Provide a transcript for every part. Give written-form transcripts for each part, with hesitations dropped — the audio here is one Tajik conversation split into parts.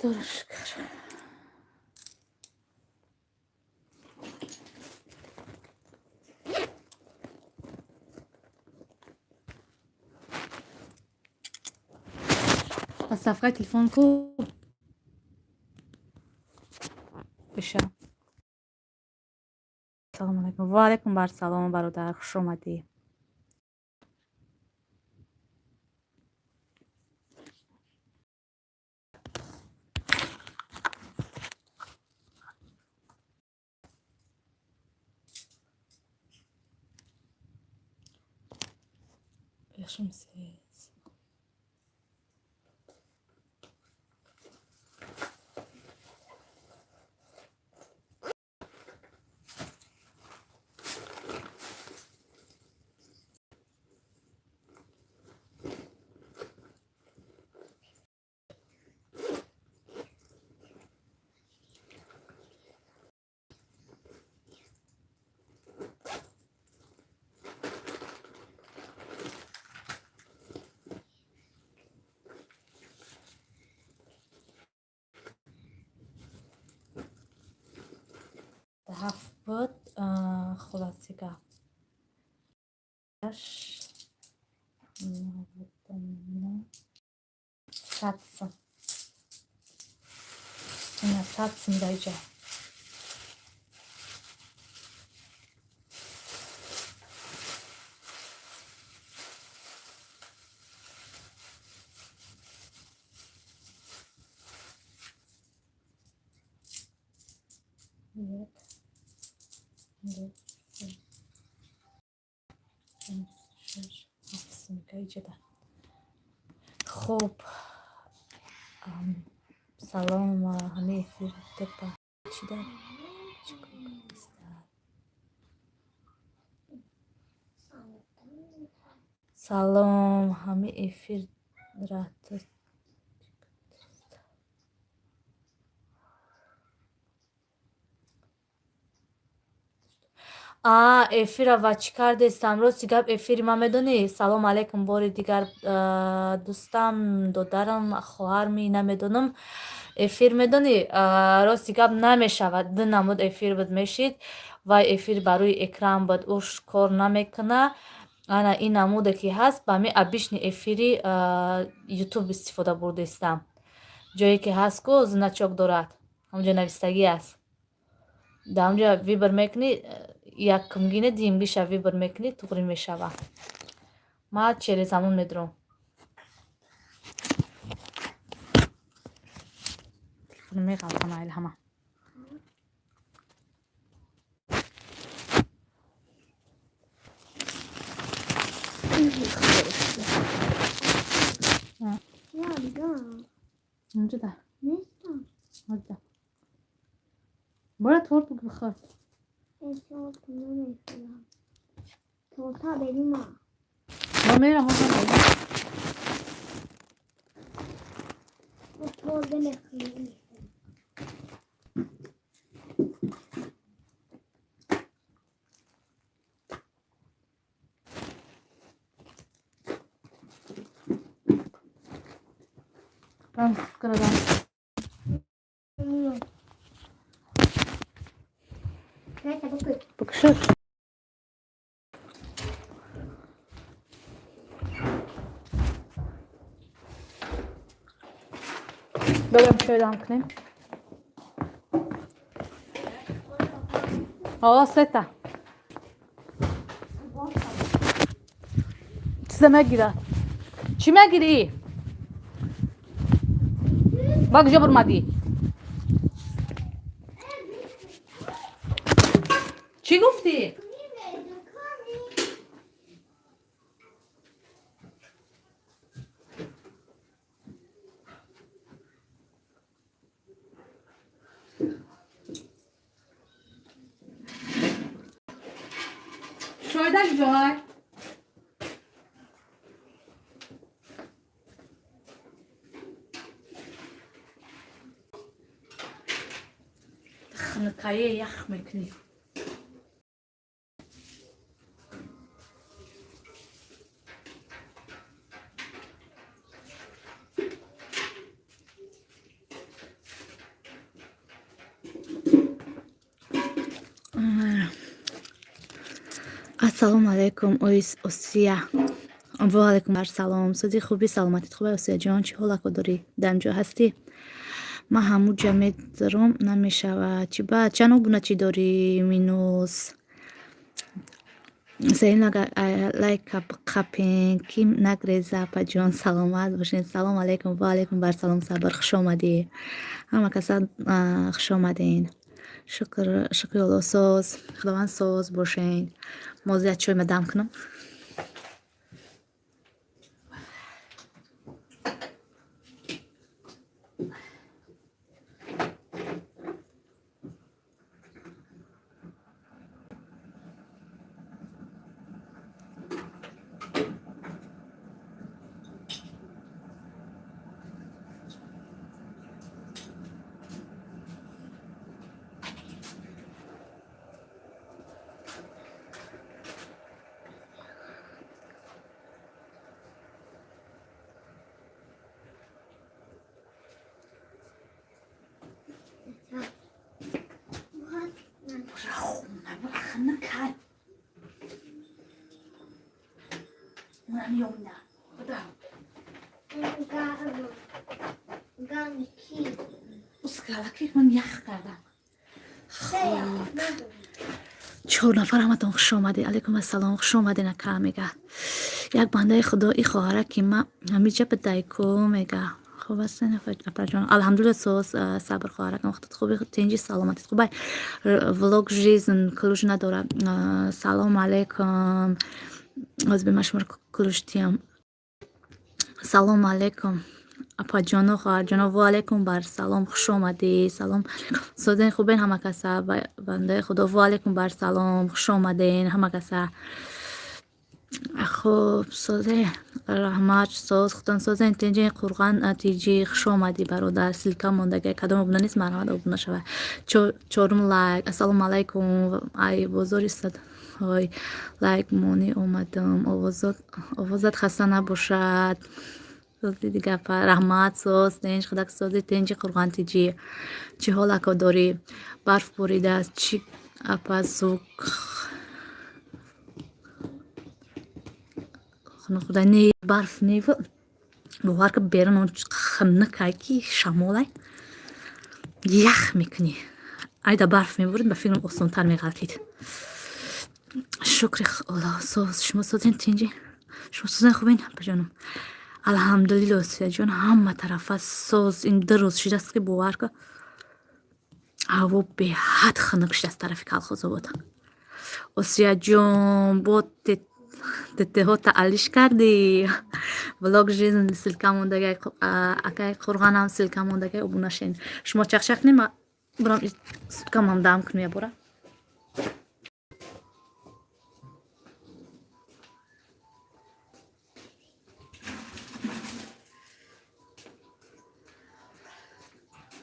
Худоро шукр. Подставкаи телефон ку биша. Салому алайкум. Ва алайкум барсалом, бародар, хуш омадӣ. Бехшумсез. Ҳафт буд, хулоси гап. 100 сум. Ина 100 сум даиҷа. Як, ду, се, панҷ, шаш, ҳафт сумка иҷода. Хуб, салом, ҳамаи эфир тепа чида? Салом, ҳамаи эфир рату. А эфира ва чӣ кардестам? Рости гап, эфири ман медонӣ? Салом алайкум бори дигар, дӯстам, додарам, хоҳарми, намедонам. Эфир медонӣ, рости гап, намешавад. Ду намуд эфир буд мешид. Вай эфир ба рӯи экран буд, уш кор намекуна. Ана ин намуде ки ҳаст, ба ҳамин обычный эфири ютуб истифода бурдистам. Ҷое ки ҳаст ку, значок дорад. Ҳамонҷо навистагӣ аст. Дар ҳамонҷо выбор мекунӣ, якумгине, дуюмгиша выбор мекунӣ, туғри мешавад. Ман через ҳамон медурам. Телефоно меғалтам айли ҳама. Унҷода. Нестам. Унҷода. Бора, торт бихӯр. Торт намехӯрам. Торта берима. Ма мерам. Торт намехӯрам. Рам кардам. Знаете, буквы. Покажи. Бабам, чой дам кунем. О, сета. Чиза мегирад? Чӣ мегирӣ? Ба куҷо бурмадӣ? Чӣ гуфтӣ? Шоида ҷой. Хунукае ях мекунӣ. Ассалому алайкум, Осия. Ва алайкум ассалом. Сози, хуби, саломатит хубай, Осияҷон? Чӣ ҳолако дорӣ? Дар ҷо ҳастӣ? Ман ҳамуҷа медаром, намешавад. Чӣ баъд? Чанд обуначӣ дорӣ? Минус. Сеюм лайка қапен, ки нагреза, апаҷон, саломат бошед. Салом алайкум, ва алайкум барсалом, Сабр, хуш омадӣ. Ҳама каса хуш омаден. Шукр, шукри Аллоҳ, соз, Худованд соз бошен. Мо як чойма дам кунам. Хунукай. Унам ёмна. Буда. Гарм. Гарм ки? Ускалаки ман ях кардам. Хоб. Чор нафар, ҳаматон хуш омадед. Алайкум ассалом, хуш омадед, ака мега. Як бандаи худо и хоҳара ки ма ҳамиҷа бидайку мега. Хуб ҳастен, апаҷон? Алҳамдулилла, соз, Сабр хоҳаракам, худат хуби, тинҷи, саломатит хубай? Влог жизнь ключ надорад. Салом алейкум. Ҳозир бема шуморо ключ диҳам. Салом алейкум, апаҷону хоҳарҷоно. Ва алайкум барсалом, хуш омадӣ. Салом, созен, хубен ҳама каса? Бандаи худо, ва алайкум барсалом, хуш омаден ҳама каса. Хуб, созе, раҳмат, соз, худон созен, тинҷи, Қурған тиҷи, хуш омадӣ, бародар. Ссылка мондага, кадом обуна нест, марҳамат, обуна шава. Чорум лайк. Ассалому алайкум, ай бозори садҳои лайк монӣ омадам. Овозат хаста набошад. Сози дига, раҳмат, соз, тинҷ, худак сози, тинҷи, Қурған тиҷи. Чӣ ҳол ако дорӣ? Барф боридааст чӣ, апа? Звук хунук не, барф не, бовар ки, берун он хунукай ки шамолай, ях мекунӣ. Айда барф мебурид, ба фикрам, осонтар меғалтид. Шукри Аллоҳ, соз, шумо созен, тинҷи, шумо созен, хубен, апаҷонам? Алҳамдулилло, Осияҷон, ҳама тарафа соз. Ин 2 рӯз шудааст ки, бовар ка, ҳаво беҳад хунук шудааст тарафи Калхозобод. Осияҷон, бо ттҳота алиш кардӣ? Влог жизнь ссылка мондагай, акай Қурғанам ссылка мондагай, обуна шен. Шумо чақчақ нема, бурам суткамам дам кунем ябора.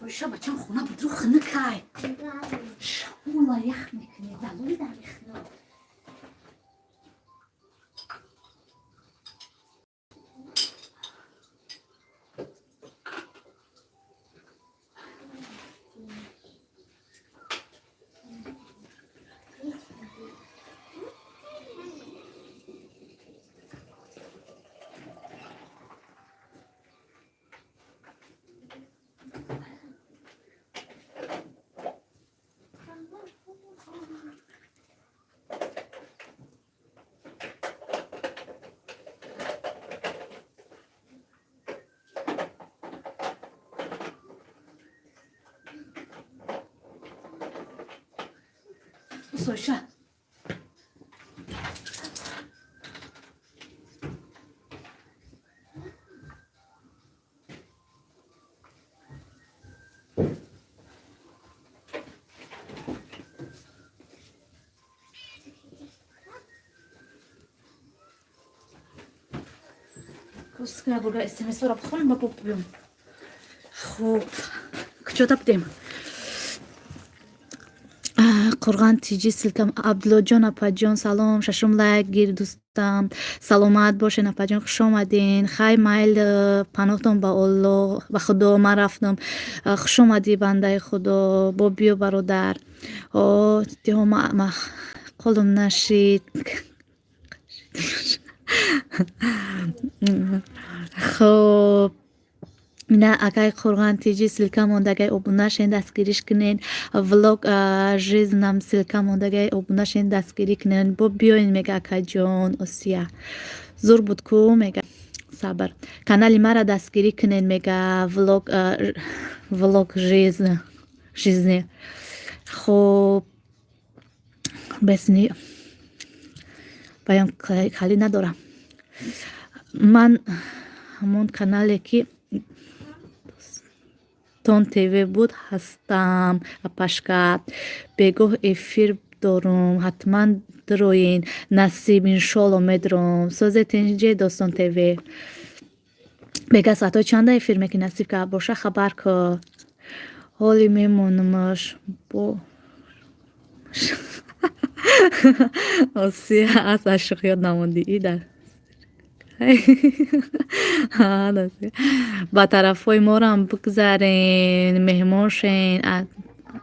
Оиша, бачам, хона будру, хунукай, шамола, ях мекунӣ, залои дар ихно. Оиша. Бурга смсро бихонем ба бубиём. Хуб, куҷода будем? Қурған тиҷи ссылка. Абдуллоҷон, апаҷон, салом. Шашум лайк гир, дӯстам, саломат бошен, апаҷон, хуш омаден. Хай, майл, паноҳтон ба Оллоҳ, ба Худо, ман рафтам. Хуш омадӣ, бандаи Худо, бо биё, бародар. О, тиҳо, қолум нашид. Хоб, ина акай Қурған тиҷи ссылка мондагай, обуна шен, дастгириш кунен. Влог жизнь ам ссылка мондагай, обуна шен, дастгирӣ кунен. Бо биёен, мега акаҷон. Осия зур буд ку, мега. Сабр, канали мара дастгирӣ кунен, мега, влог жизни. Хуб, бесни баён калӣ надорам. Ман ҳамон канале ки Тон ТВ буд ҳастам, апашка. Бегоҳ эфир дорум, ҳатман дироен. Насиб, иншолло, медуром. Созе тинҷе, Достон ТВ. Бега соатҳои чанда эфир мекунӣ? Насиб ка боша, хабар ку. Ҳоли мемонамаш бо Осия аз ашуқ ёд намондӣ ида. Ба тарафҳои морам бигзарен, меҳмон шен,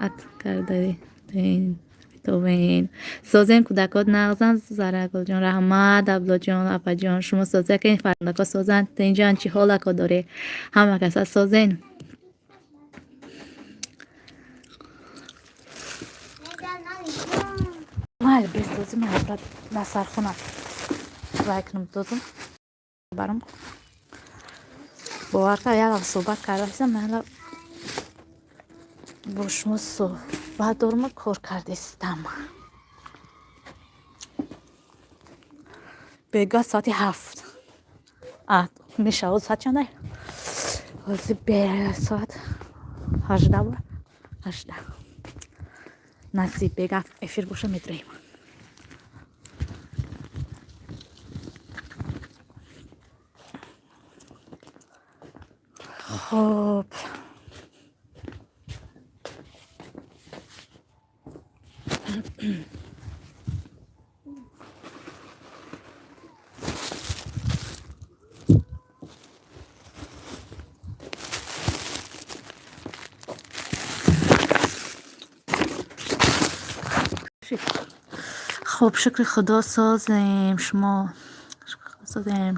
ат кардаен, битовен. Созен, кӯдакот нағзан, Зарагулҷон. Раҳмат, аблоҷон, апаҷон, шумо соза ки фарзандако созанд. Тинҷан, чӣ ҳолако дорӣ? Ҳама каса созен. Майли, бесозӣ, ман насархона вай кунам, дозум барам. Бовар кар, як суҳбат кардастам, ман бо шумо суҳбат дорум, кор кардистам. Бега соати 7 мешавад. Соат чанда ҳозир? Соат 18:18. Насиб, бега эфир боша, медроем. Хуб, хуб, шукри Худо, созем. Шумо созем?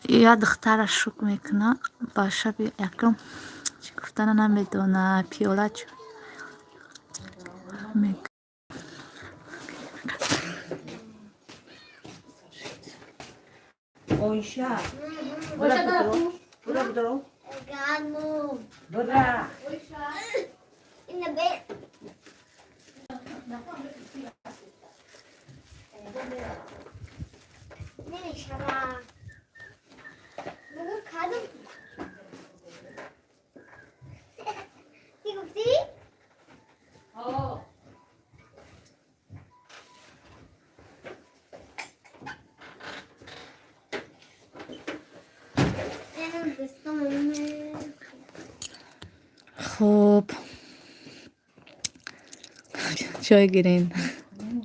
Я духтара шук мекуна, ба шаби якум чӣ гуфтана намедона. Пиёла чӯ. Оиша. Бра, бра, бра. Гарму. Бра. In the bed. намешава. Бугу кадом? Чӣ гуфтӣ? Хуб, чой гирен,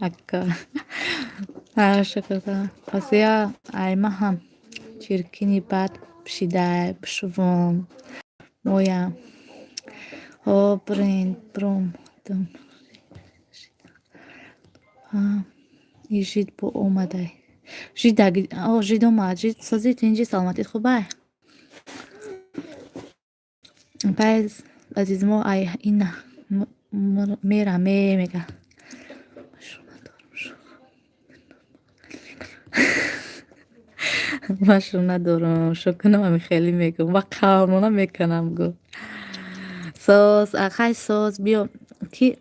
ака. Шукр. Осия, айма ҳам чиркини бад пӯшидай, бишувом моям. Ҳо, бирен, биром дум. Ижид бо омадай. Жид омад. Жид, сози, тинҷи, саломатит хубай? Пай азизмо, ай ина мераме, мега. Машу надорам, шукунам, ами хеле мегӯм ва қавмона мекунам, гу. Соз, хай, соз, биё ки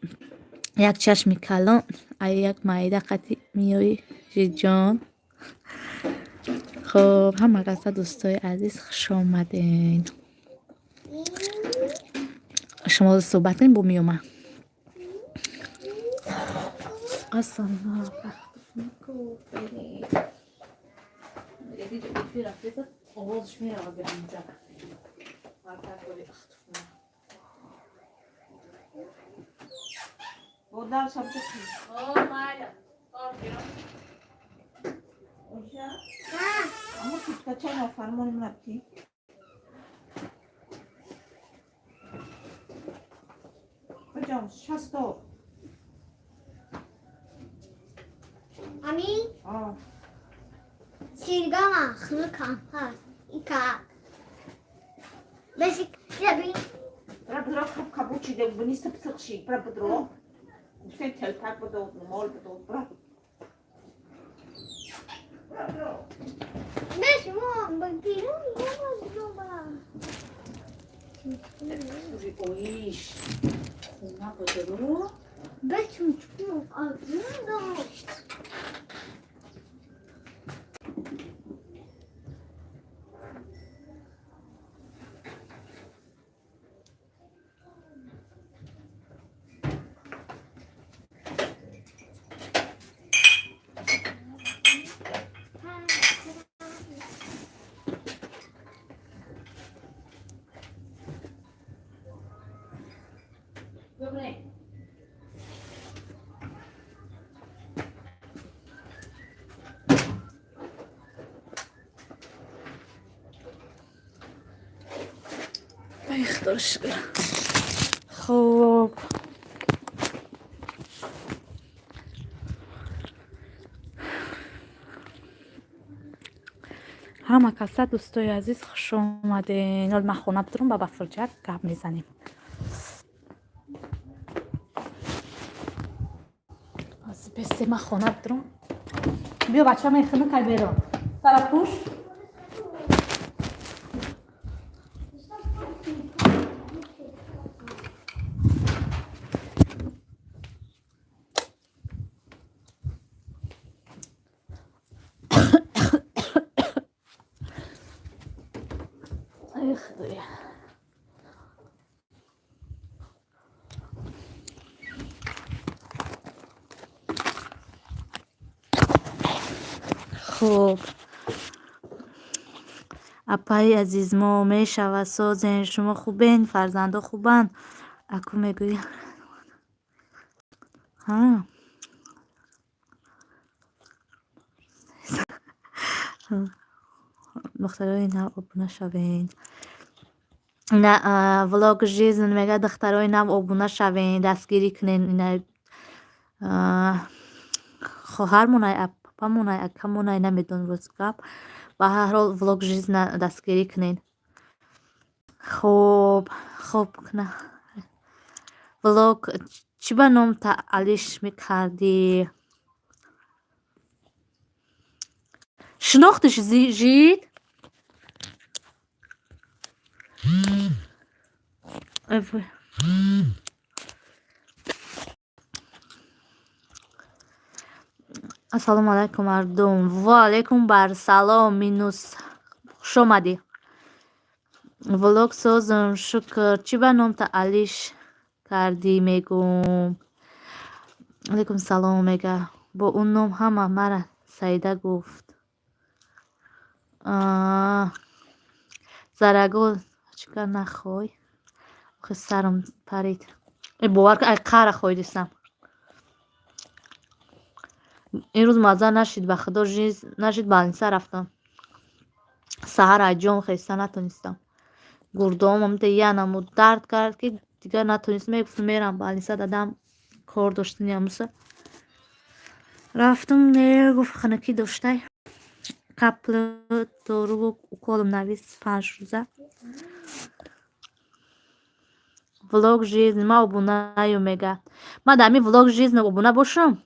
як чашми калон ай як майда қати миёи, жидҷон. Хуб, ҳама каса, дӯстои азиз, хуш омаден. Шумо суҳбат кунем, бо меома. Ассалом. Овозш меравад ба инҷа. Бодар сабҷи. О, майла. Оиша. Аммо киткача нофармони ман ки? Куҷом? 60. Ами? А. Ширгама хунукам ҳаст. Ика. Бешик яби. Бра бдро хаб кабучи де бниста псықши. Бра бдро. Гуфтем телпак бидод, мол бидод. Бра. Бра бдро. Беш мо бирун бо. Слушай, оиш. Хона бодро. Бечум чум а дошт. Хуб, ҳама каса, дӯстои азиз, хуш омаден. Ҳол ман хона бидурам, ба фурҷат гап мезанем. Бесе, ман хона бидурам. Биё, бача, мехӯна кай берон сара пӯш. Ай, худоя. Хуб, апаи азиз, мо мешавад, созен, шумо хубен, фарзандо хубанд? Аку мегӯӣ. Духтарои нав обуна шавен. На влог жизнь мега, духтарои нав обуна шавен, дастгирӣ кунен. Ина хоҳармонай, апамонай, акамонай, намедонам, рост гап. Ба ҳар ҳол, влог жизнь дастгирӣ кунен. Хуб, хуб, на влог чӣ ба ном таалиш мекардӣ? Шинохтиш, жид? Ай вой. Ассалому алайкум, мардум. Ва алайкум барсалом, минус, хуш омадӣ. Влог созум, шукр. Чӣ ба ном таалиш кардӣ, мегӯм? Алайкум салом мега. Бо он ном ҳама мара Саида гуфт. Зарагул чикар нахой? Охи, сарам парид. Э, бовар кун, ай қара хоидисам. Имрӯз мазза нашид, ба худо, нашид. Больница рафтам. Саҳар аз ҷон хеста натонистам. Гурдоам омида я намуд дард кард, ки дигар натонистам. Мегуфтам, мерам больница, дадам кор доштани амуса. Рафтам, не, гуфт, хунукӣ доштай. Капли, доруву уколам навис, 5 рӯза. Влог жизнь ма обунаю мега. Ма дар ҳамин влог жизнь обуна бошам?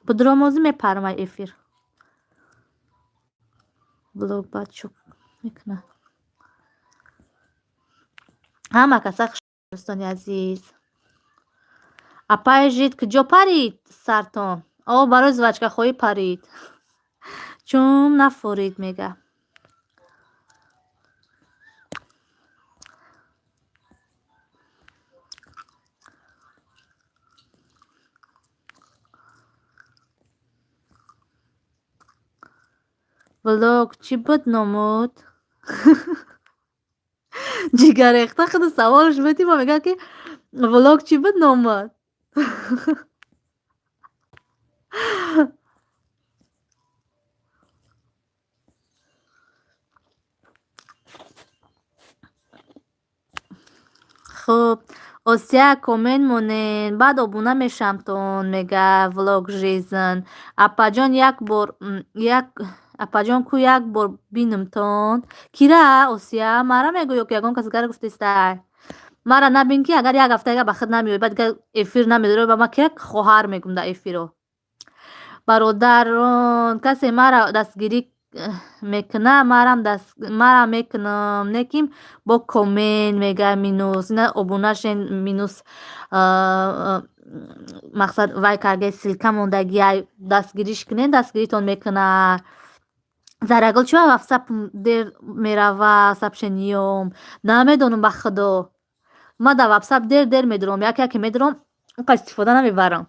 Будромозӣ мепарам ай эфир. Влог баъд чӯ мекунад. Ҳама каса хуш, дӯстони азиз. Апаи жид куҷо парид сартон? О, барои жвачкахоҳӣ парид. Чун нафорид мега. Влог чӣ буд номуд? Ҷигаррехта худу саволш будӣ, мо мегӯяд, ки влог чӣ буд номуд? Хуб, Осия, коммент монен, баъд обуна мешамтон, мега Влог Жизнь. Апаҷон, як бор як, апаҷон, ку як бор бинамтон. Кира, Осия, мара мегӯ ё ки ягон кас дигара гуфтестай? Мара набин, ки агар як ҳафта ба худ намеоӣ, баъд дигар эфир намедорӣ. Ба ма кира хоҳар мегӯм дар эфиро. Бародарон, касе мара дастгирӣ мекуна, марам мекунам, неким бо коммент, мега Минус. Ина обуна шен, Минус, мақсад вай карда, ссылка мондагиай, дастгириш кунен, дастгиритон мекуна. Зарагул, чӣ ватсап дер мерава сообщениём? Намедонам, ба худо, ман дар ватсап дер дер медурам, як яке медурам, онқа истифода намебарам.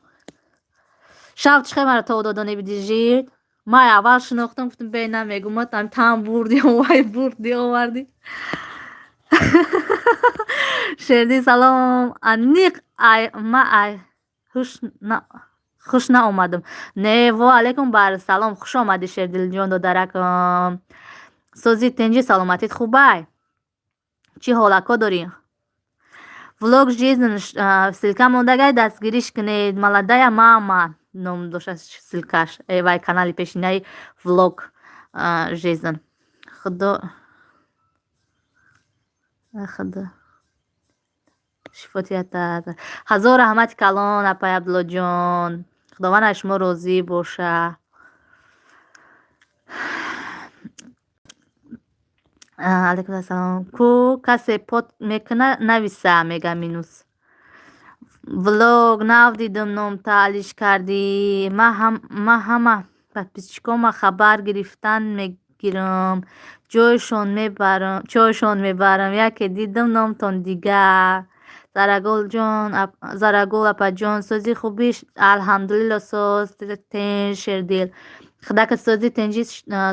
Шаб чӣ хел мара то додоне бидижид? Ман аввал шинохтам, гуфтам, бе намегум, там бурди, вай бурди, овардӣ. Шерди, салом, аниқ ай ма ай хуш наомадам. Не, во алайкум бар салом, хуш омадӣ, Шердилҷон, додаракам. Сози, тинҷи, саломатит хубай? Чӣ ҳолатҳо дорӣ? Влог Жизнь, ссылка мондагай, дастгириш кунед. Молодая мама ном дошта ссылкаш, вай канали пешинаи Влог Жизнь. Худо, худо шифотията. Ҳазор раҳмати калон, апай Абдуллоҷон, худованд аз шумо розӣ боша. Алайкум ассалом. Ку касе под мекуна, нависа, мега Минус. Влог, нав дидам, номта алиш кардӣ. Ма ҳама подписчикома хабар гирифтан мегирам, ҷойшон мебарам, чойшон мебарам. Яке дидам, номтон дигар. Зарагулҷон, Зарагул апаҷон, сози, хубӣ? Алҳамдулилло, соз, тинҷ. Шердил, худака, сози, тинҷи,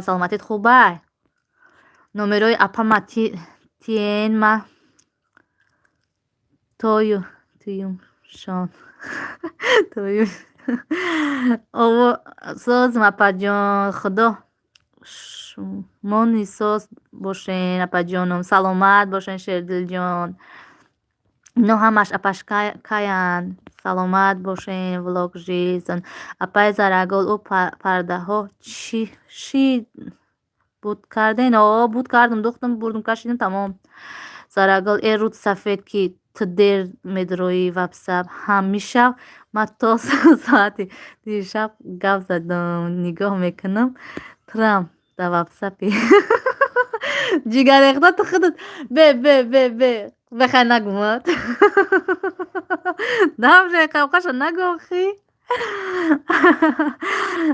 саломатит хубай? Номерои апама тиен, ма тою туюмшон тою. Созм, апаҷон, худо шумони соз бошен, апаҷоном, саломат бошен. Шердилҷон, ино ҳамаш апаш каянд? Саломат бошен. Влог Жизнь, апаи Зарагул, ӯ пардаҳо чӣ ши буд карден? О, буд кардам, духтам, бурдум, кашидам, тамом. Зарагул, э руд сафед, ки ту дер медроӣ ватсап ҳамишав. Ман то соати диршаб гап задам, нигоҳ мекунам, турам дар ватсапи. Ҷигарехта, ту худат бе бе бе бе бехай нагумад дамже қавқаша нагӯ охи.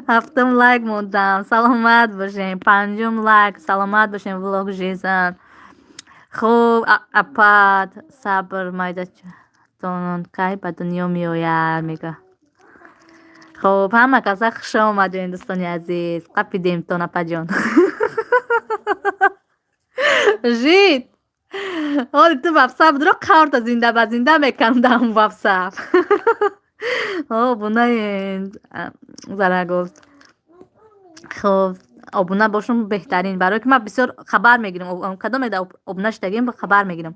Ҳафтум лайк мондам, саломат бошем. Панҷум лайк, саломат бошем. Влог Жизнь, хуб, апат, сабр, майдатон кай ба дунё меояд, мега. Хуб, ҳама каса хуш омадем, дӯстони азиз, қапидемтон, апаҷон. Жид, ҳоли ту ватсап дуро қаврта зинда ба зинда мекунам дар ҳамн ватсап. Обунаен, Зарагул. Хуб, обуна бошум беҳтарин, барое ки ман бисёр хабар мегирам, кадоме обуна шудагим, хабар мегирам.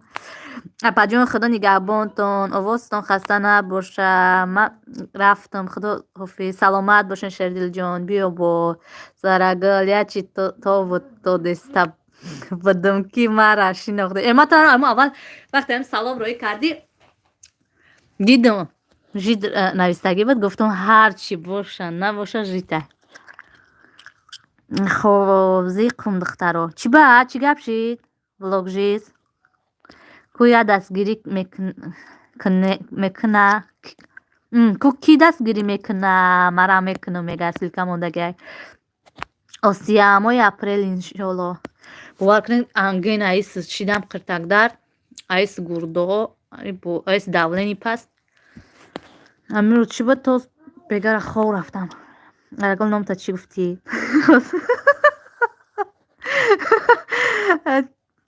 Апаҷон, худо нигаҳбонтон, овозтон хаста набоша. Ман рафтам, худо ҳофиз, саломат бошен. Шердилҷон, биё бо Зарагул ячи тобу додеста будум, ки мара шинохта. Э, ма аввал вақте ҳам салом роӣ кардӣ, дидам, жид навистагӣ буд, гуфтам, ҳар чӣ боша набоша, жита. Хоб, зиқум, духтаро, чӣ ба чӣ гап шид? Влог Жизнь, ку я дастгирӣ мекуна, ку кӣ дастгирӣ мекуна, мара мекунам, мега, ссылка мондагиай. Осия, моҳи апрел, иншолло. Бовар кунед, ангин аис шидам, қиртакдард, аис гурдоҳо, аис давление паст. Амиру чӣ буд, то бегара хоб рафтам. Арагол, номта чӣ гуфтӣ?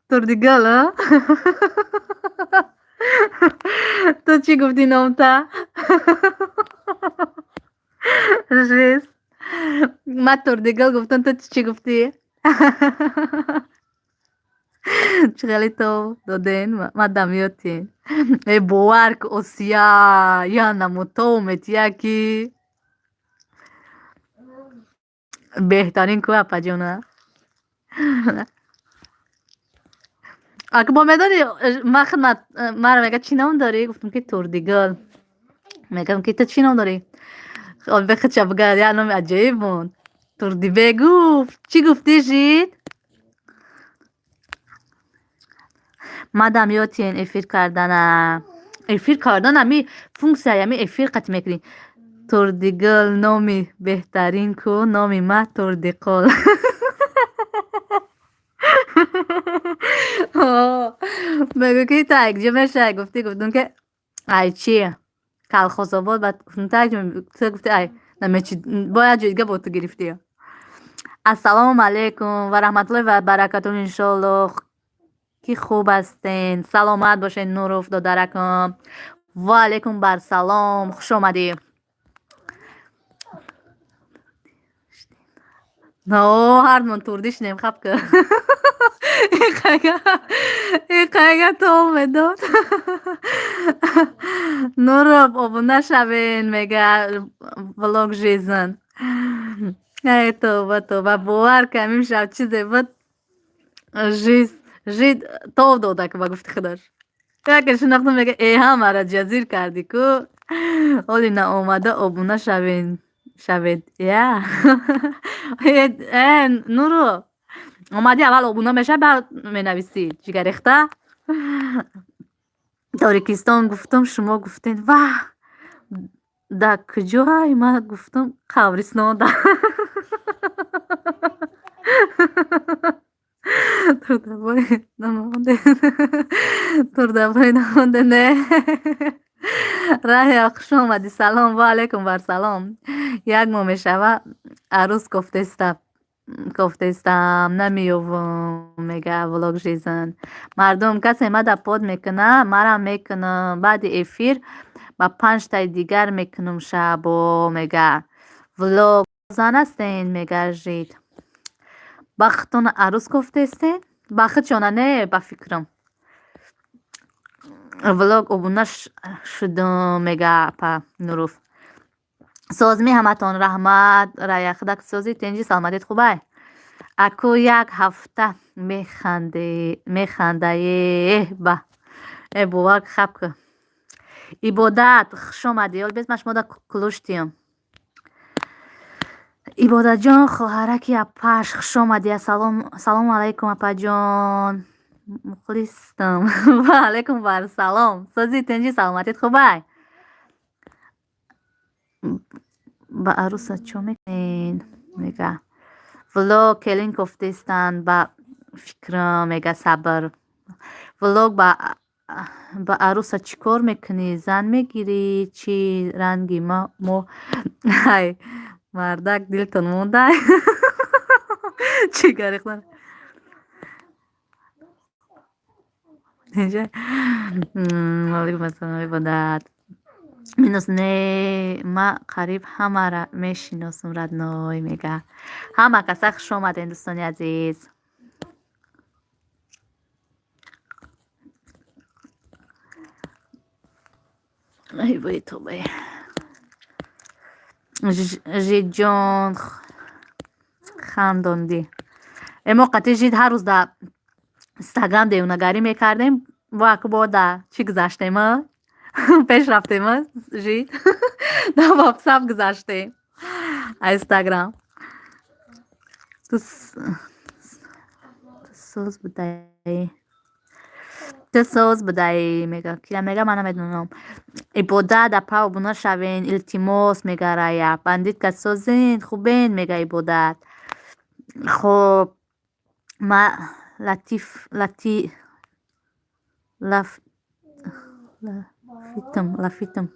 Турдигал, а ту чӣ гуфтӣ номта? Жиз, ман Турдигал гуфтам, ту чӣ гуфтӣ? Чӣ хеле то доден, мадам ётен. Э, бовар ку, Осия я намуто метия ки беҳтарин ку, апаҷона. Ака, бо медони, ма хидмат маро мега: «Чӣ ном дорӣ?» Гуфтам ки Турдигул. Мегам ки ту чӣ ном дорӣ? Бехудша бига, як номи аҷоиб монд. Турдибек гуфт. Чӣ гуфтӣ, жид? Мадам ётен эфир кардана. Эфир кардан ами функсияи ами эфир қатъ мекунӣ. Турдигул номи беҳтарин ку, номи ма Турдиқул. Мегӯ ки та якҷо мешавӣ, гуфтӣ, гуфтум ки ай чи Калхозобод, баъд гуфтум та ту гуфти ай намечи, бояд ҷои дига бо ту гирифтӣ. Ассалому алайкум ва раҳматуллоҳи ва баракатуҳ, иншоаллоҳ ки хуб ҳастен, саломат бошед. Нуров додаракам, ва алайкум барсалом, хуш омадӣ. Ҳардмон турдӣ шинем, хаб ка иқайга тол медод. Нуров, обуна шавен, мега влог жизн. Ай, тоба, тоба, бовар ка, имшаб чизе буд, жиз жид тов дода ку ба гуфти худош. Яке шинохтам, мега: «Э, ҳамаро ҷазир кардӣ ку, ҳоли наомада обуна шавен шавед». Я э, Нуру, омадӣ, аввал обуна мешавӣ, баъд менависӣ. Ҷигаррехта Торикистон гуфтум, шумо гуфтед: «Ваҳ, да куҷоай?» Ман гуфтум: «Қабристонда». Турдабой намонде, Турдабой намонде, не. Раҳя, хуш омадӣ, салом, ва алайкум барсалом. Як моҳ мешава, арӯз кофтестам, намеёвам, мега влог жизн. Мардум, касе мада под мекуна, марам мекунам. Баъди эфир ба панҷтаи дигар мекунам шабо, мега влог. Зан ҳастен, мега жид. Ба худтон арӯз кофтестен? Ба худшона не, ба фикрам. Влог обуна шудум, мега апа Нуруф. Созми ҳаматон, раҳмат, Рая, худак созӣ, тинҷи, саломатит хубай? Аку як ҳафта механдае ба э, бовар хаб ку. Ибодат, хуш омадӣ, ёл без, ман шумода кулуштиям. Ибодатҷон, хоҳараки апаш, хуш омадӣ. Салому алайкум, апаҷон, мухлистам. Ва алайкум барсалом, созӣ, тинҷи, саломатит хубай? Ба арӯса чо мекунен, мега влог. Келин кофтестанд, ба фикрам, мега Сабр влог. Ба арӯса чӣ кор мекунӣ, зан мегирӣ, чӣ ранги мо ай мардак дилтон мондай ҷигарихта. Алайкум ассалом, Ибодат. Минус не, ма қариб ҳамара мешиносум, родной, мега. Ҳама каса хуш омадем, дӯстони азиз. Ай вой, тобе. Жидҷон, хандондӣ. Э, мо қатъи жид ҳар рӯз дар Инстаграм девонагарӣ мекардем, бо аку бо да чӣ гузаштем, пеш рафтем, жид, дар ватсап гузаштем Инстаграм. Ту соз будаӣ, ту соз будаӣ, мега. Кира мега, ман намедонам. Ибодат, апа, обуна шавен, илтимос, мега Рая. Бандитка, созен, хубен, мега Ибодат. Хоб, ма латиф лати лаф лафитм лафитм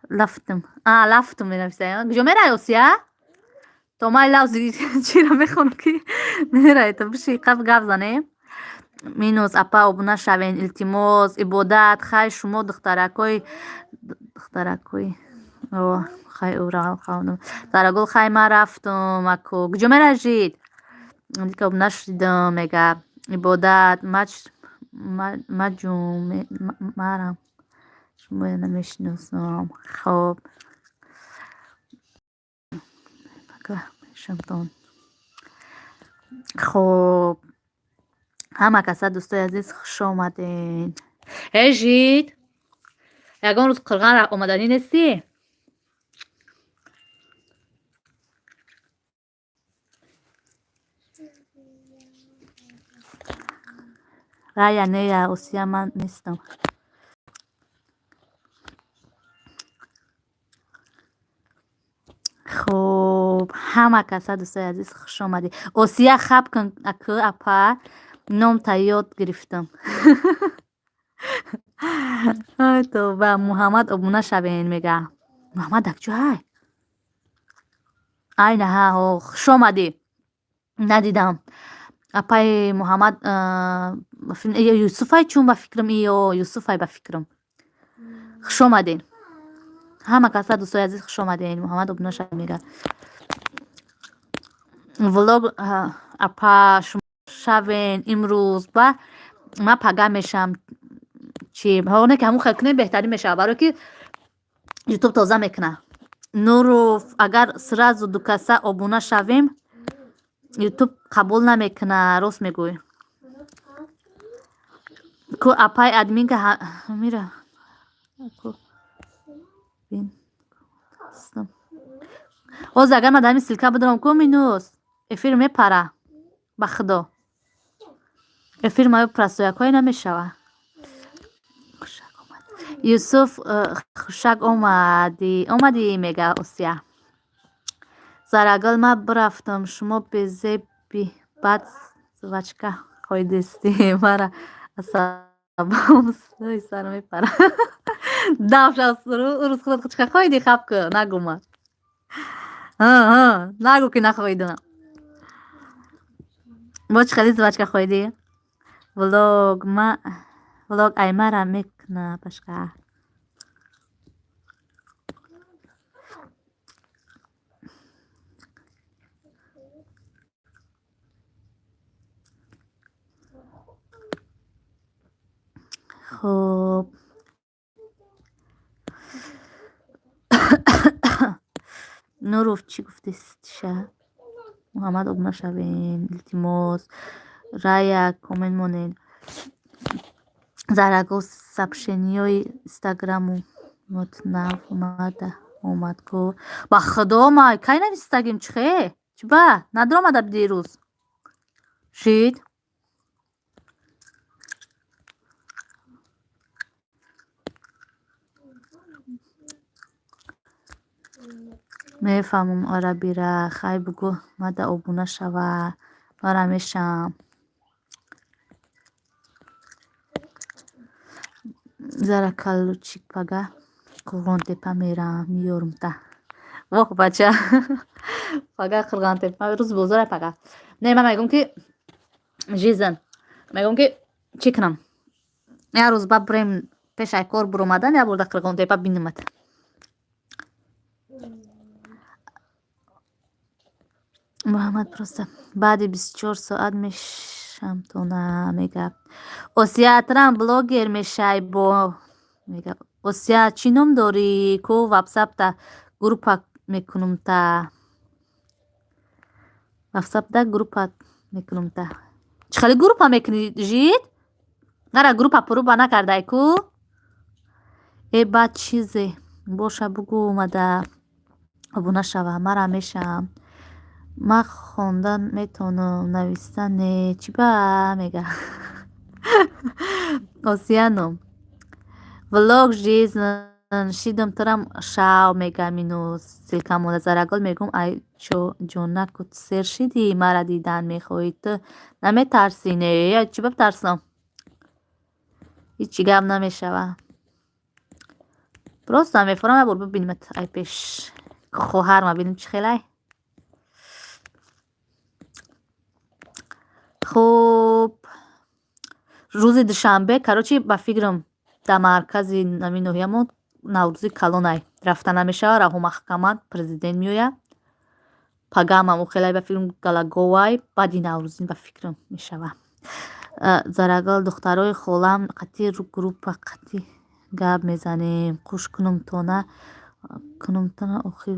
лафтм а лафтм менависам. Куҷо мерай, Осия? То ман лавзи чиро мехонам ки мерай, то биши қаб гап занем. Минус, апа, обуна шавен, илтимос. Ибодат, хай, шумо духтаракои духтаракои хай, дарагул, хай, ман рафтум аку. Куҷо мерай, жид? Обуна шудидам, мега. Ибодат маҷум марам шумоя намешиносам. Хоб, мешамтон. Хоб, ҳама каса, дӯстои азиз, хуш омадед. Э, жид, ягон рӯз Қурған омаданӣ нестӣ? Рая, нея, Осия, ман нестам. Хуб, ҳама каса, дӯстои азиз, хуш омадед. Осия, хаб кун, акӯ, апа, номта ёд гирифтам. Ай тоба. Муҳаммад, обуна шавен, мега. Муҳаммад акчӯ ҳай? Ай наҳа, хуш омадӣ, надидам, апаи Муҳаммад. Юсуфай чун ба фикрам, ё Юсуфай ба фикрам. Хуш омадед, ҳама каса, дӯстои азиз, хуш омадед. Муҳаммад, обуна шавед, мега. Влог, апа, шавен имрӯз ба ман пага мешам. Чи ҳоне ки ҳамун хел кунем, беҳтарин мешавад, барое ки Ютуб тоза мекунад. Нуров, агар сразу ду каса обуна шавем, Ютуб қабул намекунад, рост мегӯй ку, апай админка мира. Ку бин. Ҳозир агар ман дар ҳамин ссылка бидорам ку, минус эфир мепара, ба худо, эфир маю простой намешава. Хушак омад, Юсуф, хушак омадӣ, омадӣ, мега Осия. Зарагул, ман бирафтам, шумо безеби баъд жвачка хоидистӣ, мара асабом сар мепара. Дав шав, рӯз худат чика хоиди, хаб ку, нагӯ ма, нагӯ ки нахоидам. Бо чӣ хели жвачка хоидӣ? Влог ма, влог аймара мекуна пашка. Хуб, Нуров, чӣ гуфтеша? Муҳаммад, обуна шавен, илтимос. Рая, коммент монед. Зарагул, сообщениҳои Инстаграму нав омада омад ку, ба худо, ма кай навистагим? Чихе, чиба надромада дирӯз шид? Мефаҳмам арабира, хай, бугӯ мада обуна шава, мара мешам. Зара калучик, пага Қурғонтепа мерам, меёрумта. Воҳ, бача, пага Қурғонтепа, рӯзи бозора пага. Не, ман мегӯм ки жизн, мегӯм ки чӣ кунам, як рӯз ба бирем, пешай кор буромадан, як бор дар Қурғонтепа бинамад. Муҳаммад, просто баъди 24 соат мешамтона, мега. Осиятрам блогер мешай бо, мега. Осия, чӣ ном дорӣ ку? Ватсапта группа мекунумта, ватсапта группа мекунумта. Чӣ хеле группа мекунӣ, жид? Нара, группа пуруба накардай ку. Э, баъд чизе боша, бугӯ, омада обуна шава, мара мешам. Ман хондан метавонам, навистан не, чӣ ба, мега Осияном. Влог жизн шидам, турам шав, мега. Минус ссылка монда. Зарагул, мегӯм, ай ҷонаку, сер шидӣ, мара дидан мехоҳӣ, ту наметарсӣ? Не, чӣ ба тарсам? Ҳичи гап намешава, просто мефорам як бор бибинимат, ай пеш хоҳарма бинем чӣ хелай. Хуб, рӯзи душанбе, короче, ба фикрам, дар маркази ҳамин ноҳиямон наврӯзи калонай, рафта намешава, раҳо маҳкаманд, президент меояд. Пагаамам ухелай, ба фикрам, галаговай, баъди Наврӯзин, ба фикрам, мешава. Зарагул, духтарои холам қатӣ группа қатӣ гап мезанем, қуш кунумтона кунумтона охи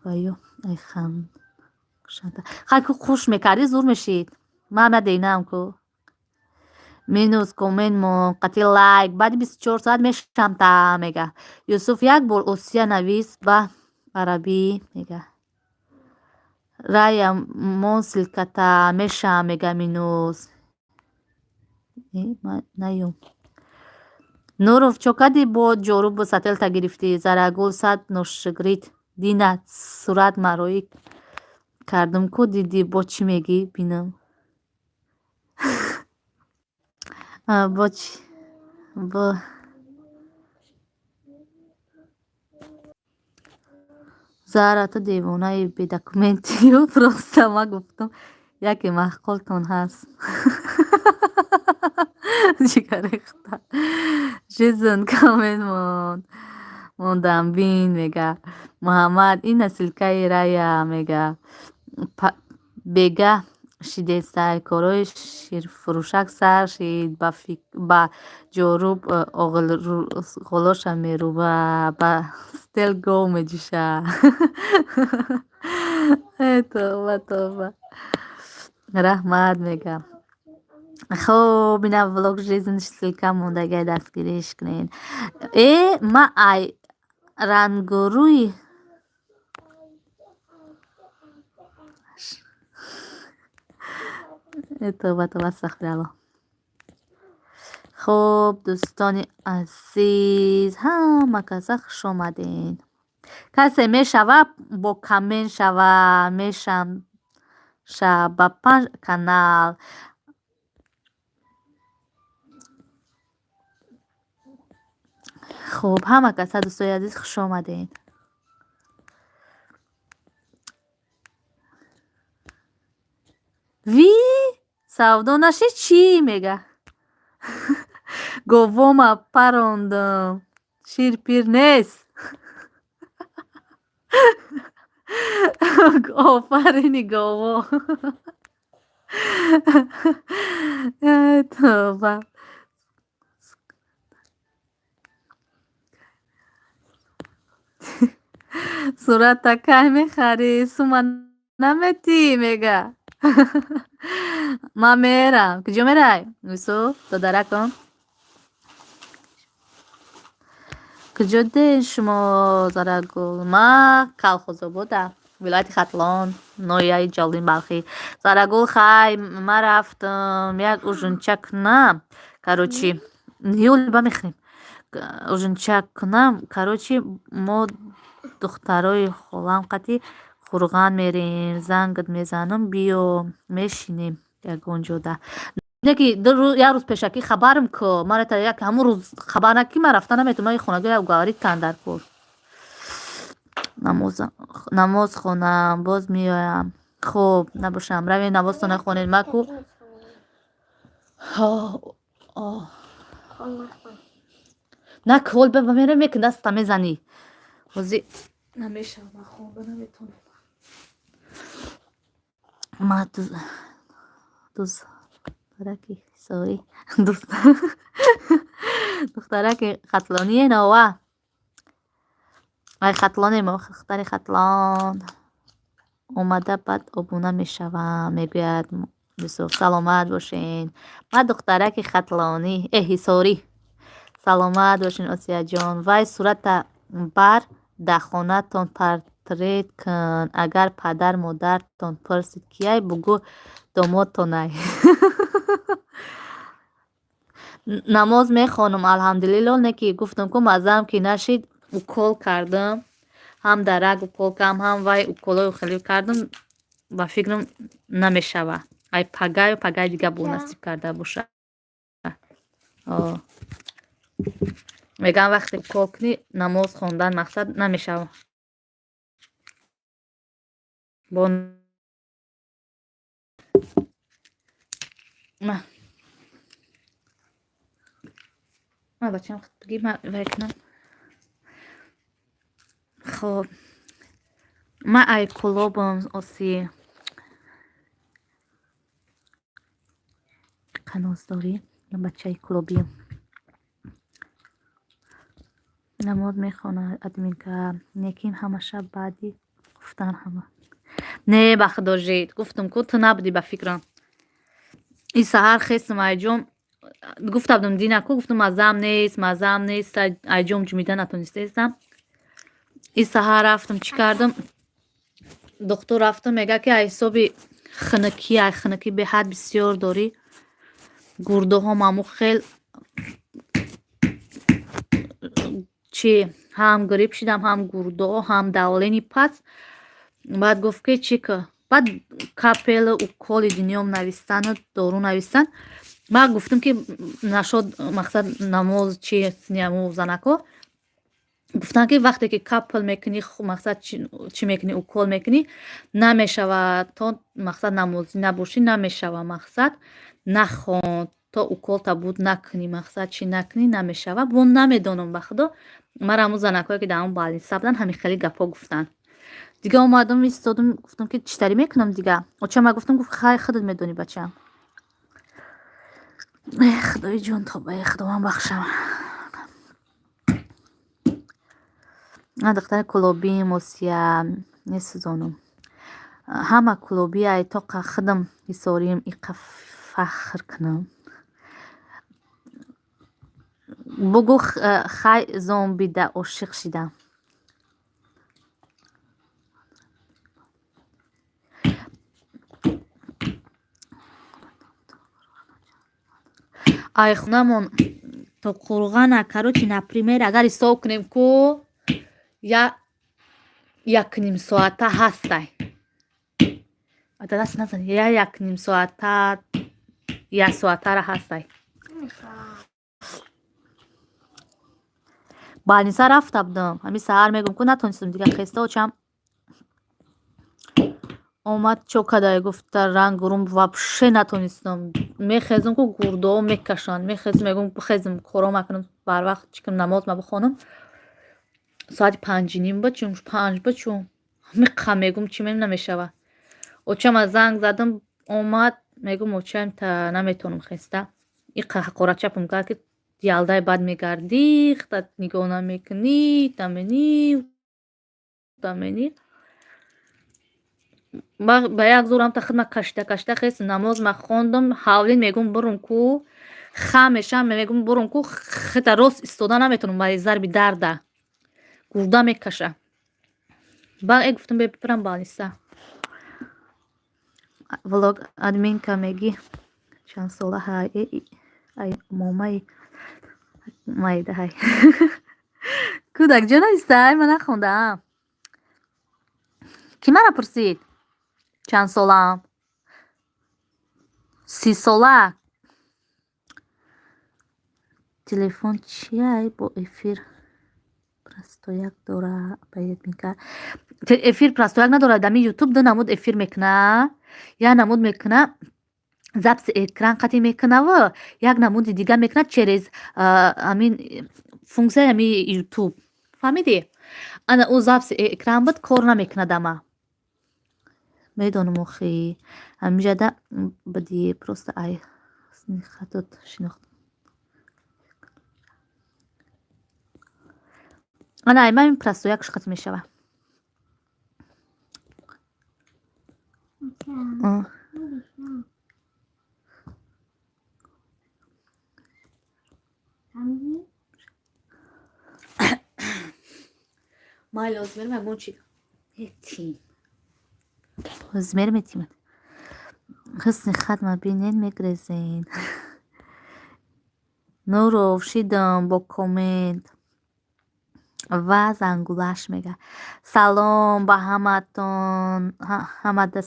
ваё айхан. Хай, ку қуш мекардӣ, зур мешид. Ман надинам ку. Минус коммент мон қатӣ лайк, баъди 24 соат мешам та, мега. Юсуф, як бор Осия навис ба арабӣ, мега. Рая, мон ссылка та, мешам, мега. Минус наём. Нуров, чо кардӣ, бо ҷоруб сателта гирифтӣ? Зарагул, сад ношукрит. Дина, сурат мароӣ кардум ку, дидӣ, бо чӣ мегӣ, бинам, бо чӣ бо. Зара, ту девонаи бедокументию, просто ма гуфтам, яке маъқултон ҳаст. Ҷигарихта жизн, коммент мон мондам, бин, мега. Муҳаммад, ина ссылка и Рая, мега. Бега шидестай, корои ширфурӯшак сар шид, ба ҷоруб оғилғолоша мерӯба, ба стел гов меҷӯша. Э, тоба, тоба, раҳмат, мега. Хуб, ина влог жизн ссылка мондагиай, дастгириш кунед. Э, ма ай рангурӯи. Тоба, тоба, астағфираллоҳ. Хуб, дӯстони азиз, ҳама каса хушомадед. Касе мешава, бо коммент шава, мешам ша ба панҷ канал. Хуб, ҳама каса, дӯстои азиз, хушомадед. Ви, савдо нашид чӣ, мега. Говома парондам, шир пир нест. Офарини гово. Тоба. Сурата кай мехарӣ? Сума наметӣ, мега. Ман мерам. Куҷо мерай, Юсуф додаракам? Куҷо ден шумо, Зарагул? Ма Калхозобода, вилояти Хатлон, ноҳияи Ҷалолиддин Балхӣ. Зарагул, хай, ма рафтам, як ужинча кунам, короче, ниёл ба мехӯрем, ужинча кунам. Короче, мо духтарои холам қатӣ қурған мерем, зангат мезанам, биё, мешинем ягон ҷода. Неки як рӯз пешакӣ хабарам ку, ман як ҳамун рӯз хабар наки, ман рафта наметавонам, ман хонагӣ говорит кан дар кор. Намоз хонам, боз меоям. Хуб, набошам, равед, намозтона хонед. Ма ку на кол мерем, мекун, даста мезанӣ, ҳозир намешавам, ман хонда наметавонам. Ма духтараки сорӣ, духтараки хатлоние нова, ай Хатлоне, мо духтари Хатлон омада, баъд обуна мешавам, мегӯяд Юсуф. Саломат бошен. Ма духтараки хатлонӣ, э, ҳисорӣ. Саломат бошен, Осияҷон. Вай сурата бар дар хонатон портрет кун, агар падар модартон пурсид кияй, бугӯ домодтонай. Намоз мехонам, алҳамдулилло, не ки гуфтам ку, маззаам ки нашид, укол кардам, ҳам дар раг укол кардам, ҳам вай уколои хеле кардам, ба фикрам, намешава. Ай пагаю пагаи дига бо насиб карда боша. Мегӯям, вақте укол кунӣ, намоз хондан мақсад намешава. Бо ма бачам бигӣ, ма вай кунам. Хоб, Ман ай Кӯлобам, оси. Қаноз дорӣ? Ман бачаи Кӯлобиям. Намоз мехонад админка, лекин ҳама шаб баъди гуфтан ҳама. Не, ба худо жид. Гуфтам ку ту набудӣ ба фикрам. И саҳар хестам айҷон гуфта будам дина ку гуфтам маззаам нест, маззаам нест, айҷом ҷумида натонистаистам. И саҳар рафтам чӣ кардам? Духтур рафтам мега ки ай ҳисоби хунукӣ, ай хунукӣ беҳад бисёр дорӣ. Гурдаҳом ҳаму хел чи ҳам грипп шидам, ҳам гурдаҳо, ҳам давление паст. Баъд гуфт ки чӣ ка? Баъд капелу уколи дунём навистану дору навистан. Ман гуфтам ки нашод мақсад намоз чи ниаму занако. Гуфтанд ки вақте ки капл мекунӣ, мақсад чӣ мекунӣ, укол мекунӣ, намешавад то мақсад намозӣ набошӣ, намешава мақсад нахон то уколта буд накунӣ, мақсад чӣ накунӣ намешава. Бо намедонам ба худо, мара ҳамун занакое ки дар ҳамун больница буданд ҳамин хеле гапҳо гуфтанд. Дига омадам истодам гуфтам ки чӣ тарӣ мекунам дига. Очама гуфтам гуфт хай худат медонӣ бачаам. Эх, худои ҷон тобаи худованд бахшам. Ман духтари Кӯлобием Осия месӯзонам. Ҳама кӯлобӣ ай тоқа худам ҳисорим иқа фахр кунам. Бугӯ хай зомбида ошиқ шидам. Ай хунамон то Қурғана, короче, например, агар ҳисоб кунем ку я якним соата ҳастай. Даст назан, я якним соата, як соатара ҳастай. Больница рафта будам. Ҳамин саҳар мегӯм ку натонистам дига хеста очам омад чо кадай гуфта ранг рум вообще натонистам. Мехезам ку гурдаҳо мекашанд. Мехезам мегӯм бихезам коро макунам барвақт чӣ кунам намоз ма бихонам. Соати панҷу ним буд чун 5 буд чун миқа мегӯм чӣ мем намешава. Очама занг задам омад мегӯм очаем та наметонам хеста. Иқа ҳақорат чапам кард ки ялдай бад мегардӣ, худат нигоҳ намекунӣ, тамени, тамени. Ба як зӯрам та худма кашида кашида хест намоз ма хондам, ҳавлин мегӯм бурум ку хам мешам мегӯм бурум ку хита рост истода наметонам ба зарби дарда. Гурда мекаша. Ба э гуфтам бепирам больница. Влог админка мегӣ чанд сола ҳай э ай момаи майда ҳай. Кӯдак ҷо навистай ман нахондаам. Кӣ мара пурсид? Чанд солаам? 30 сола. Телефон чиай бо эфир простояк дора админка? Эфир простояк надорад. Ами ютуб ду намуд эфир мекуна. Як намуд мекуна записи экран қатъи мекунаву як намуди дига мекунад через ҳамин функсияи ҳами ютуб. Фаҳмидӣ? Ана ӯ записи экран буд кор намекунад ама. Медонам охи. Ҳаминҷода буди просто ай хатот шинохт. Ана ай ман простоякш қатъ мешава. Майли ҳозир мерем ягон чи этим. Ҳозир мерем этимат. Ҳусни хатма бинед мегрезен. Нуров шидам бо коммент ва зангулаш мега. Салом ба ҳаматон ҳамада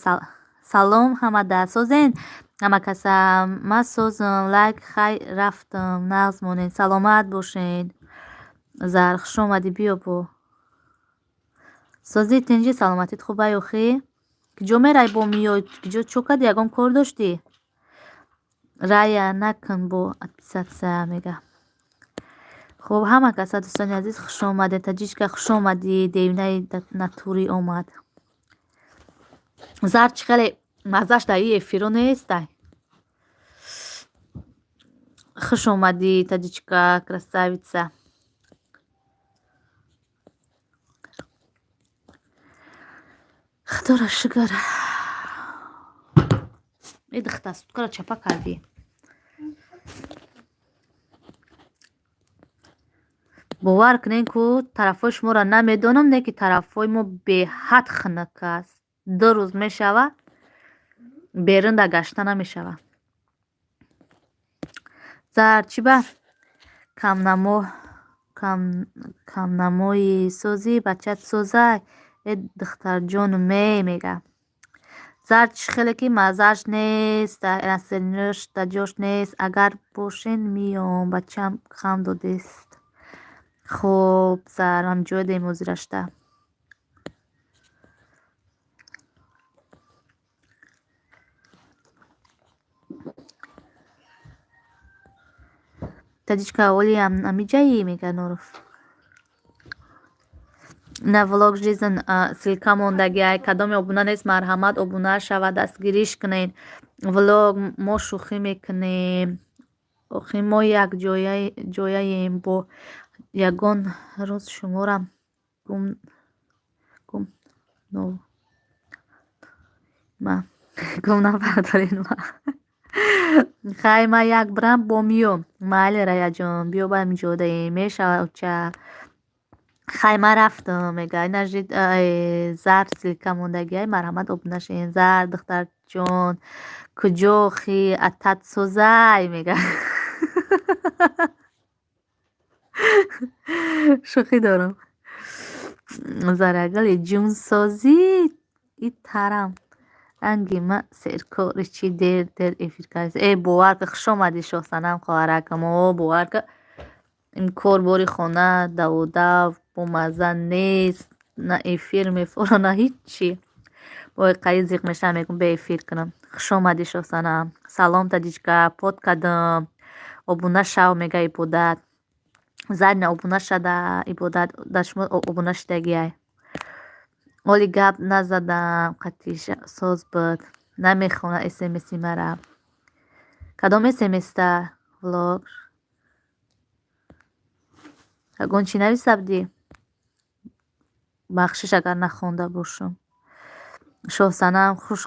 салом ҳамада созен ҳама каса ман созам лайк хай рафтам нағз монед саломат бошед. Зар хуш омадӣ биё бо. Созӣ тинҷӣ саломатит хубай охӣ? Куҷо мерай бо миёй куҷо чо кардӣ ягон кор доштӣ? Рая накун бо отписаться мега. Хуб ҳама каса дӯстони азиз хуш омадед. Таҷичка хуш омадӣ. Девинаи натурӣ омад. Зар чӣ хеле маззаш дар и эфиро нестай. Хуш омадӣ, таҷичка красавица. Худоро шукр. Э, духта, суткаро чапа кардӣ. Бовар кунед, ку тарафҳои шуморо намедонам, не ки тарафҳои мо беҳад хунук аст. 2 рӯз мешавад, берунда гашта намешавад. Зар, чӣ ба камнамо камнамои созӣ, бачат созай? Э, духтарҷону ме мега. Зар чӣ хеле ки маззааш нест, настроение ш дар ҷош нест. Агар бошен, миём, бачам хам додест. Хуб, Зар, ҳамҷоя дем ҳозирашта. Таҷичка, олиам амиҷаи, мега Нуров. На влог жизнь ссылка мондагиай. Кадоме обуна нест, марҳамат, обуна шава, дастгириш кунед. Влог, мо шӯхӣ мекунем. Охи мо як ҷояем, бо ягон рӯз шуморам гум гум гум набардоред ма. Хай, ман як бирам, бо миём. Майли, Раяҷон, биё, ба ҳамиҷодаем, мешавад, оча. Хай, ман рафтам, мега. Инажи Зар ссылка мондагиай, марҳамат, обуна шавед. Зар, духтарҷон, куҷо хи атат созай, мега. Шӯхӣ дорам. Зарагули ҷунсозӣ и тарам. Ранги ма серкори чӣ дер дер эфир кардӣ? Э, бовар ка, хуш омадӣ, Шоҳсанам хоҳаракам. О, бовар ка, ин кор бори хона давудав бомазза нест, на эфир мефора, на ҳиччи. Бой қаи зиқ мешавам, мегӯм бе эфир кунам. Хуш омадӣ, Шоҳсанам. Салом, таҷичка, под кардам. Обуна шав, мега Ибодат. Зарина обуна шада, Ибодат дар шумо обуна шидагиай. Оли гап назадам, қатиш соз буд. Намехонад смси мара. Кадом смста, влог? Ягон чӣ нависа будӣ? Бахшиш, агар нахонда бошам. Шоҳсанам, хуш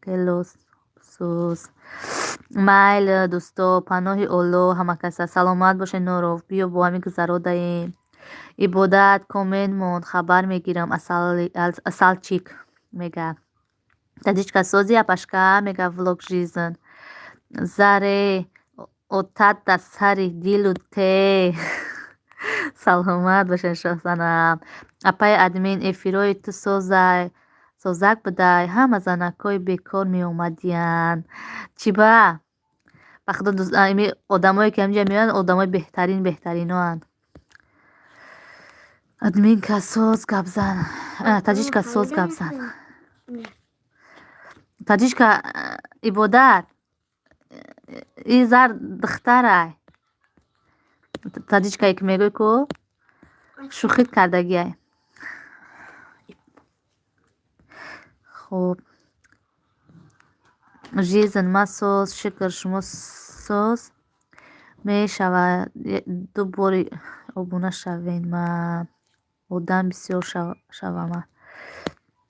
келосуз. Майли, дӯсто, паноҳи Оллоҳ ҳама каса. Саломат бошед, Нуров. Биё, бо ҳамин гузародаем. Ибодат коммент монд, хабар мегирам, асалчик мега. Таҷичка сози, апашка, мега влог жизнь. Заре отат дар сари дилу те. Саломат бошед, Шоҳсанам. Апаи админ, эфирҳои ту созай созак будай, ҳама занакҳои бекор меомадиянд. Чӣ ба? Ба худо, одамое ки ҳаминҷа меоянд, одамои беҳтарин, беҳтариноанд. Админка соз гапзан. Таҷичка соз гапзан. Таҷичка, Ибодат. И Зар духтарай. Таҷичкае ки мегӯй ку шӯхит кардагиай. Хуб. Жизнь, ма соз, шукр, шумо соз мешавад. Ду бори обуна шавед, ма одам бисёр шавама.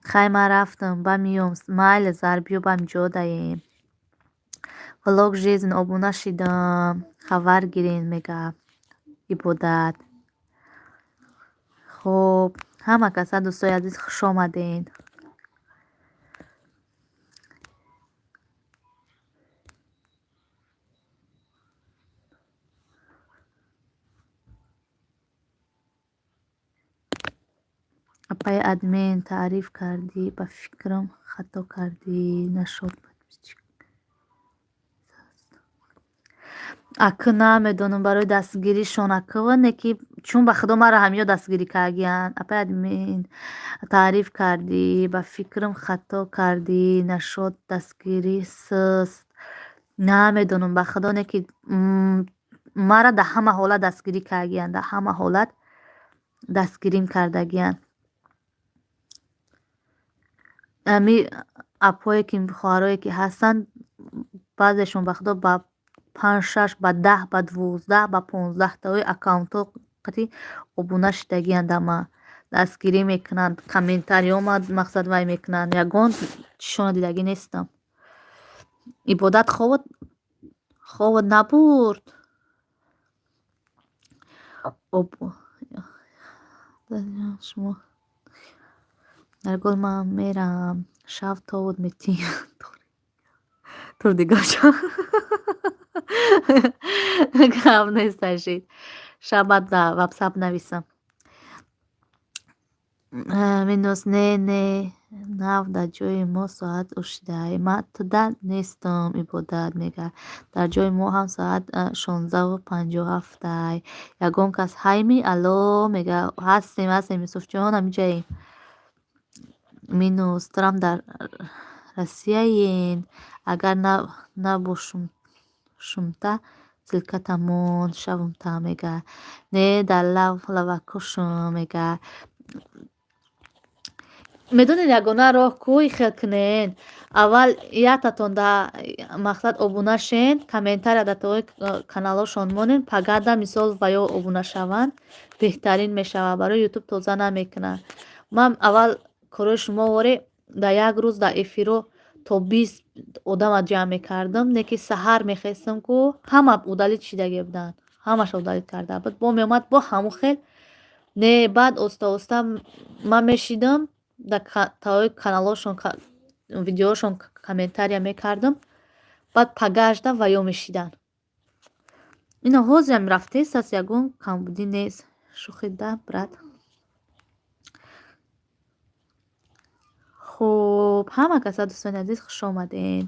Хай, ман рафтам, ба миём. Майли, Зар, биё, ба ҳамиҷо даем. Влог жизнь обуна шидам, хабар гирен, мега Ибодат. Хуб, ҳама каса, дӯстои азиз, хуш омадед. Апаи админ, таъриф кардӣ, ба фикрам хато кардӣ, нашуд. Акы намедонам барои дастгиришон акыва, не ки чун ба худо маро ҳамиё дастгирӣ кардиянд. Апаи админ, таъриф кардӣ, ба фикрам хато кардӣ, нашуд, дастгирӣ суст. Намедонам, ба худо, не ки маро дар ҳама ҳолат дастгирӣ кардиянд, дар ҳама ҳолат дастгирим кардагиянд. Ами апое ки, хоҳарое ки ҳастанд, баъзешон, ба худо, ба панҷ, шаш, ба 10, ба 12, ба 15таҳои аккаунтҳо қати обуна шидагианд, ама дастгирӣ мекунанд, комментариёма мақсад вай мекунанд, ягон чишона дидагӣ нестам. Ибодат, хобот набурд? Шумо Наргул, ман мерам, шав товут метиҳ. Тур дигар гап нест, ашид. Шабат да ватсап нависам. Минус, не, не, нав дар ҷои мо соат ушидай. Ман туда нестам, Ибодат мега. Дар ҷои мо ҳам соат 16:57-ай. Ягон кас ҳайми? Алло, мега. Ҳастем, ҳастем, Юсуфҷон, ҳамиҷаем. Минус, турам дар Россияен. Агар набошумта, ссылкатамон шавумта, мега. Не, дар лавакушум, мега. Медонед, ягона роҳ кӯй хел кунен? Аввал яктатон да мақсад обуна шен, комментария дар таои каналҳошон монен, пагада мисол ва ё обуна шаванд, беҳтарин мешавад. Барои Ютуб тоза намекунад. Ман аввал корои шумо воре дар як рӯз дар эфиро то 20 одама ҷамъ мекардам, не ки саҳар мехестам, ку ҳама удалить шидаге буданд, ҳамаша удалить карда буд, бо меомад, бо ҳамун хел не. Баъд оста оста ман мешидам, дар таои каналҳошон, видеоҳошон комментария мекардам, баъд пагажда ва ё мешиданд. Ино ҳозирам рафтест аст, ягон камбудӣ нест. Шӯхӣ да, брат. Хуб, ҳама каса, дӯстони азиз, хуш омаден.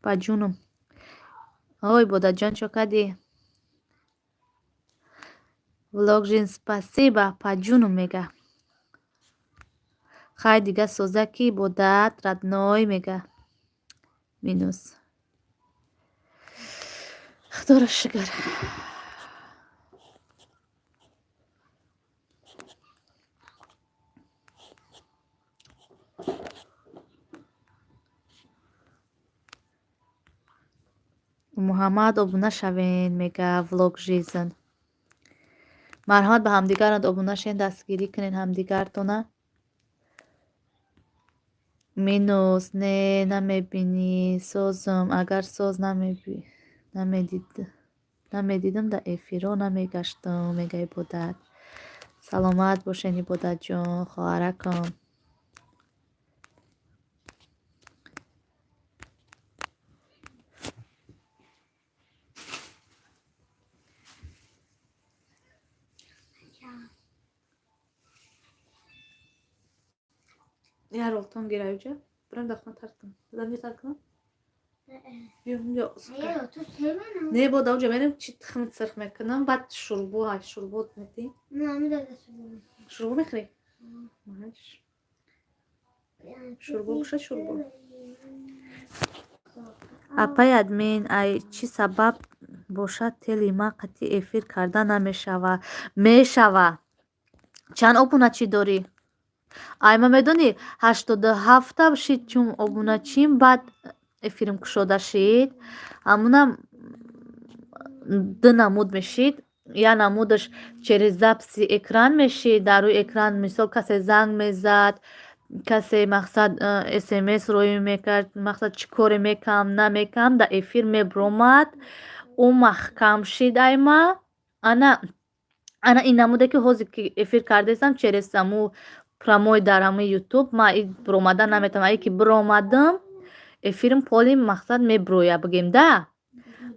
Ба ҷунум. Ой, Бодаҷон, чо кардӣ? Влог жизнь, спасибо, па ҷунум, мега. Хай, дига соза ки, Ибодат родной, мега. Минус. Худоро шукр. Муҳаммад, обуна шавен, мега Влог жизнь. Марҳамат, ба ҳамдигарат обуна шен, дастгирӣ кунед ҳамдигартона. Минус, не, намебинӣ, созм. Агар соз намедидам, дар эфирҳо намегаштам, мега Ибодат. Саломат бошен, Ибодатҷон, хоҳаракам. Я ролтон гираюҷа. Бирам дар хона тарк кунам. Дадам тар кунам? Не, бо даоҷа мерем, чи тухми сирх мекунам, баъд шурбо, ҳай, шурбо метӣ? Шурбо мехӯрӣ? Шурбо боша, шурбо. Апай админ, ай чӣ сабаб бошад, тели ма қатъи эфир карда намешава? Мешава. Чанд обуначӣ дорӣ? Ай, ма медонӣ, 87-та шид, чун обуначим, баъд эфирим кушода шид. Ҳамунам ду намуд мешид. Як намудаш через записи экран мешид, дар рӯи экран мисол касе занг мезад, касе мақсад смс роӣ мекард, мақсад чӣ коре мекам, намекам, дар эфир мебуромад, ӯ маҳкам шид. Ай ма ана ин намуде ки ҳозир ки эфир кардаистам, через ҳаму прямой дар ҳамаи Ютуб ма и биромада наметавонам. Ае ки биромадам, эфирим поли мақсад мебироя, бигем да,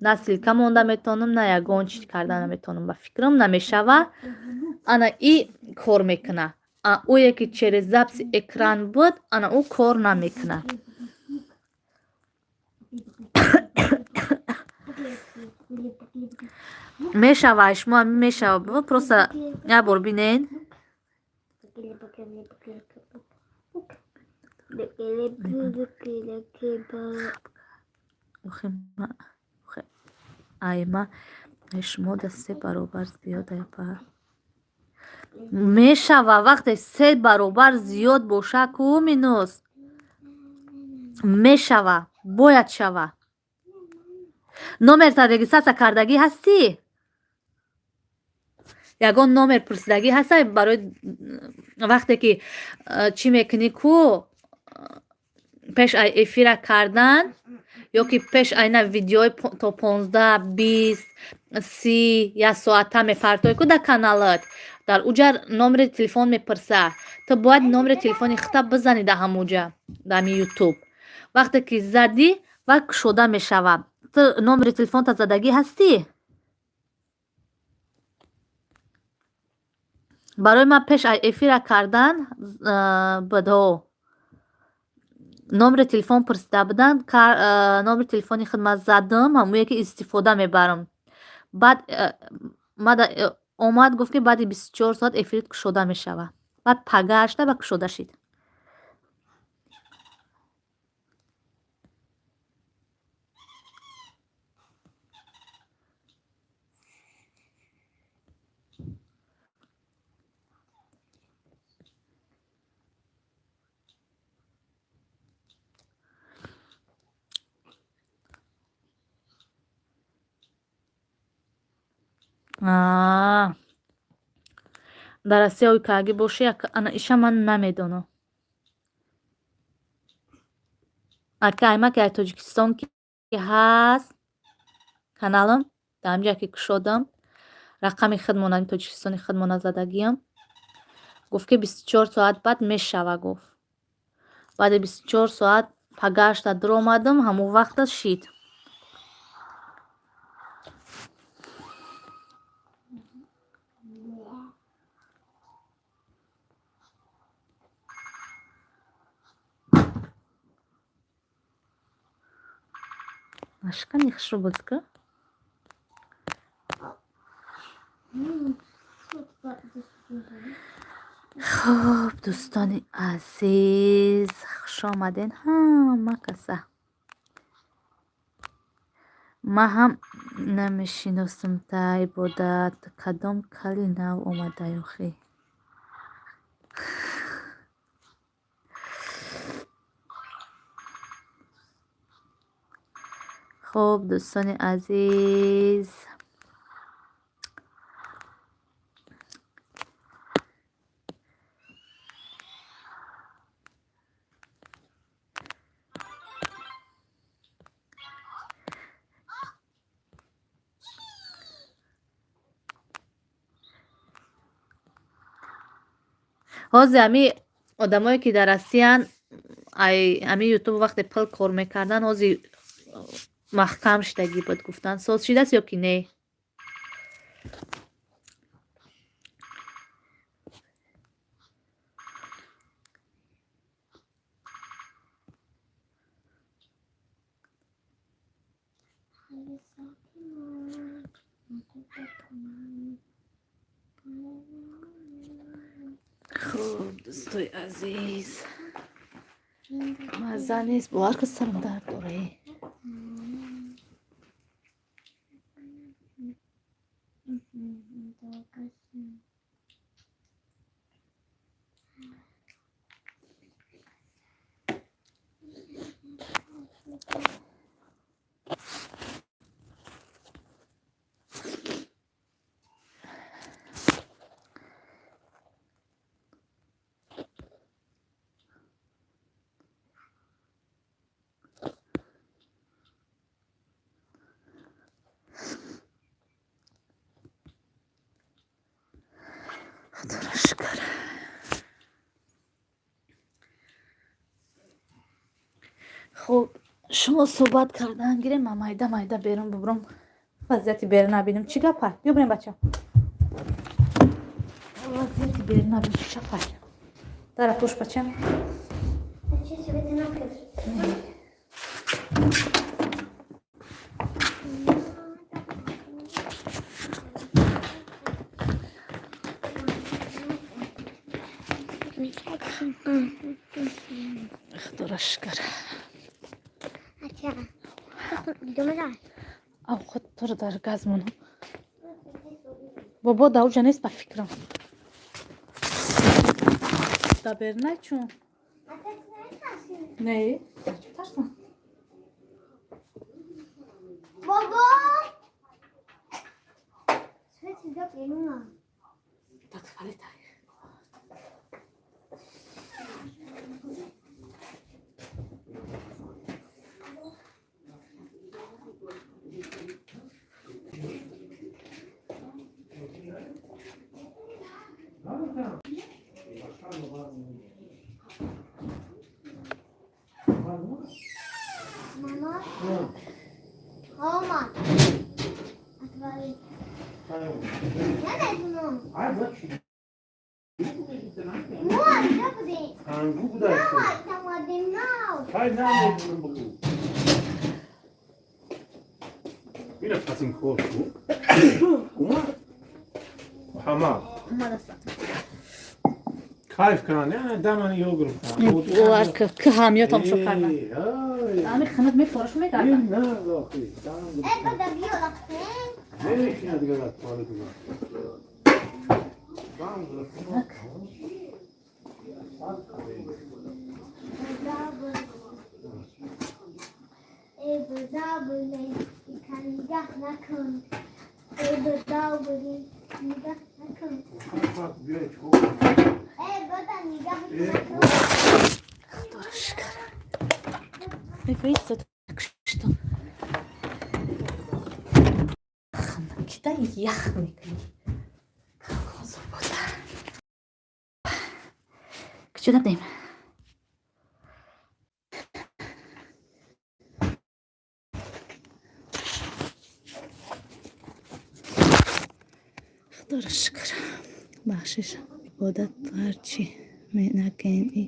на ссылка монда метавонам, на ягон чиз карда наметавонам, ба фикрам намешава. Ана и кор мекуна. Ӯе ки через записи экран буд, ана ӯ кор намекуна. Мешава, шумо мешава, просто як бор бинен. Айма Шумо да се баробар зиёд, апа, мешава. Вақте се баробар зиёд боша ку, минус мешава, бояд шава. Номерта регистрация кардагӣ ҳастӣ? Ягон номер пурсидагӣ ҳаста? Барои вақте ки чӣ мекунӣ ку, пеш ай эфира кардан ё ки пеш айна видеои то 15, 20, 30, як соата мепартоӣ ку дар каналат, дар уҷа номери телефон мепурса. Ту бояд номери телефони худта бизанӣ дар ҳамуҷа, дар ҳами Ютуб. Вақте ки задӣ, ва кушода мешавад. Ту номери телефонта задагӣ ҳастӣ? Барои ман пеш ай эфира кардан будҳо номери телефон пурсида буданд. Номери телефони худ ман задам, ҳамое ки истифода мебарам. Баъд мада омад, гуфт, ки баъди 24 соат эфирит кушода мешавад. Баъд пагашта ва кушода шид. Дар Россия ой кааги боши, ана иша ман намедонам. Ака, аймаки ай Тоҷикистон ки ҳаст каналам, дар ҳамҷа ки кушодам, рақами худмона, Тоҷикистони худмона задагиам. Гуфт, ки 24 соат баъд мешава, гуфт. Баъди 24 соат пагашта дуромадам, ҳамон вақта шид. Ашкани хушрӯ буд ка. Хуб, дӯстони азиз, хушомаден ҳама каса. Ман ҳам намешиносам та, ибодат. Кадом кали нав омадай охӣ? Хуб, дӯстони азиз, ҳозир ҳами одамое ки дар Россиян, ай ҳами Ютуб вақте пул кор мекардан, ҳозир маҳкам шидагӣ буд, гуфтан. Соз шидааст ё ки не? Хуб, дӯстои азиз, мазза нест, бовар ка, сарам дард дора. Худоро шукр. Хуб, шумо суҳбат кардан гирем, ман майда майда берун бубурам, вазъияти берун набинам, чӣ гапа. Биё бирем, бача, вазъияти берун набинам, чӣ гапа. Дара пӯш, бача. Зачем себе ты накрыл? Худоро шукр. Ача. Думала. Ав, худ туро дар газ монам. Бобо дар уҷа нест, ба фикрам. Да бернай чун. Не, чӣ тарсам? Бобо! Свет гап беруна. Да туалета. Мама? Омад. Отвали. Я намедонам. Мо инҷа будем. Хангу буда. Нав омадем, нав. Хай, намедонам, бугу. Ина пас ин кор ку. Умад. Муҳаммад. Омадастам. Кайф кунанд, я дамани ё гирифтан. Бовар ки ҳамё тамошо кардам. Ами ханат мефораш мегардам. На, охи. Дам. Э, бада биё лахтем. Намекунад дигар аз туалет омад. Дам гирифтан. Э, бада буле. Ика нигах накун. Э, бада буле. Нигах накун. Биёй, чикор кунам? Э, бада нигах накун. Худоро шукр. Мегӯи, так что кида ях мекунӣ. Колхозобода. Куҷо дабдем? Худоро шукр. Бахшиш. Ибодат ҳарчи менакем и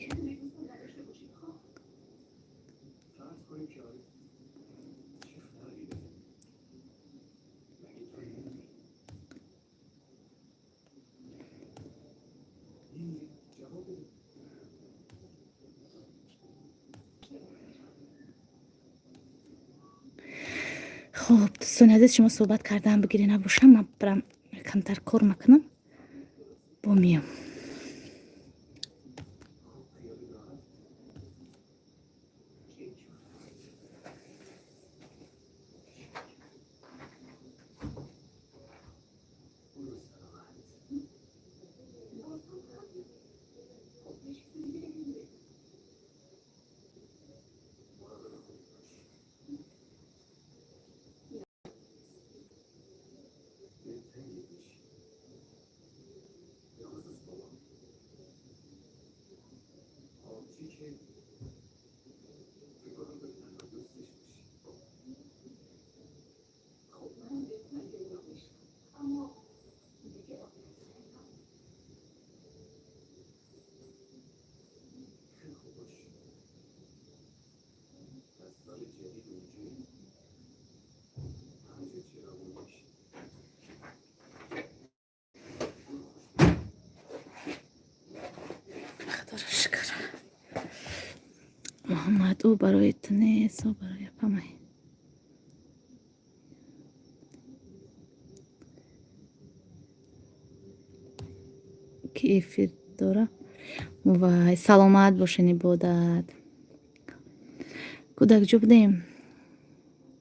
Хуб, дӯстони азиз, шумо суҳбат кардан бигирӣ набошам, ман барам камтар кор макунам, бо миём. Худоро шукр. Муҳаммад, ӯ барои ту нест, ӯ барои апамай. Ки эфир дора? Вай, саломат бошен, ибодат. Кӯдак, ҷо будем?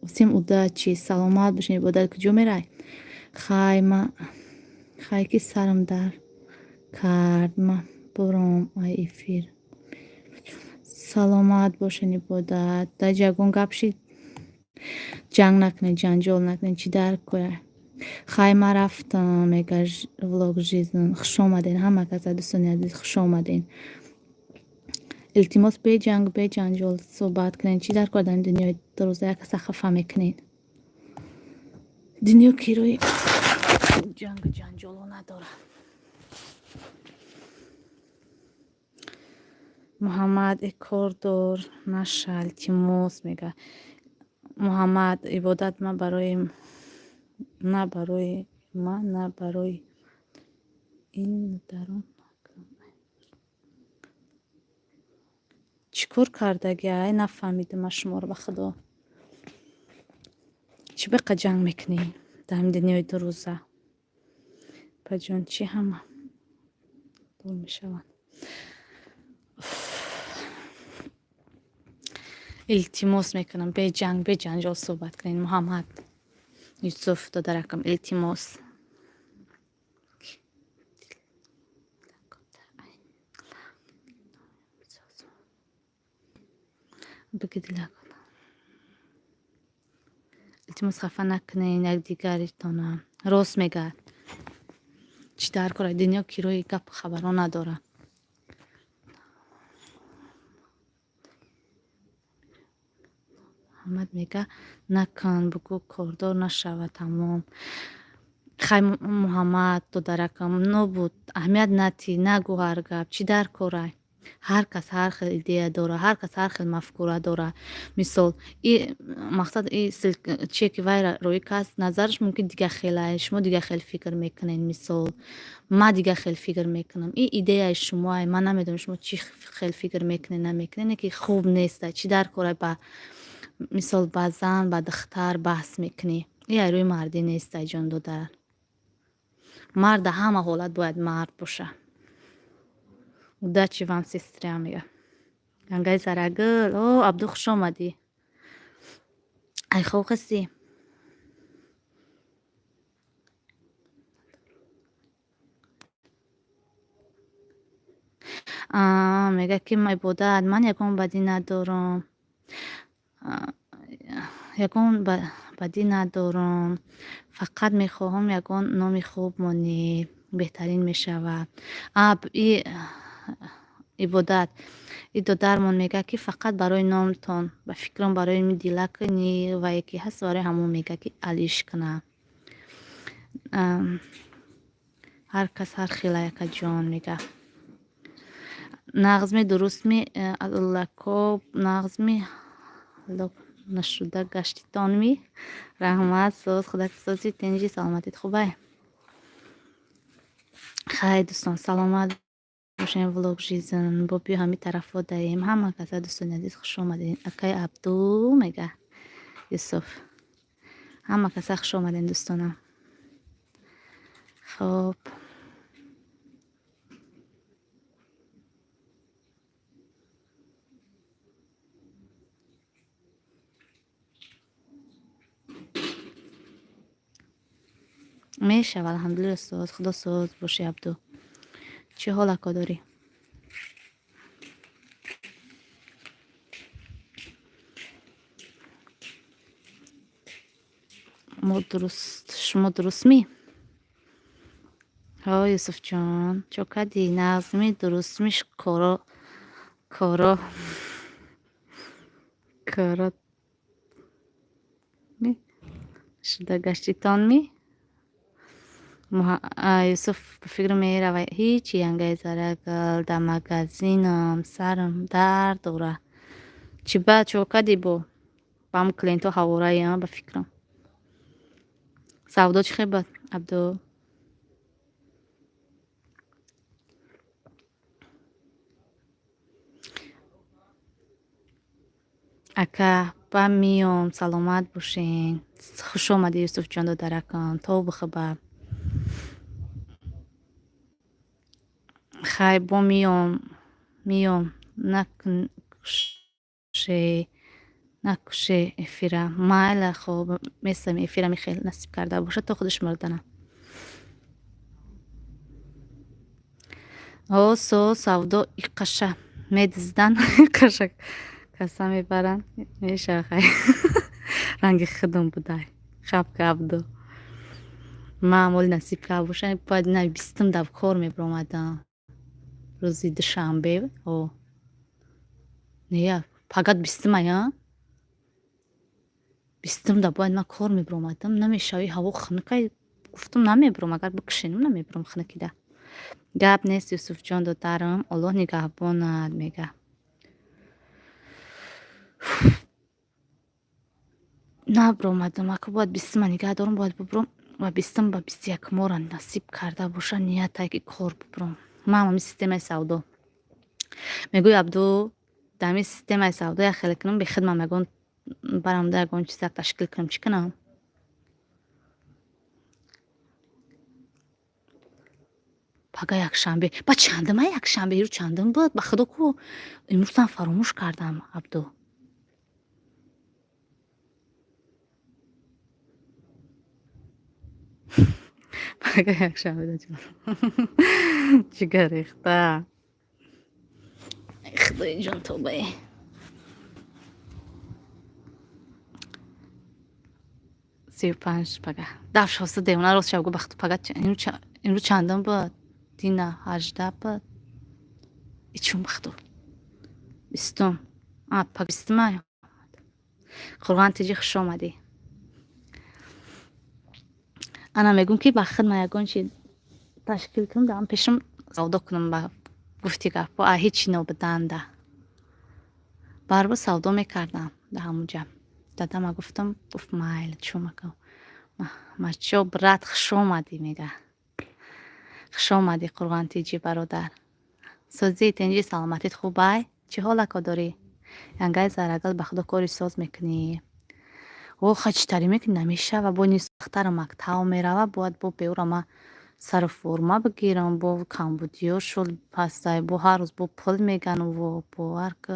Всем удачи, саломат бошен, ибодат. Куҷо мерай? Хай, ма хай ки сарам дар кард, ма буром ай эфир. Саломат бошен, ибодат. Дар ягон гап шид, ҷанг накунед, ҷанҷол накунед, чӣ дар коя? Хай, ма рафтам, мега влог жизнь. Хуш омаден ҳама каса, дӯстони азиз, хуш омаден. Илтимос, беҷанг, беҷанҷол суҳбат кунед. Чӣ дар кор дар ин дунёи дурӯза як каса хафа мекунед? Дунё кирои ҷангу ҷанҷоло надорад. Муҳаммад, э кор дор наша, илтимос, мега Муҳаммад. Ибодат, ма барои на барои ма, на барои ин дарон. Чӣ кор кардаги? Ай, нафаҳмидам ма шуморо, ба худо. Чӣ беқа ҷанг мекунӣ дар ҳамин дунёи дурӯза? Апаҷон, чӣ ҳама дур мешаванд? Илтимос мекунам, беҷанг, беҷанҷол суҳбат кунед. Муҳаммад Юсуф додаракам, илтимос. Илтимос, хафа накунед якдигаритона. Рост мегӯяд. Чӣ дар кора дунё, кирои гап хабаро надорад. Муҳаммад мега, накун, бугӯ, кордор нашава, тамом. Хай, Муҳаммад додаракам, нобуд, аҳамият натӣ, нагӯ ҳар гап. Чӣ дар корай? Ҳар кас ҳар хел идея дора, ҳар кас ҳар хел мафкура дора. Мисол, и мақсад, и чие ки вай рӯи кас назараш мумкин дигар хелай, шумо дигар хел фикр мекунед. Мисол, ман дигар хел фикр мекунам. И идеяи шумоай, ман намедонам, шумо чӣ хел фикр мекунед, намекунед, не ки хуб нестай. Чӣ дар корай, ба мисол, ба зан, ба духтар баҳс мекунӣ? И ай рӯи мардӣ нестай, ҷон додар. Мард дар ҳама ҳолат бояд мард боша. Удачи вам, сестра, мега. Гангаи Зарагул. О, Абду, хуш омадӣ. Ай хоб ҳастӣ? Мега ки ибодат, ман ягон бадӣ надорам, ягон бадӣ надорам, фақат мехоҳам ягон номи хуб монӣ, беҳтарин мешавад. И ибодат, и додармон мега, ки фақат барои номтон, ба фикрам, барои дила кунӣ ва яке ҳаст, барои ҳамон мега, ки алиш куна. Ҳар кас ҳар хела, якаҷон, мега. Нағзми, дурустми, лако, нағзми, нашуда гаштитонми? Раҳмат, соз, худаксози, тинҷи, саломатит хубай? Хай, дӯстон, саломат бошем. Влог жизнь бо биё, ҳами тарафҳо даем. Ҳама каса, дӯстони азиз, хуш омадем. Акай Абду, мега Юсуф, ҳама каса хуш омадем, дӯстонам. Хоб, мешава, алҳамдулилла, соз, худо соз боши. Абду, чӣ ҳол, ако, дорӣ? Мо дуруст, шумо дурустмӣ? Ҳо, Юсуфҷон, чо кардӣ? Нағзми, дурустми, коро, коро, коро шуда гаштитонми? Юсуф ба фикр мерава, ҳичи. Янгаи Зарагал, дар магазинам, сарам дард дора. Чӣ ба, чо кардӣ? Бо ба ҳам клиентҳо ҳавораи, ба фикрам. Савдо чӣ хел бад, Абду? Ака, ба миём, саломат бошен. Хуш омадӣ, Юсуфҷон додаракам, то бихӯба. Хай, бо миём, миём. Накуше, накуше эфира. Майла, хоб, месами эфира, михел насиб карда бошад, то худаш мурдана. О, со савдо иқаша медиздан, иқаша каса мебаранд, мешава. Хай, ранги худам будай шапка. Абду, ман моли насиб карда боша, бояд на 20-ум дар кор мебиромадам, рӯзи душанбе. О, не, пагат 20-умая, 20-ум да бояд ман кор мебиромадам. Намешави, ҳаво хунукай, гуфтум, намебиром, агар бикушенам, намебиром хунукида. Гап нест, Юсуфҷон додарам, Оллоҳ нигаҳбонад, мега. Набиромадам, ака, бояд 20-ума нигаҳ дорам, бояд бубурам ва 20-ум ба 21-умора насиб карда боша, ниятае ки кор бубурам. Ман ҳами системаи савдо мегӯй, Абду, дар ҳами системаи савдо як хеле кунам, бехидмам, ягон барамда, ягон чизак ташкил кунам, чӣ кунам? Пага якшанбе. Ба чандима якшанбе? Ирӯз чандим буд? Ба худо ку имрӯзам фаромӯш кардам, Абду. Пага якшанбе даҷон. Ҷигар рехта. Худои ҷон тобае. 35 пага. Даф шоста девона рост шаб гу бахту пага имрӯз чандум буд? Дина 18 буд. Ичун бахту. 20-ум. А, пага 20-ума. Қурғон тиҷи хуш омадӣ. Ана мегӯм ки ба худ ма ягон чи ташкил кунам, даам пешам савдо кунам ба гуфти гапҳо, а ҳечи нобуданда. Барбо савдо мекардам да ҳамунҷа. Дадама гуфтам, гуфт майли чӯ макун. Мачо брат хуш омадӣ мега. Хуш омадӣ Қурғон тиҷи бародар. Созӣ тинҷи саломатит хубай? Чӣ ҳолако дорӣ? Янгаи зарагал ба худо кори соз мекунӣ. О, ха чӣ тарӣ мекунӣ? Намешава. Бо нисф духтарам мактаб мерава, бояд бо беура ма сару форма бигирам, бо камбудиё шуд пастай, бо ҳар рӯз бо пул мегану во бовар ку.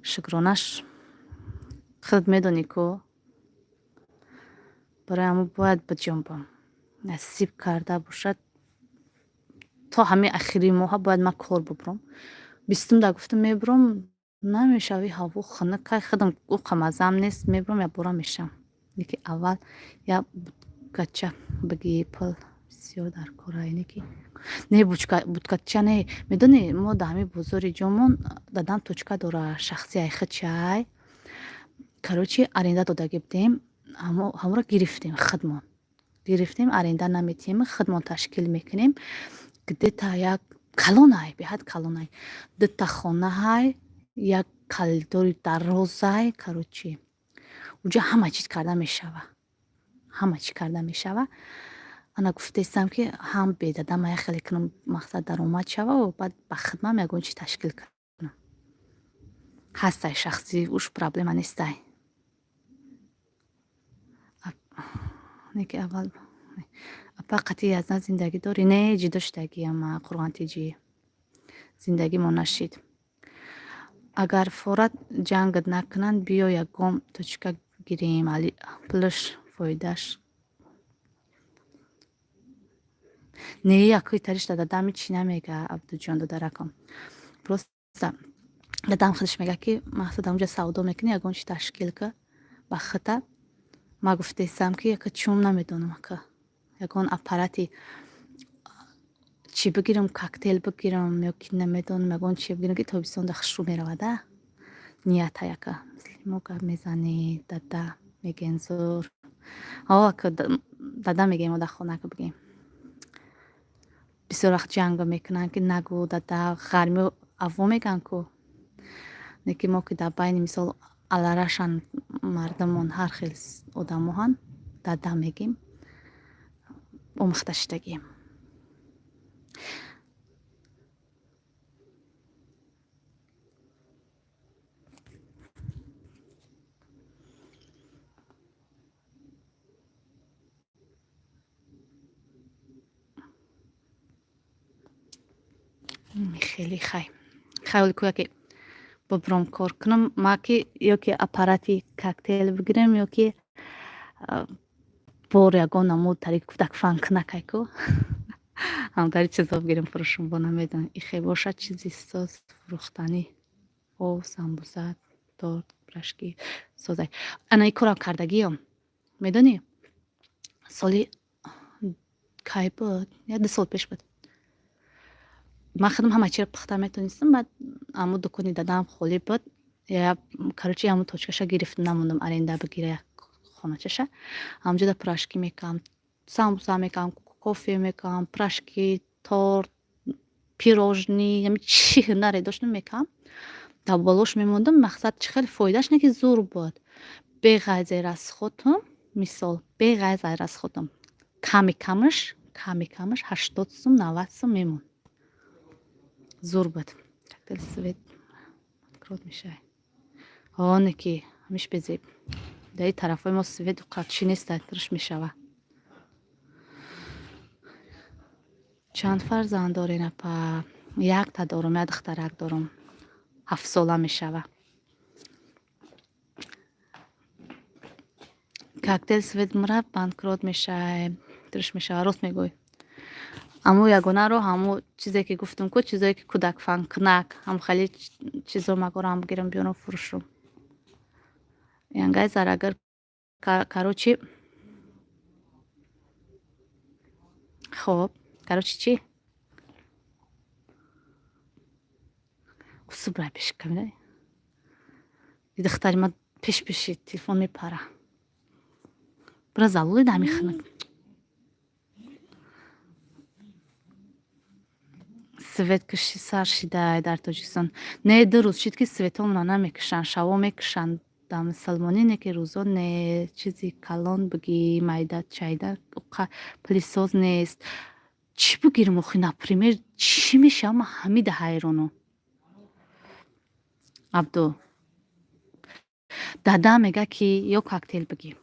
Шукронаш худ медонӣ ку. Барои ҳамо бояд биҷунбам. Насиб карда бошад то ҳамин ахири моҳа бояд ман кор бубурам. 20-ум да гуфтам мебурам, намешава ҳаво хунук кай худам уқа маззаам нест, мебурам якбора мешавам. Леки аввал як буткача бигӣ пул бисёр дар кора ине ки не буткача не медонӣ мо дар ҳамин бозори ҷомон дадам точка дора шахси айхи чай. Короче аренда додагӣ будем, ҳаморо гирифтем худмон. Гирифтем аренда наметиҳем, худмон ташкил мекунем. Где-то як калонай, беҳад калонай. Дута хонаҳай, як коридори дарозай, короче. Уҷа ҳама чиз карда мешава. Ҳама чиз карда мешава. Ана гуфтаистам ки ҳам бедадама як хеле кунам мақсад даромад шава ва баъд ба хидмам ягон чиз ташкил кунам. Ҳастай шахсӣ уш проблема нестай. Неки аввал апа қатъи аз на зиндагӣ дорӣ? Не, ҷудо шудагиам Қурғон тиҷӣ. Зиндагимо нашид. Агар форат ҷангат накунанд, биё ягон точка гирем, пулаш фоидааш. Не, якои тариш дадам ҳичи намега Абдуҷон додаракам. Просто дадам худаш мега ки мақсад ҳамунҷа савдо мекунӣ, ягон чи ташкил ка ба хита. Ма гуфтаистам ки яка чум намедонам ака. Ягон аппарати чӣ бигирам, коктейл бигирам ё ки намедонам ягон чи бигирам ки тобистонда хушрӯ меравада. Нията яка. Мисли мо гап мезанӣ, дада мегӯен зур. О, ака дада мегӯем мо дар хона ака бигӯем. Бисёр вақт ҷанг мекунанд ки нагӯ дада ғармиё аво мегӯянд ку. Лекин мо ки дар байни мисол аларашан мардумон ҳар хел одамоҳанд, дада мегӯем. Омӯхта шудагием. Хеле хай. Хаёли ку яке бубурам кор кунам, ма ки ё ки аппарати коктейл бигирем, ё ки бор ягон намуд тари кӯдак фанкунакай ку. Ҳамтари чизо бигирем фурӯшум бо намедонам. Ихе бошад чизи соз фурӯхтанӣ. Ов, самбуса, торт, пирожки созай. Ана ин корам кардагиём. Медонӣ? Соли кай буд? Як ду сол пеш буд. Ман худам ҳама чиро пухта метонистам, баъд ҳамун дукони дадам холӣ буд. Короче ҳамун точкаша гирифтам, намондам аренда бигира як хоначаша. Ҳамунҷода пирожки мекардам, самбуса мекардам, кофе мекардам, пирожки, торт, пирожни, ҳами чӣ ҳунаре доштам мекардам. Дар болош мемондам, мақсад чӣ хеле фоидааш не ки зур буд. Беғайзи расходам, мисол, беғайз аз расходам, ками камаш, ками камаш 80 сум, 90 сум мемонд. Зур буд. Коктейл свет открот мешавад. Оне ки ҳамиш безеб. Дар ин тарафҳои мо свет қадчӣ нест, рӯш мешава. Чанд фарзанд дорен, апа? Якта дорум, як духтарак дорум, 7-сола мешава. Коктейл свет мура, банкрот мешавай, дурш мешава. Рост мегӯй. Аммо ягона роҳ ҳамо чизе ки гуфтум ку, чизое ки кӯдакфанкунак, ҳам хеле чизо магорам бигирам, биёрам, фурӯшум. Янгай зарагар, короче. Хоб, короче, чӣ? Усубра пеш камида. Духтари ма пеш пеши телефон мепара. Бира залули дами хинак. Свет киши сар шидай дар Тоҷикистон. Не, 2 рӯз шид, ки светомона намекушанд, шаво мекушанд дар мусалмонӣ, не ки рӯзо не. Чизи калон бигӣ, майда чайда пылесос нест. Чӣ бигирем охи, например, чӣ мешава? Ман ҳамида ҳайронам. Абду дада мега, ки ё коктейл бигӣ,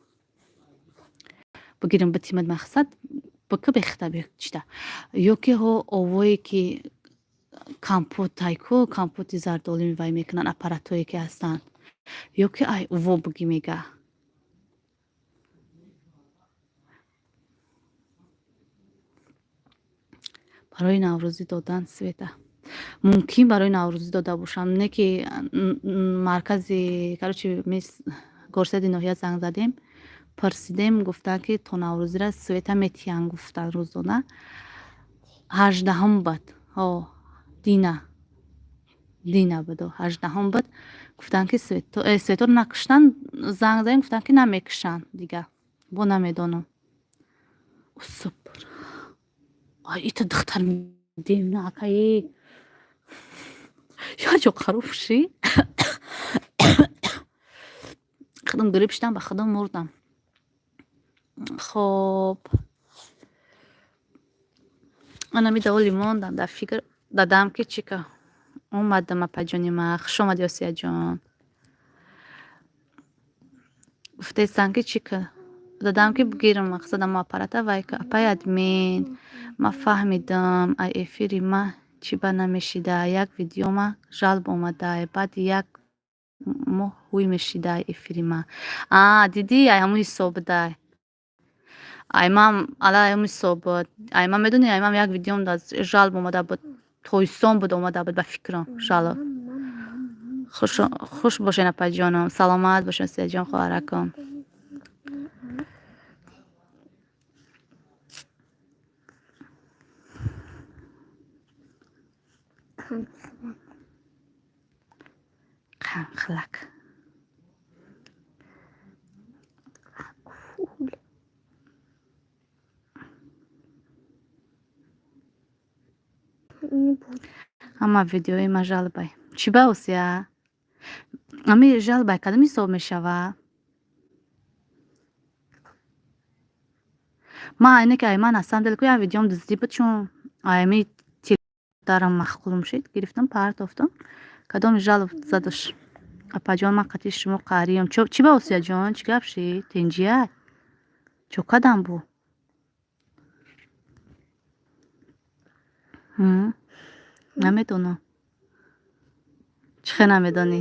бигирем, битимад, мақсад бика бехта чита, ё ки ҳо овое ки компот айку, компоти зардолӣ вай мекунанд, аппаратое ки ҳастанд, ё ки ай уво бигӣ, мега. Барои наврӯзӣ додан света мумкин, барои наврӯзӣ дода бошам, не ки маркази, короче, горсади ноҳия занг задем, пурсидем, гуфтанд, ки то наврӯзира света метиҳанд, гуфтанд, рӯзона. 18-ум буд, ҳо, дина дина буду, 18-ум буд. Гуфтанд, ки светоро накуштанд. Занг задем, гуфтанд, ки намекушанд дига, бо намедонам. Супер! Ай, ита духтар девна, акаи, яҷо қароб ши. Худам гириб шидам, ба худам мурдам. Хоб, анами даволи мондам дар фикр дадам, ки чӣ ка омадам. Апаҷони ма, хуш омадӣ, Осияҷон. Гуфтестан, ки чӣ ка дадам, ки бигирам, мақсадам аппарата вай. Апай админ, ма фаҳмидам, ай эфири ма чӣ ба намешида. Як видеома жалб омада, баъди як моҳ ҳуй мешида эфири ма. А дидӣ, ай ҳамун ҳисоб будай. Ай ман ала ҳамун ҳисоб буд. Ай ман медонӣ, ай ман як видеом жалб омада буд, тоистон буд, омада буд ба фикрам жалоб. Хуш бошен, апаҷоном, саломат бошен, Сияҷон, хоҳараком. Қанхлак. Cool. Ҳама видеои ма жалбай. Чӣ ба, Осия? Ами жалбай кадом ҳисоб мешава? Ман айне ки ай ман на самом деле ку як видеом дуздӣ буд, чун ами дарам махқулум шид, гирифтам, партофтам. Кадоми жалоб задаш? Апаҷон, ман қатъи шумо қаҳриём. Чӣ ба, Осияҷон, чӣ гап шид? Тинҷия чо кадам бу? Намедонам. Чӣ хел намедонӣ?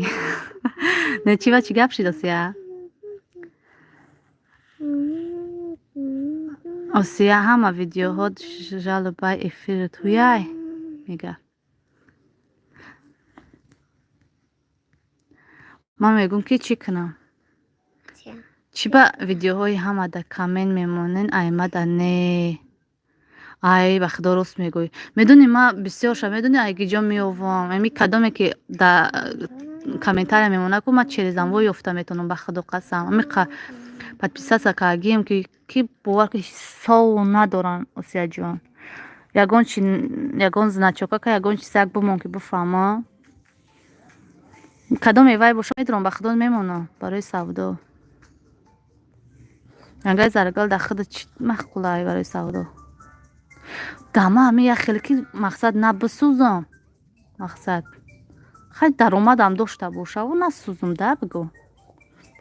Не, чӣ ба, чӣ гап шид, Осия? Осия, ҳама видеоҳо жалобаи эфират ҳуяй, мега. Ман мегӯм, ки чӣ кунам? Чӣ ба видеоҳои ҳама да коммент мемонен, аймада не? Ай, ба худо, рост мегӯӣ. Медонӣ, ма бисёрша, медонӣ, ай гиҷо меёвам? Ами кадоме ки да комментария мемонад ку, ма через амво ёфта метавонам, ба худо қасам. Ами подписаться кардагием, ки бовар ки ҳисоб надоранд, Осияҷон. Ягон чи, ягон значока ка, ягон чизак бимон, ки бифаҳмам кадоме вай боша, медурам, ба худо мемонам барои савдо. Агар заргал дар худат чӣ маъқулай барои савдо? Дама ҳами як хеле ки мақсад на бисӯзам, мақсад хай даромадам дошта бошаву насӯзум да, бигӯ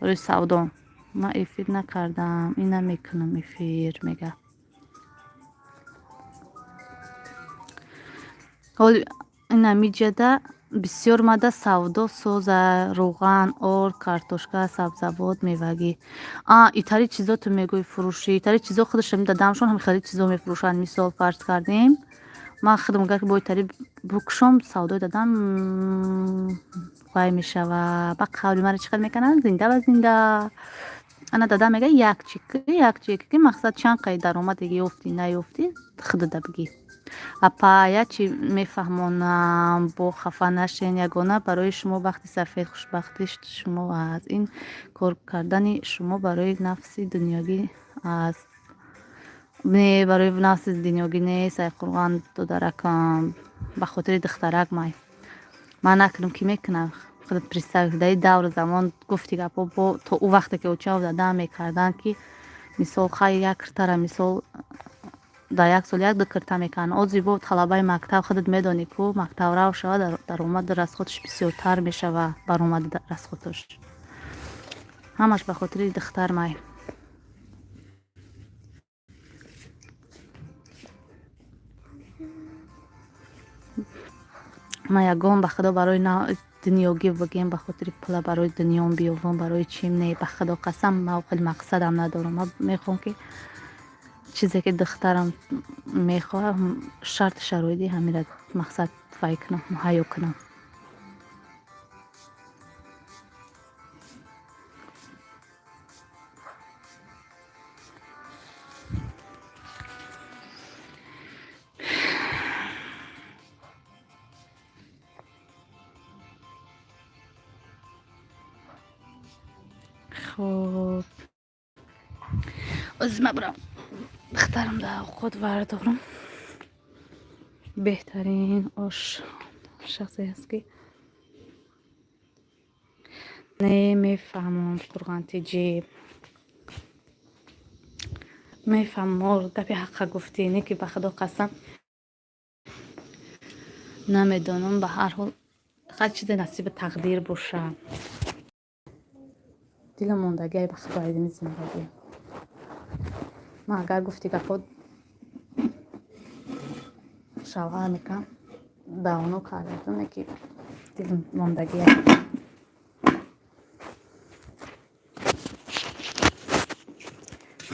барои савдо. Ман эфир накардам, ин намекунам эфир, мега. Ҳол инамиҷада бисёр мада савдо соза: рӯған, орд, картошка, сабзавот, мевагӣ. А итари чизо ту мегӯӣ фурӯшӣ, итари чизо худаш дадамшон ҳам хеле чизо мефурӯшанд. Мисол, фарз кардем, ман худам агар бо итари букшом, савдои дадам вай мешава. Ба қавли мара чӣ қадр мекунанд? Зинда ба зинда. Ана дадам мега, як чи, як чи ки мақсад чанд қай даромаде ёфтӣ, наёфтӣ, худада бигӣ. Апа, як чи мефаҳмонам, бо хафа нашен. Ягона барои шумо бахти сафед, хушбахтии шумо аст. Ин кор кардани шумо барои нафси дунёгӣ аст. Не, барои нафси дунёгӣ нест, Айқурғон додаракам. Ба хотири духтарак май. Ман накунам, ки мекунам? Худат представь, дар давру замон, гуфти гапҳо, бо то ӯ вақте ки очаву дадам мекарданд, ки мисол, хай, як киртара, мисол, дар як сол як ду кирта мекарданд. Ози бо талабаи мактаб, худат медонӣ ку, мактабрав шава, даромаду расходаш бисёртар мешава, баромади расходаш. Ҳамаш ба хотири духтар май. Ман ягон, ба худо, барои дунёгӣ бигем, ба хотири пула, барои дунём биёвам, барои чим не, ба худо қасам, ман хеле мақсадам надорам. Ман мехоҳам, ки чизе ки духтарам мехоҳад, шарту шароити ҳамира мақсад вай кунам, муҳайё кунам. Хуб, ози ман бурам, духтарам дар худ вардорам. Беҳтарин ош шахсе аст, ки не мефаҳмам. Қурғантиҷӣ, мефаҳмам, гапи ҳаққа гуфтӣ, не ки, ба худо қасам, намедонам. Ба ҳар ҳол, ҳар чизе насиби тақдир боша. Дилам мондагиай, ба худо, айдими зиндагӣ. Ман агар, гуфти гапҳо, шавҳар мекунам, давно кардам, ки дилам мондагиай.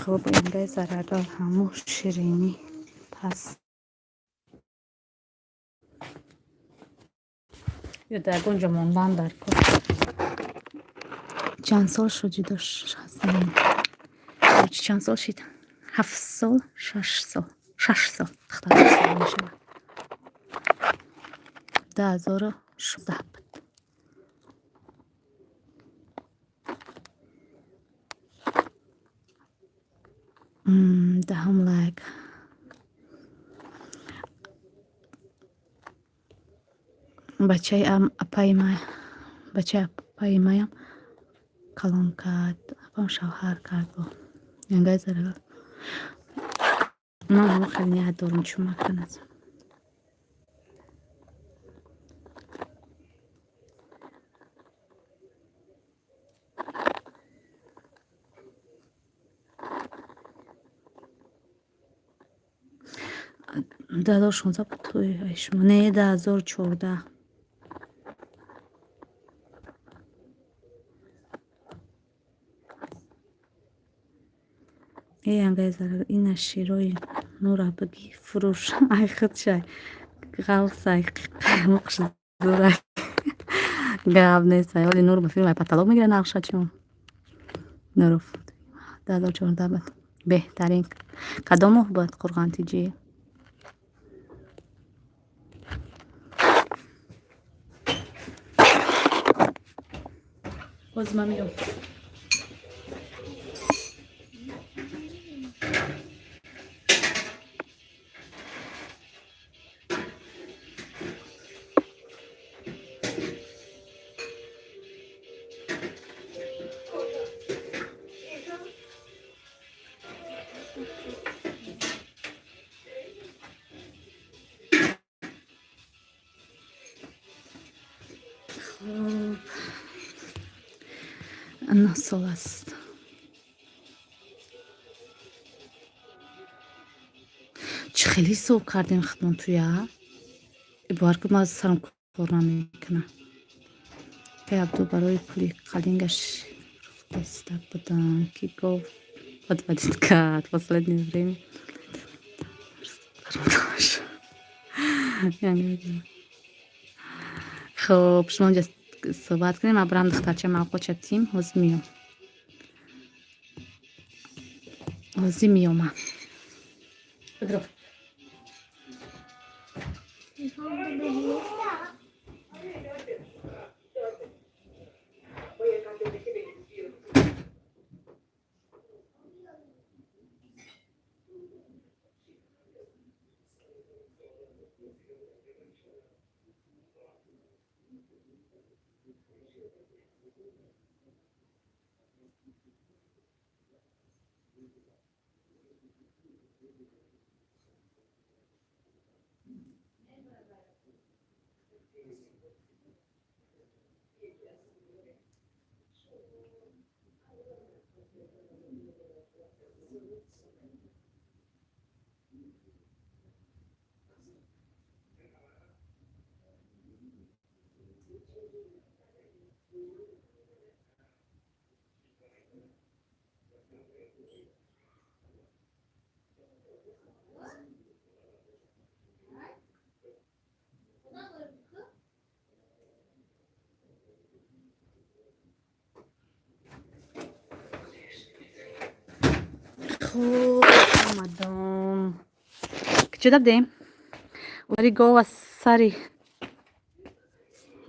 Хуб, ингаи зарардор ҳаму ширинӣ пас ё дар ягон ҷо мондан дар кор. Чанд сол шуд ҷудо ҳастем? Чанд сол шид? 7 сол, 6 сол, 6 сол. Духтар сол мешавад. 2016 буд. Даҳум лайк. Бачаи апаи бачаи апаи маям калон кард, апам шавҳар кард. Бо янгаи зарагал ман ҳама хеле ният дорам, чун макунад. 2016 буд тӯи шумо? Не, 2014. Э, янгаи зарагал, ина широи нура бигӣ, фурӯш. Ай худшай ғалсай, қаймоқш зурай, гап нестай. Оли нур ба фирмаи потолок мегирад нақша чун нуров. 2014 буд. Беҳтарин. Кадом моҳ буд, Қурғантиҷӣ? Боз ман меём. Хуб, 9 сол аст. Чӣ хеле ҳисоб кардем худмон туя. Бовар кун, ман сарам кор намекунам. Кай Абду барои пули қалингаш фурӯхтаиста будам, ки гов подводить кард. Последнее время. Я не. Хуб, шумо инҷа суҳбат кунем, ман барам духтарча мавқот тим, ҳозир меём. Ҳозир меём ман. Бигро. Хуб, омадам. Куҷо будем? Утари гова сари.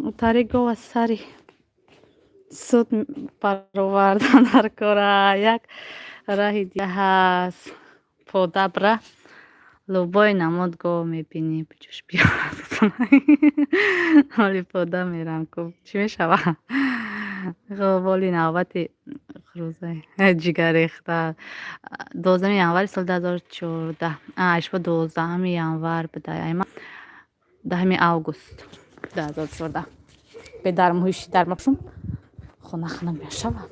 Утари гова сари. Суд баровардан дар кора. Як раҳи дига ҳаст. Подабра. Любой намуд гов мебинӣ, биҷӯш биё. Ҳоли пода мерам ку. Чӣ мешава? Хуб, ҳоли навбати хурӯза ҷигаррехта. 12 январи соли 2014. Ишбо 12 январ буда. Айма 10 август 2014. Бедармоҳиши дармапшум хона хона мешава.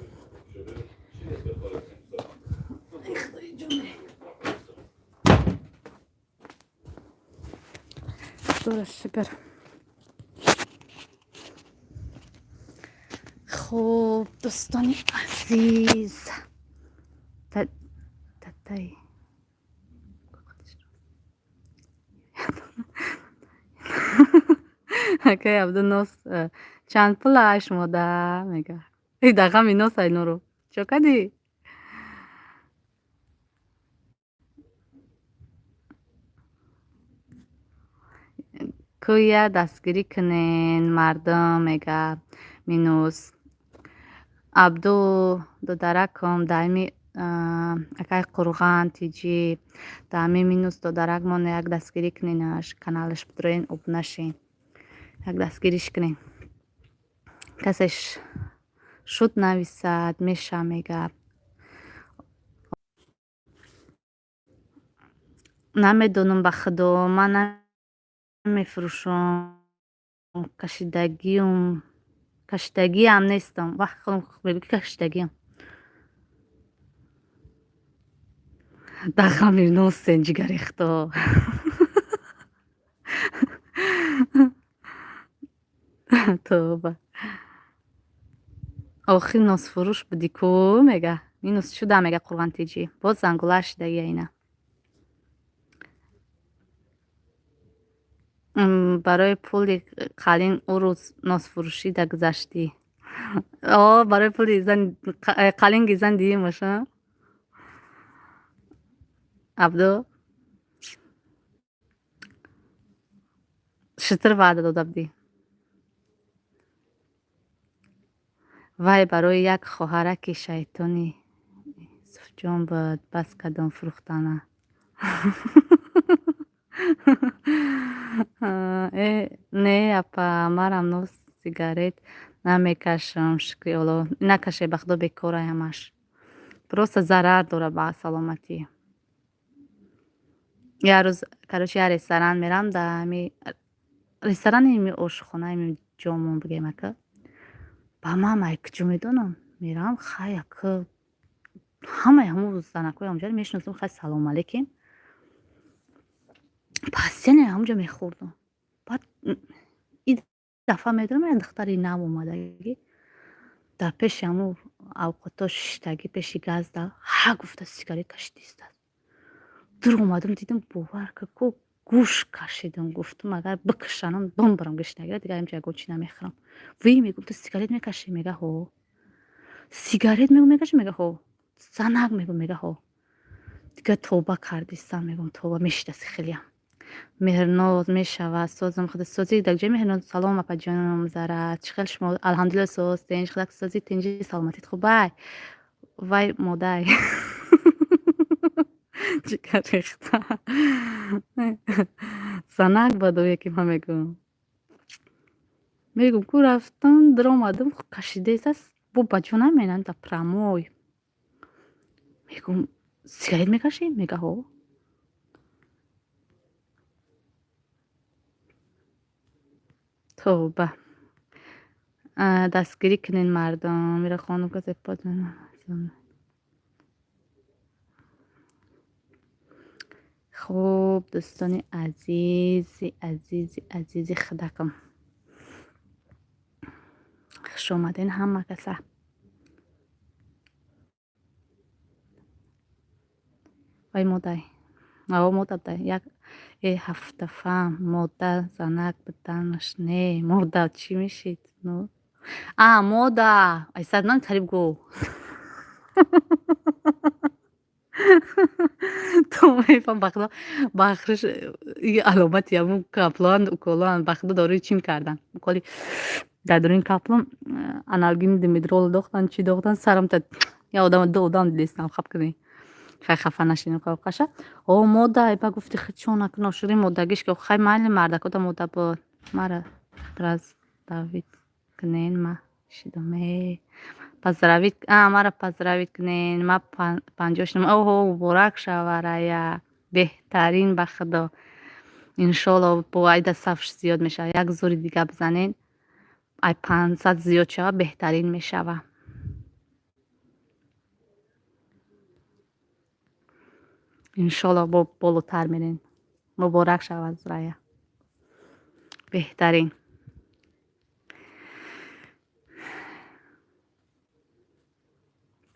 Худоро шукр. Хуб, дӯстони азиз. Татай. Акай Абду, нос чанд пула шумода мега. И дар ғами нос ай нуру. Чо кардӣ? Кӯя дастгирӣ кунен мардум, мега минус. Абду додаракам даими акай Қурған тиҷи даами минус додаракмон як дастгирӣ куненаш, каналаш бидроен, обуна шен. Як дастгириш кунен. Касеш шуд нависад, меша мега. Намедонам, ба худо, ман намефурӯшам. Кашидагиум кашидагиам нестам. Вах, мегӯ ки кашидагиам. Дар ғами носен ҷигаррехто. Тоба. Охир носфурӯш будӣ ку, мега. Минус шуда, мега Қурған тиҷӣ. Боз зангула шидагия ина. Барои пули қалин ӯ рӯз носфурӯшида гузаштӣ. О, барои пули қалинги зан диимаш, а? Абду? Шитр ваъда дода будӣ. Вай барои як хоҳараки шайтони Юсуфҷон буд, бас кардам фурӯхтана. Э, не, апа, марам нос сигарет намекашам, шукри Аллоҳ. Накаше, ба худо, бекорай ҳамаш. Просто зарар дора ба саломатӣ. Як рӯз, короче, як ресторан мерам, дар ҳами ресторани ими ошхона, ими ҷомон бигем ака. Ба ман ай куҷо медонам? Мерам, хай, ака, ҳамаи ҳамун занакҳои ҳамҷоро мешиносам, хай, салом алейкум. Постоянно ҳамунҷо мехӯрдам. Баъд и дафъа медонам, як духтари нав омадагӣ, дар пеши ҳамун авқото шиштагӣ, пеши газда ҳа гуфта сигарет кашида истад. Дур омадам, дидам, бовар ка, ку гӯш кашидам, гуфтам, агар бикашанам, бимбарам гишнагира, дигар инҷа ягон чӣ намехӯрам. Вый, мегум, ту сигарет мекашӣ? Мега, ҳо. Сигарет, мегум, мекашӣ? Мега, ҳо. Занак, мегум. Мега, ҳо. Дигар тоба кардистам, мегум, тоба, мешидаси хелеам. Меҳрноз мешавад, созам, худо созӣ. Дар ҷои Меҳрноз. Салом, апаҷонам Зара, чӣ хел шумо? Алҳамдулилла, соз, тинҷ, худак созӣ, тинҷи, саломатит хубай? Вай, модай ҷигар рехта, занак бадое ки ман мегум, ку рафтам, даромадам, кашидаист, бо ба ҷо наменанд, да прямой. Мегум, сигарет мекашӣ? Мега, ҳо. Тоба, дастгирӣ кунед, мардум. Ира хонум касе. Хуб, дӯстони азизи азизи азизи худакам, хушомаден ҳама каса. Вай, модай, аво мода дай як э ҳафтафа мода занак буданаш не, мода чӣ мешид? А, мода айсад ман қариб гу то мефаҳм. Ба худо, бахриш аломати ҳамун каплоан, уколоан. Ба худо, дорои чим кардан, уколи дар дуруни каплон аналгин, димедрол дохтан, чӣ дохтан, сарам та я одама, ду одам дидестам. Хаб кунӣ, хай, хафа нашинем, қаша. О, мода ба гуфти чона ношири модагиш ки хай, майли, мардакода мода буд. Мара поздравить кунен, ма шидам э поздравить, а мара поздравить кунен, ма 50 шудам. Оҳо, муборак шава, Рая, беҳтарин. Ба худо, иншолло, бо айда сафш зиёд мешава. Як зури дига бизанед, ай 500 зиёд шава, беҳтарин мешава. Иншолло, бо болотар мерем. Муборак шавад, Рая, беҳтарин.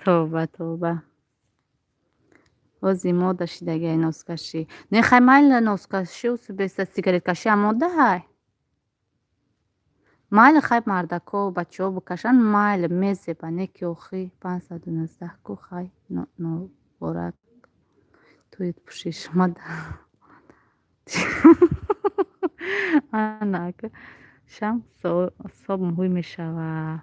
Тоба, тоба, бози мода шидагиай носкашӣ. Не, хай, майли, носкашӣ беста, сигареткашӣ ам модаҳай. Майли, хай, мардако, бачаҳо бикашанд, майли, мезеба, не ки охи 519 ку. Хай, ноборак туит пӯшиш мада анак шам соб муҳим мешава.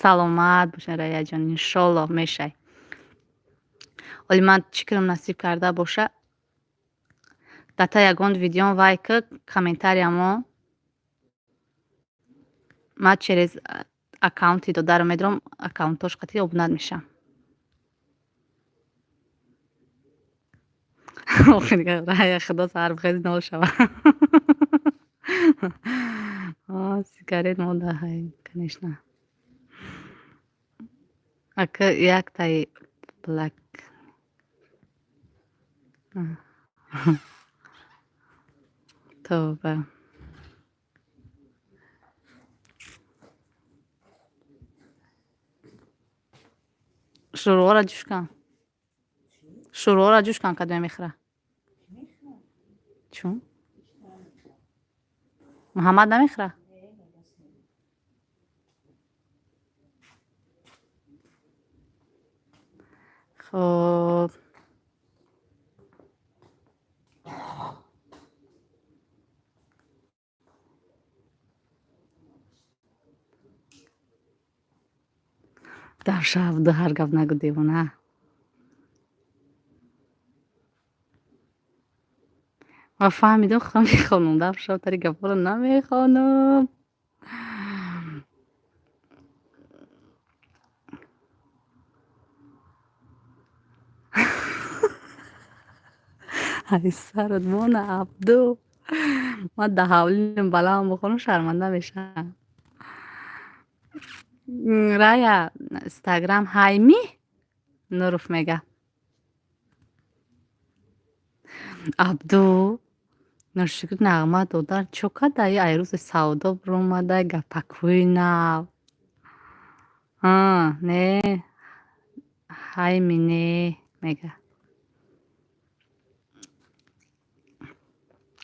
Саломат бошед, Раяҷон, иншолло, мешай. Оли ман чӣ кунам, насиб карда боша. Дата ягон видеом вай ки комментариямо, ман через аккаунти додаро медорам, аккаунтош қатӣ обунат мешавам. Рая, худо саҳар бихези, нол шава. Сигарет модаҳай, конечно. Ака, яктаи блак. Тоба, шӯрворо ҷӯш кан, шӯрворо ҷӯш кан, кадоме мехӯра? Чун Муҳаммад намехӯра. Хуб, дар шаб ҳар гап нагӯ, девона. Ма фаҳмидам, худам мехонам, дар шаб тари гапҳоро намехонам. Ай, сарат мона, Абду, ман дар ҳавлим баланд бихонам, шарманда мешавам. Рая, инстаграм ҳайми Нуруф мега. Абду, ношукр, нағма додар чо кадай? Ай рӯзи савдо биромадай, гапакҳои нав. Не, ҳайми не мега.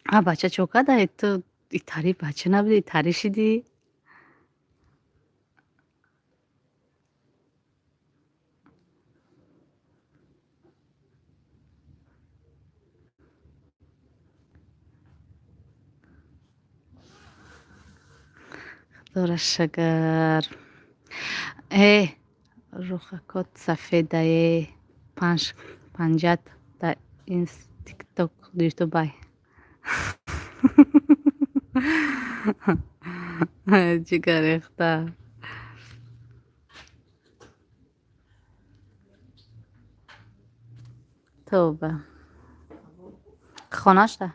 А бача чо кадай? Ту итари бача набудӣ, итарӣ шидӣ? Худоро шукр. Э, рухакот сафедае, панҷ панҷат дар инс тикток, ютубай. Ҷигаррехта. Тавба. Хонашда?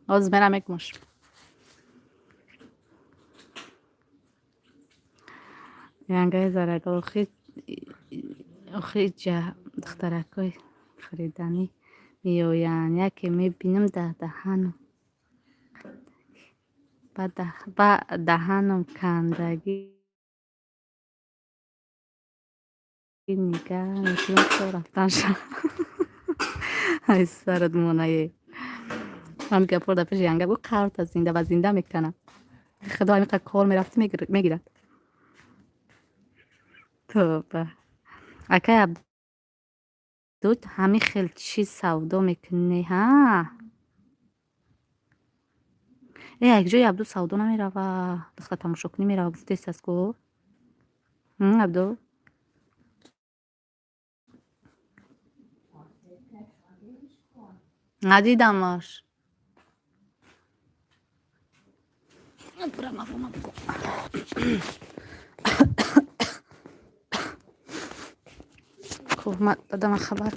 Ҳозир мерам мекумаш. Янгаи зарак, охи ҷа духтаракҳои хариданӣ меоянд. Яке мебинам, дар даҳанам ба даҳанам кандагӣ нигаҳ мекунам то рафтан шавад. Ай сарат монае. Ҳамин гапҳоро дар пеши янга гӯ, қарта зинда ба зинда мекунам. Худо, ҳамин қадр кор мерафтӣ, мегирад. Тавба. Акай Абдуд, ҳамин хел чиз савдо мекунӣ, ҳа? Э, як ҷои Абду савдо намерава, духтар тамошокунӣ мерава, гуфтест аст ку? Абду? Надидамаш. Бура, мавома бугӯ. Ку, дадама хабар.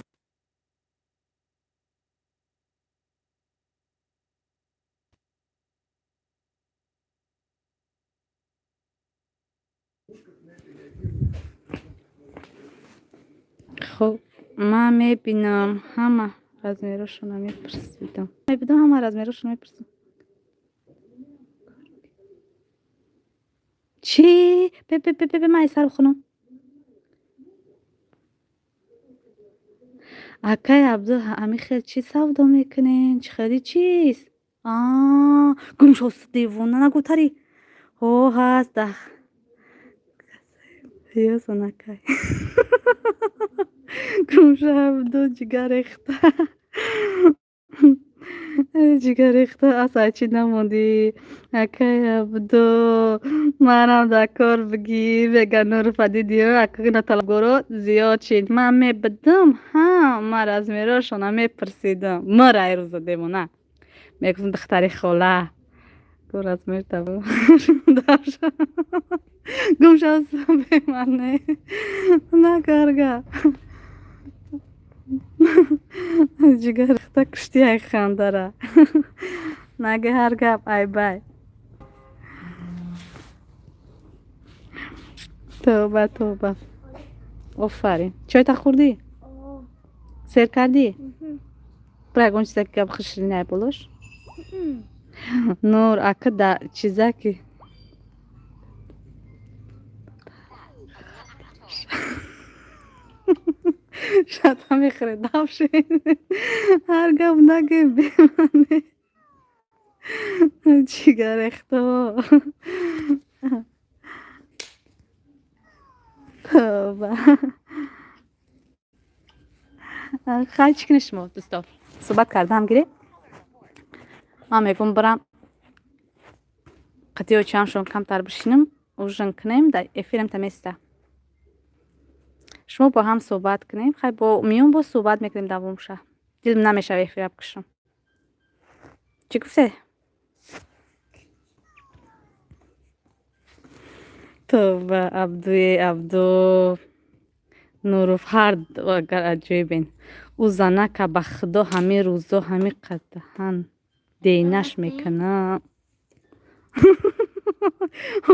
Хуб, ман мебинам, ҳама размерошонро мепурсидам. Мебинам, ҳама размерошонро мепурсам. Чӣ? Бе, бе, бе, бе, ман сар бихонам. Акай Абду, ҳамин хел чӣ савдо мекунен? Чӣ хели чиз? А, гум шо, девона, нагӯтарӣ. Ҳо, ҳаст да. Ёсон, акай. Гум шо, Абду, ҷигар рехта. Ҷигар рехта, асай чӣ намондӣ? Акай Абду, манам дар кор бигӣ, мега Нурфа, дидиё, акна талабгоро зиёд шид. Ман мебидам, ҳа, ман размерошона мепурсидам. Мара ай рӯза девона. Мегуфтам, духтари хола. Гу размер таб. Гум шав, бемане. Накарга. Ҷигар рехта, кушти ай хандара. Наги ҳар гап, ай бай. Тавба, тавба. Офарин. Чойта хӯрдӣ? Сер кардӣ? Бира, ягон чизаки гап хушринай болош. Нур, ака да чизаки шата мехӯре, давши. Ҳар гап наге, бемане. Ҷигар рехто. Тавба. Хай, чӣ кунед шумо, дӯсто? Суҳбат кардам гирем. Ман мегӯм, бирам қатиё чамшон камтар бишинам, ужин кунем, дар эфирам таместа. Шумо бо ҳам суҳбат кунем. Хай, бо миён боз суҳбат мекунем, давомша. Дилм намешава эфира бикушам. Чӣ гуфте? Тавба, Абдуе, Абду. Нуров, ҳар агар аҷоибен. Ӯ занака, ба худо, ҳамин рӯзо ҳамин қаддаҳан денаш мекунам.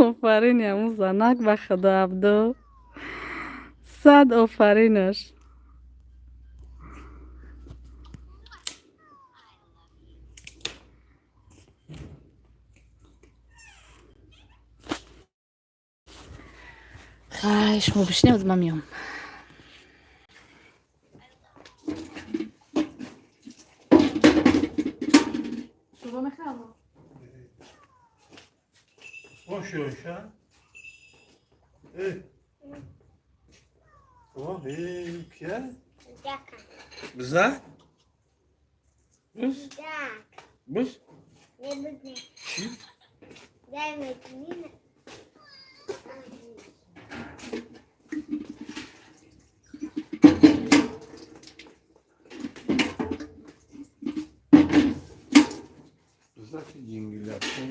Офарин ҳамун занак, ба худо, Абду. Сад офаринаш. Хай, шумо бишинед, ман миём. Boş. Ey. Oh, ey, kia? Биза? Буз? Буз? Чӣ? Бизаки ҷингилапо.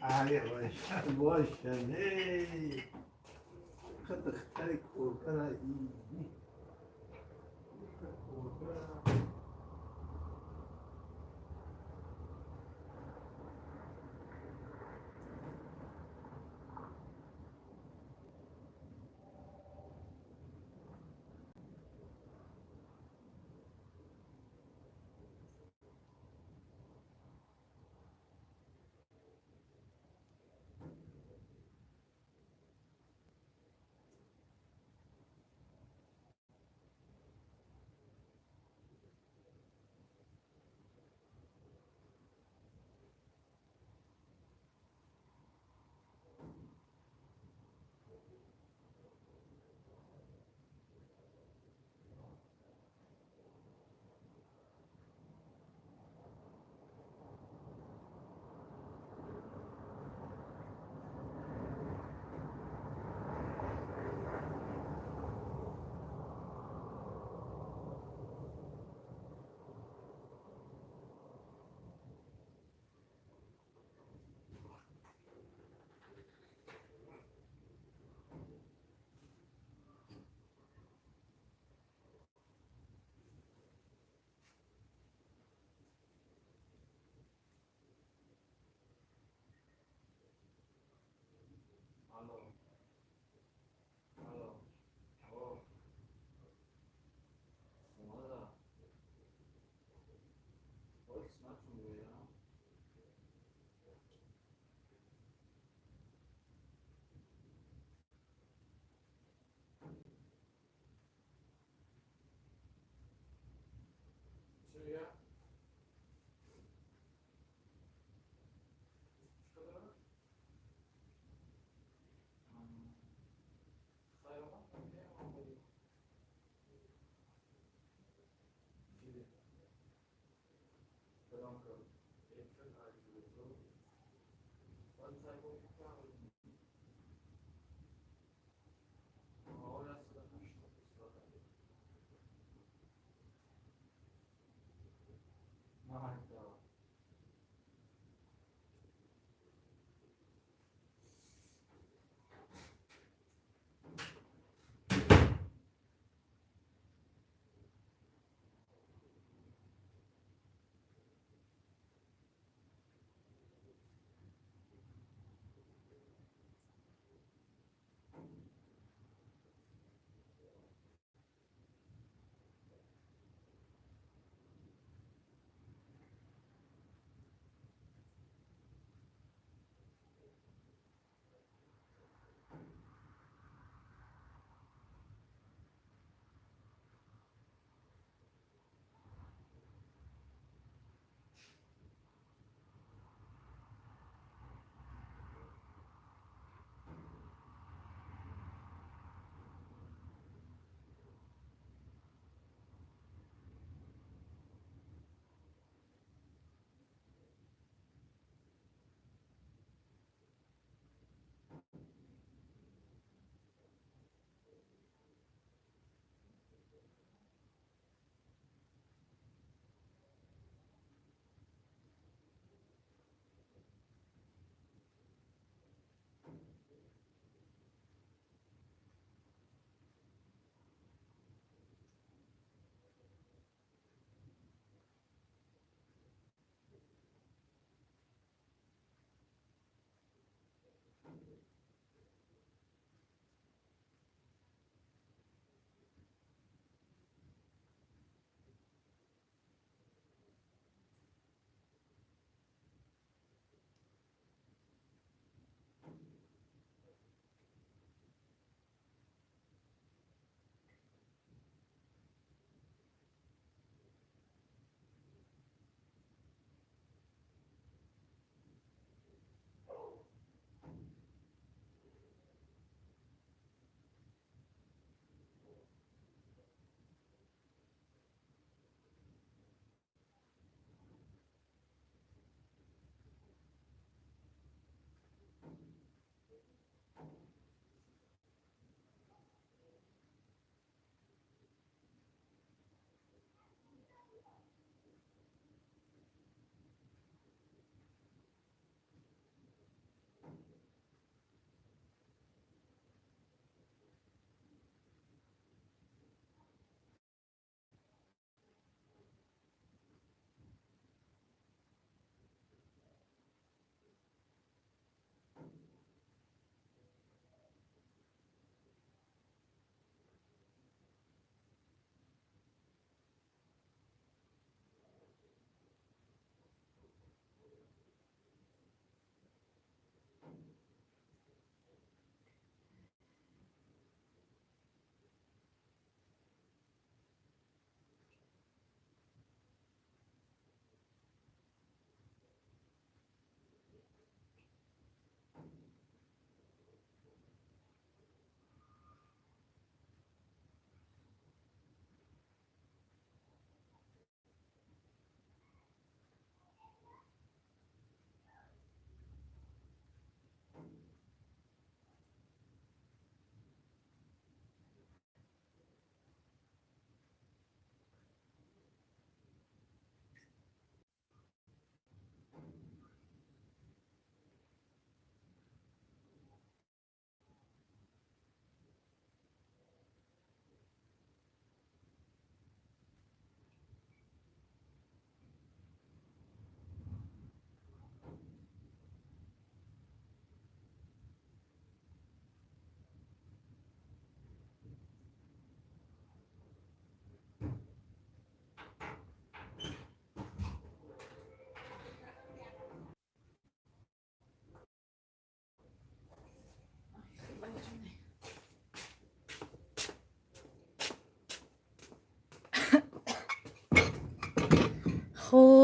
Ай, бошан, бошан, эй. Духтари кӯрпара. Кӯрпара.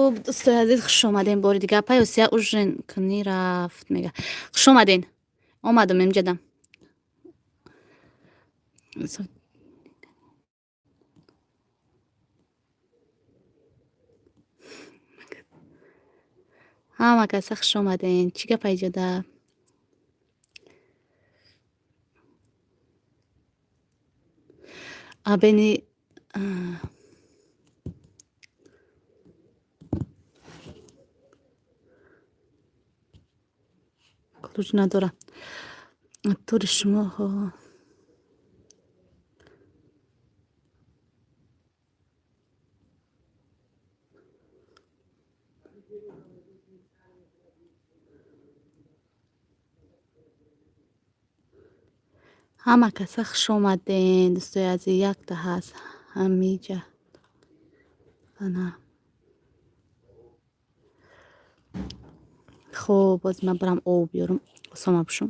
Хуб, дӯстои азиз, хуш омадем бори дигар. Апай Осия ужин кунӣ рафт, мега. Хуш омаден. Омадам имҷадам. Ҳама каса хуш омаден. Чӣ гап айҷода? Абени ключ надора. Тури шумо ҳама каса хуш омаден, дӯстои азиз. Якта ҳаст ҳамиҷа. Ана. Хуб, боз ман барам об биёрам, осома пӯшам.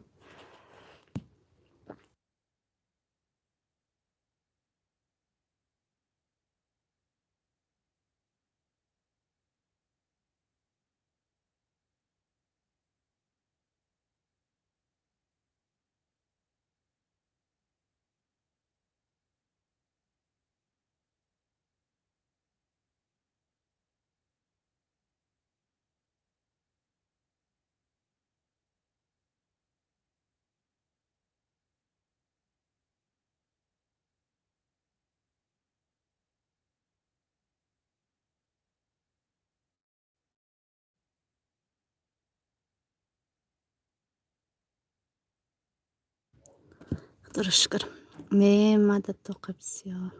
Худоро шукр. Не, мада тоқа бисёр.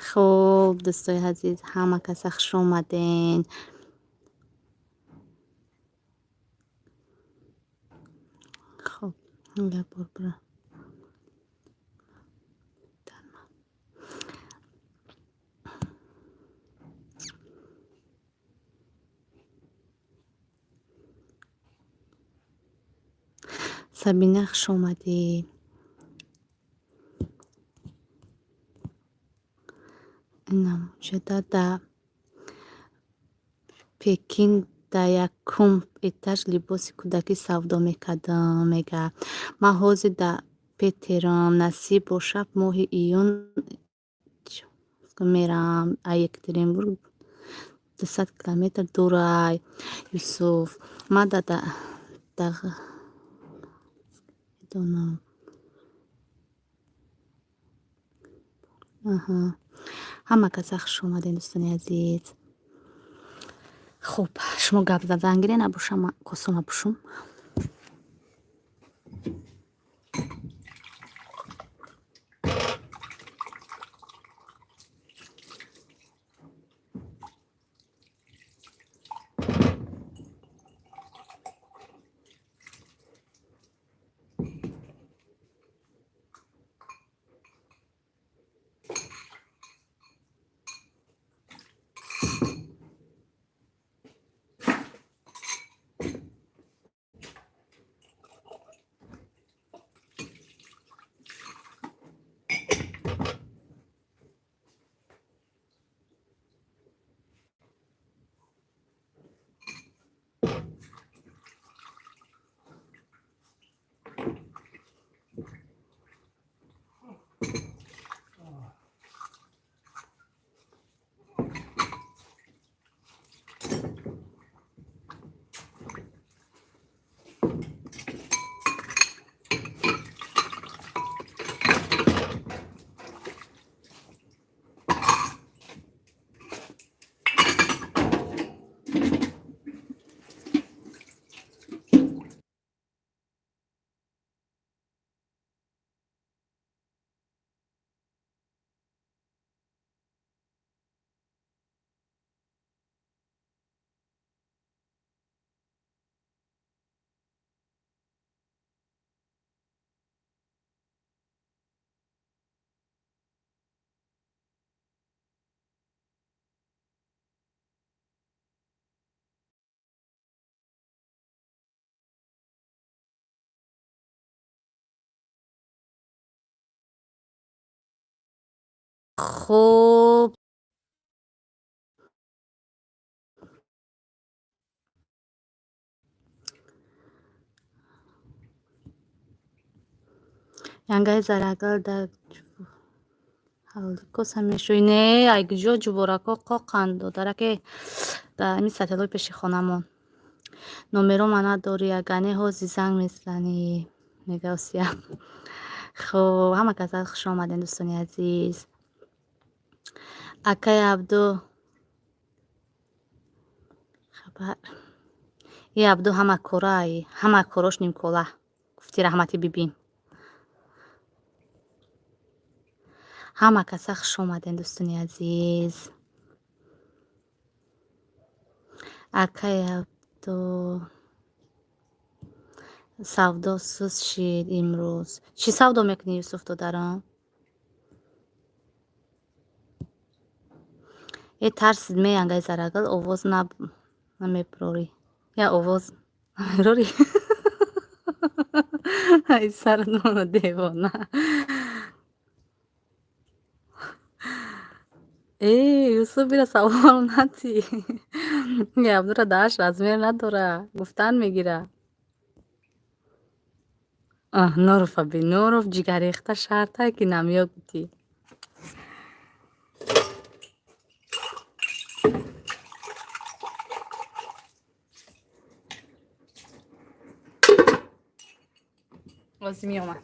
Хуб, дӯстои азиз, ҳама каса хуш омаден. Хуб, як бор бира. Сабина, хуш омадӣ. Инам ҷода да Пекин да якум этаж либоси кӯдакӣ савдо мекардам, мега. Ман ҳозир да Петерам, насиб бошад, моҳи июн мерам. А Екатеринбург 200 километр дурай. Юсуф, ман да медонам. Аҳа. Ҳама каса хуш омадем, дӯстони азиз. Хуб, шумо гап задан гирен, абошам ман косома пӯшум. Хуб. Янгаи зарагал дар ҳавликоса мешӯй. Не, ай куҷо ҷуворакҳо қоқанд, додараке, дар ҳамин сателлои пеши хонамон. Номерома надорӣ, агане ҳози занг мезанӣ, мега Осия. Хуб, ҳама каса хуш омадем, дӯстони азиз. Акаи Абду хабар. И Абду ҳама кора, ҳама корош нимкола. Гуфти раҳмати бибин. Ҳама каса хуш омадем, дӯстони азиз. Акаи Абду савдо сус шид имрӯз. Чӣ савдо мекунӣ, Юсуф додарам? Э, тарсид меянгаи зарагал, овоз намеброрӣ. Я овоз намеброрӣ. Ай сарнона девона. Э, Юсуф, бира савол натӣ. Абдура дааш размер надора. Гуфтан мегира. Аҳ, Нуров аби, Нуров ҷигаррехта шартае ки намеё гутӣ. Ҳозир меомад.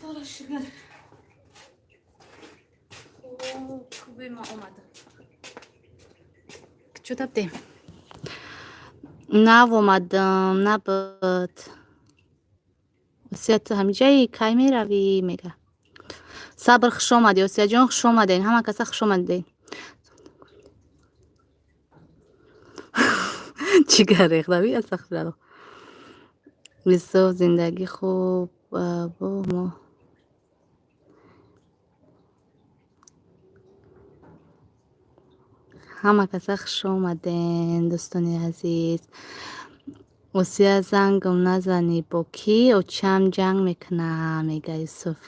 Худоро шукр. Хуб, ма омадам. Чӯ таптем? Нав омадам, набуд. Осия, ту ҳамиҷаи, кай меравӣ, мега. Сабр, хуш омадӣ, Осияҷон, хуш омадем. Ҳама каса хуш омадем. Ҷигар рехта, би астағфираллоҳ. Юсуф, зиндагӣ хуб бо мо. Ҳама каса хуш омадем, дӯстони азиз. Осия, зангам назанӣ, бо кӣ очам ҷанг мекунам, мега Юсуф.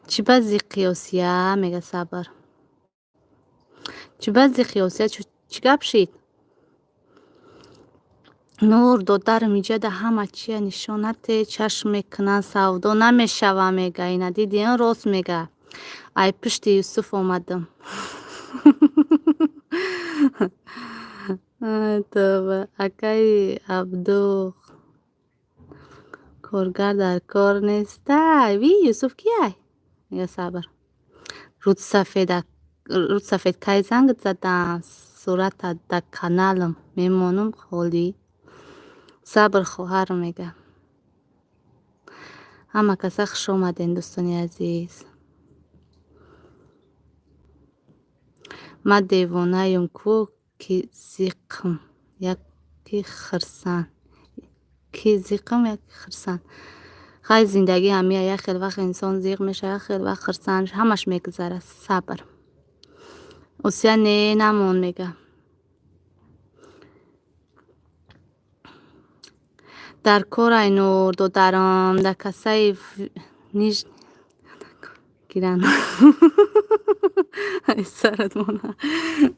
Чӣ ба зиққи, Осия, мега Сабр. Чӣ ба зиққи, Осия, чӣ гап шид? Нур додарам, иҷада ҳама чия нишонате чашм мекунанд, савдо намешава, мега. Ина диди, рост мега. Ай пушти Юсуф омадам. Тоба. Акаи Абду, коргар дар кор нестай. Ви Юсуф кияй? Мега Сабр. Рӯдсафед, кай зангат задам? Сурата дар каналам мемонам холӣ. Сабр, хоҳар, мега. Ҳама каса хуш омадем, дӯстони азиз. Ман девонаем ку, ки зиқм, яки хирсанд. Ки зиқм, яки хирсанд. Хай, зиндагӣ ҳамия, як хел вақт инсон зиқ мешавад, як хел вақт хирсанд, ҳамаш мегузарад. Сабр. Осия, не, намон, мега. Дар корай, Нур додарам, дар касаи ниж гиранд. Ай сарат мона.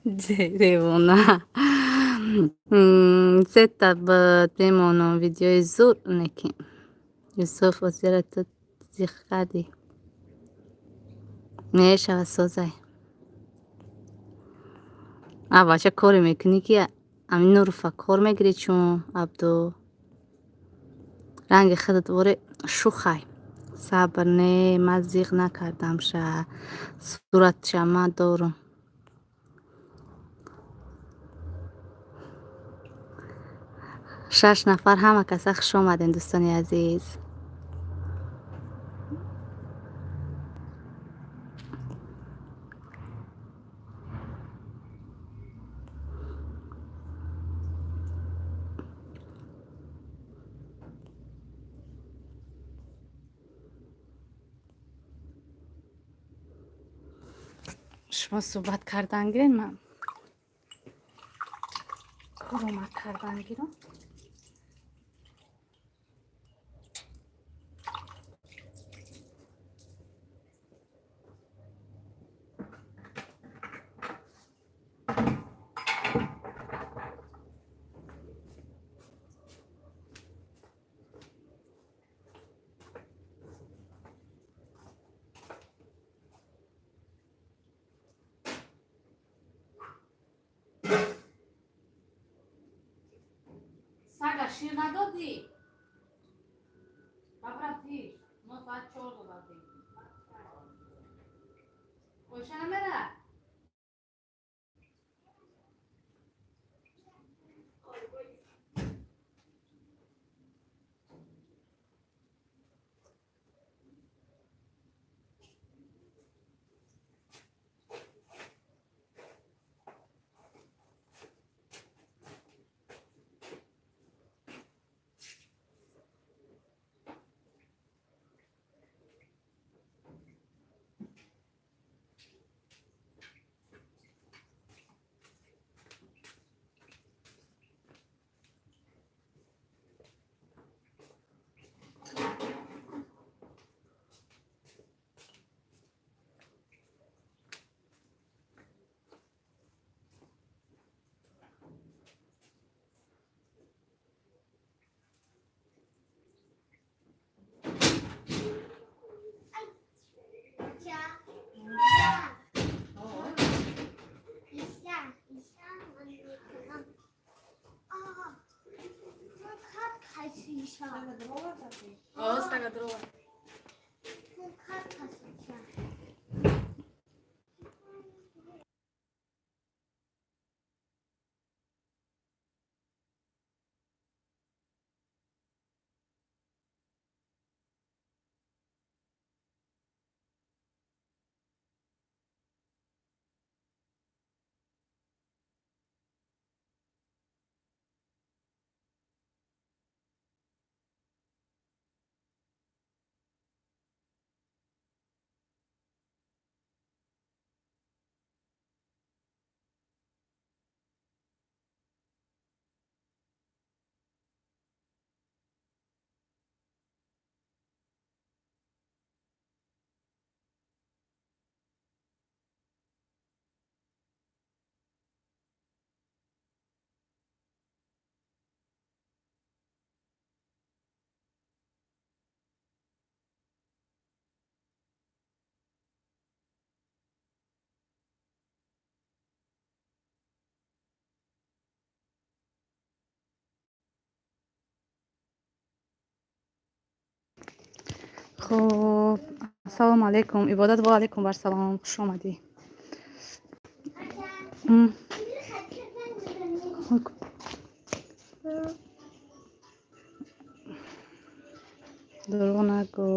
Девона. Сета буд, мемонам, видеои зур неки. Юсуф, озира ту зиқ кардӣ. Мешава, созай. А бача, коре мекунӣ, ки ами Нуруфа кор мегирӣ, чун Абду ранги худат воре шухай. Сабр, не, ман зиқ накардам ша, суратша ман дорум. Шаш нафар, ҳама каса хуш омадем, дӯстони азиз. Шумо суҳбат кардан гиред, ман коромад кардан гирам. Сага шир надодӣ? Бабра тиш. Мо соат 4 додадем. Оша намера? 家，一下一下，我你可能啊，那他开始一下， О, сага дрова. 那他开始一下。 Хуб, ассалому алайкум, Ибодат. Ва алайкум барсалом, хуш омадӣ. Дурӯғ нагӯ.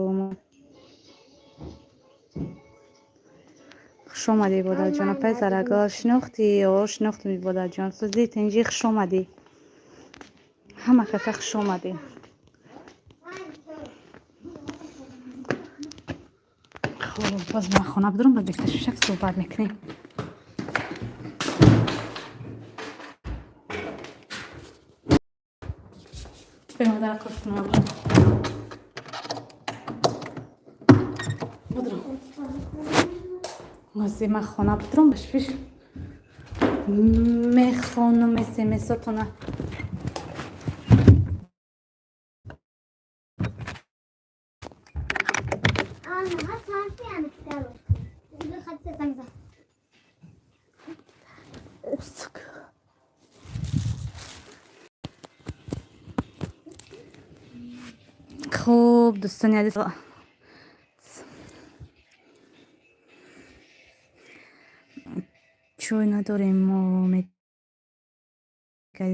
Хуш омадӣ, Ибодатҷон. Апай Зарагал, шинохтӣ? О, шинохтам, Ибодатҷон. Сӯзи тинҷӣ, хуш омадӣ. Ҳама каса хуш омадӣ. Хуб, боз ман хона бидорам, ба бехташушак суҳбат мекунем. Бемодар қулф. Будрам. Ози ман хона бидорам, башфиш Мехонам смсотона. Хуб, дӯстони азиз, чой надорем мо, мега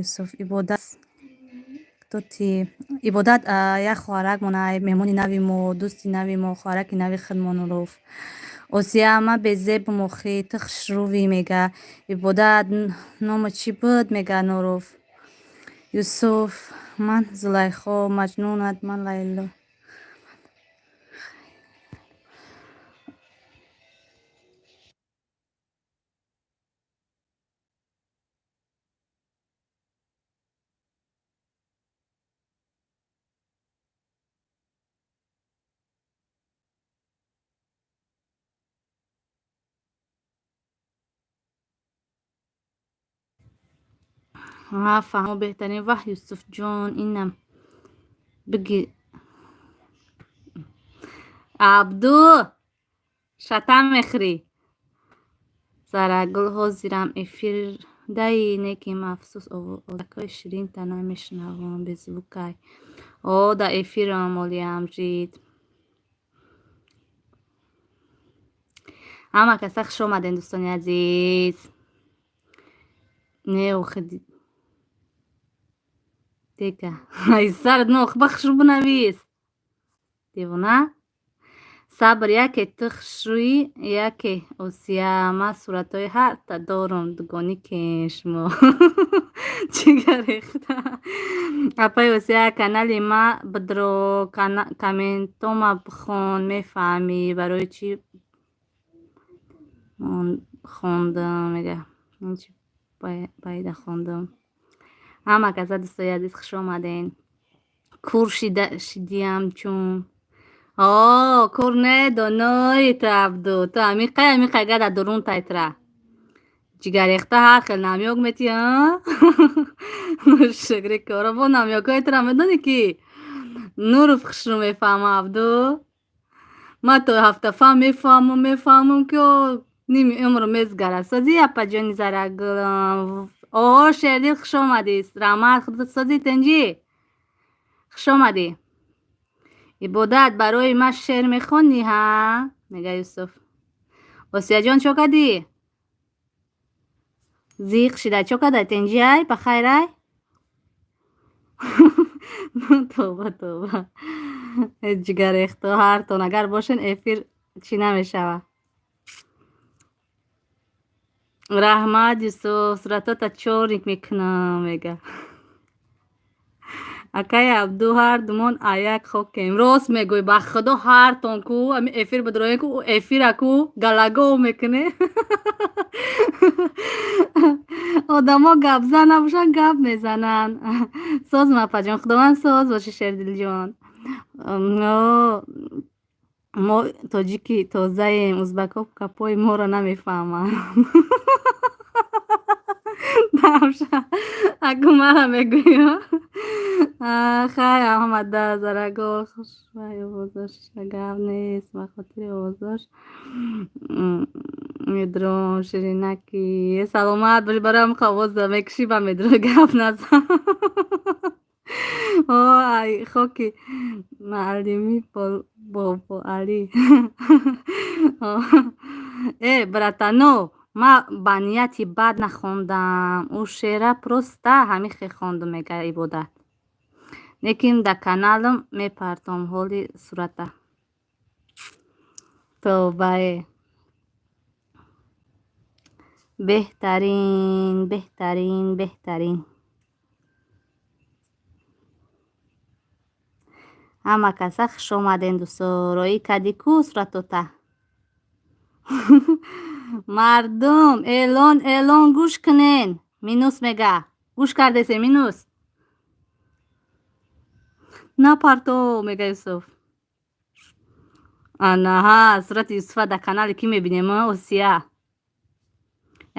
Юсуф. Ибодат, тоти Ибодат, як хоҳарак мона, меҳмони нави мо, дӯсти нави мо, хоҳараки нави худмон руфт. Осия, ма безеб мохӣ, ту хушрӯвӣ, мега Ибодат. Нома чӣ буд, мега Нуруф. Юсуф, ман Зулайхо, Маҷнунат, ман Лайло. Фаҳмо, беҳтарин. Ваҳ, Юсуфҷон, инам биги. Абду, шата мехӯрӣ? Зарагул, ҳозирам эфирдаи, неким афсӯс, овозакҳои ширинта намешунавам, беззвукай. О, да эфирам олиамҷид. Ҳама каса хуш омадем, дӯстони азиз. Не, охи, дека сарат нох бахшу, бинавис, девона. Сабр, яке ту хушрӯӣ, яке Осия. Ман суратҳои ҳарта дорум, дугонӣ кен шумо ҷигарехта. Апаи Осия, канали ма бидро, комментома бихон, мефаҳмӣ барои чӣ хондам, мега. Чи байда хондам. Ҳама каса, дӯстои азиз, хуш омаден. Кур шидиям чун. О, кур не, донои ту, Абду, ту амиқай, амиқай гада дурун тайтра. Ҷигарехта ҳар хел намёк метӣ, шукри кора бо намёкҳои тура медонӣ ки Нуров хушрӯ мефаҳма, Абду. Ман то ҳафтафа мефаҳмам, мефаҳмам, ки ними умру мезгара. Созӣ, апаҷони Зарагулам. О, Шердил, хуш омадӣ, раҳмат. Худат созӣ, тинҷӣ? Хуш омадӣ. Ибодат, барои ман шеър мехонӣ, ҳа, мега Юсуф. Осияҷон, чо кардӣ? Зиқ шида, чо карда? Тинҷиай, ба хайрай? Тоба, тоба, ҷигарехто, ҳартон агар бошен, эфир чӣ намешава. Раҳмат, Юсуф, суратота чорник мекунам, мега. Акаи Абду, ҳар думон аяк хокем. Рост мегӯй, ба худо, ҳартон ку ами эфир бидроем ку, эфира ку галагов мекуне. Одамо гапзан набошанд, гап мезананд. Соз, мапаҷон, худованд соз боши. Шердилҷон, мо тоҷики тозаем, узбакҳо гапҳои моро намефаҳманд. Аку мара мегӯё. Хайр, Аҳмада, Зарагул, хушвай овозош, гап нест, ба хотири овозош медром. Ширинаки, саломат бошӣ. Барои ҳам овоз мекушӣ, ба медро гап назан. О, ай хоки маълими Бобоалӣ. Э, братано, ман ба нияти бад нахондам, ӯ шеъра просто ҳамин хел хондум, мега Ибодат. Лекин дар каналам мепартом ҳоли сурата. Тобае, беҳтарин, беҳтарин, беҳтарин. Ҳама каса хуш омаден, дӯсто. Роӣ кардӣ ку суратота? Мардум, эълон, эълон, гӯш кунен. Минус мега, гӯш кардесе, минус напарто, мега Юсуф. Анаҳа, сурати Юсуфа дар канали кӣ мебинем? Осия.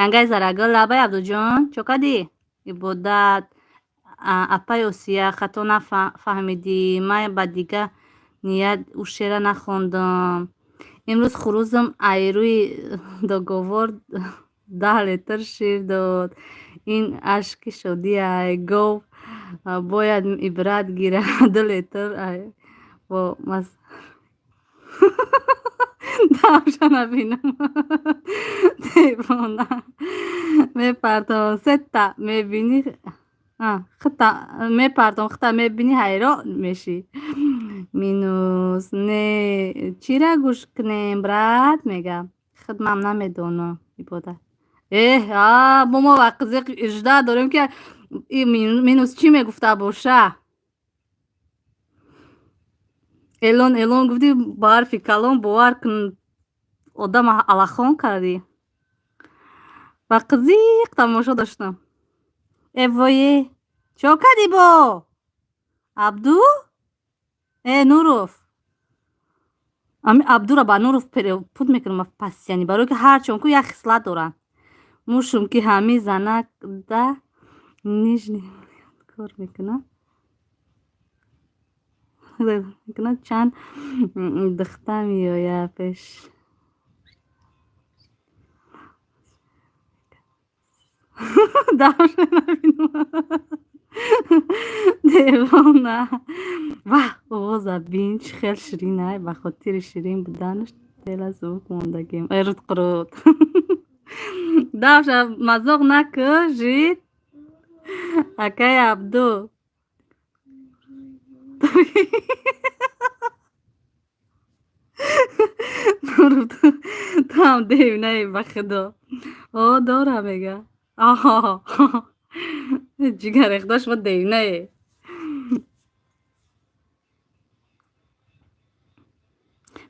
Янгаи Зарагул, лабай Абдуҷон, чо кардӣ? Ибодат, апаи Осия, хато нафаҳмидӣ, ман ба дига ният ӯ шеъра нахондам. Имрӯз хурӯзам айрӯи договор 10 литр шир дод. Ин ашки шодиай. Гов бояд ибрат гирад. 2 литр бо дамша набинам. Девона мепартом, сета мебинӣ, хита мепартом, хита мебинӣ, ҳайрон мешӣ. Минус не, чира гӯш кунем, брат, мега. Хидмам намедонам, Ибодат. Эҳ, а бо мо вақти ижда дорем, ки минус чӣ мегуфта боша. Элон, элон гуфти, ба ҳарфи калон, бовар кун, одам алахон кардӣ. Ба қизиқ тамошо доштам. Э вое, чо кардӣ бо Абду? Э, Нуров, ами Абдура ба Нуров пут мекунам пасяни, барое ки ҳарчон ку як хислат доранд. Мушум ки ҳами занак да нижний кор мекунад мекунад, чанд духта меояд пеш. Дамша набинам, девона. Ваҳ, овоза бин, чӣ хел ширин ай. Ба хотири ширин буданаш тела звук мондагим. Эрут қурут, давша мазоқ накӯ, жид. Акаи Абду, туам девинаи, ба худо. О, дора, мега. Ҷигарехта, шумо девинае.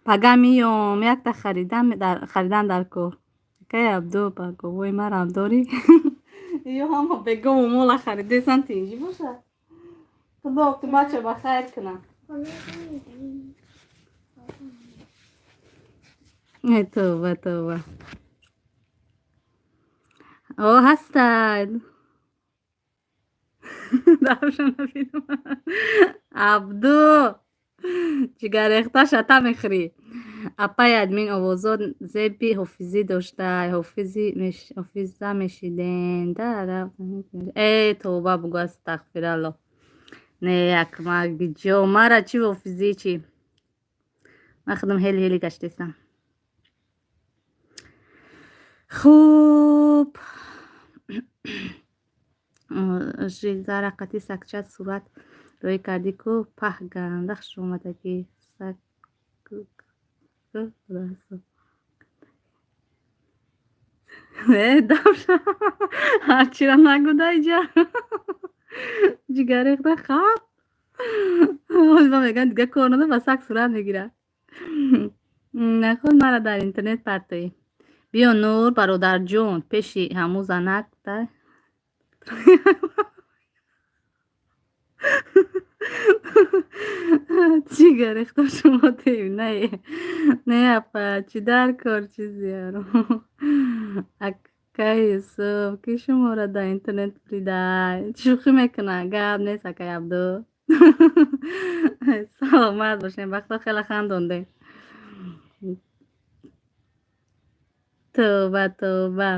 Пага миём, якта харидан дар кор. Акаи Абду, ба говои марам дорӣ? Ё ҳама бегову мола харидесан, тинҷӣ бошад. Худо оқибатшо ба хайр кунад. Э, тавба, тавба. О, ҳастад. Давша набинам. Абду, ҷигарехта шата мехӯрӣ. Апаи админ, овозо зеби ҳофизӣ доштай, ҳофиза мешиден. Э, тавба бугӯ, астағфиралло. Не, якмагиҷо, мара чӣ ҳофизӣ, чӣ? Ман худам ҳели ҳели гаштесам. Хуб, Жизара қати сагча сурат рӯй кардӣ ку, паҳ, ганда хушомадагӣ. Саг. Э, давша ҳарчира нагуда иҷа. Ҷигарехта хаб. Ҳозир мегӯянд, дига кор надор, ба саг сурат мегирад. Наход мара дар интернет партоӣ. Биё, Нур бародарҷон, пеши ҳамун занак да. Ҷигарехта, шумо девинае. Не, апа, чӣ дар кор чизиаро. Акаи Юсуф, ки шуморо дар интернет придай? Шӯхӣ мекунад, гап нест, акаи Абду. Саломат бошем, ба худо хеле хандондем. Тавба, тавба.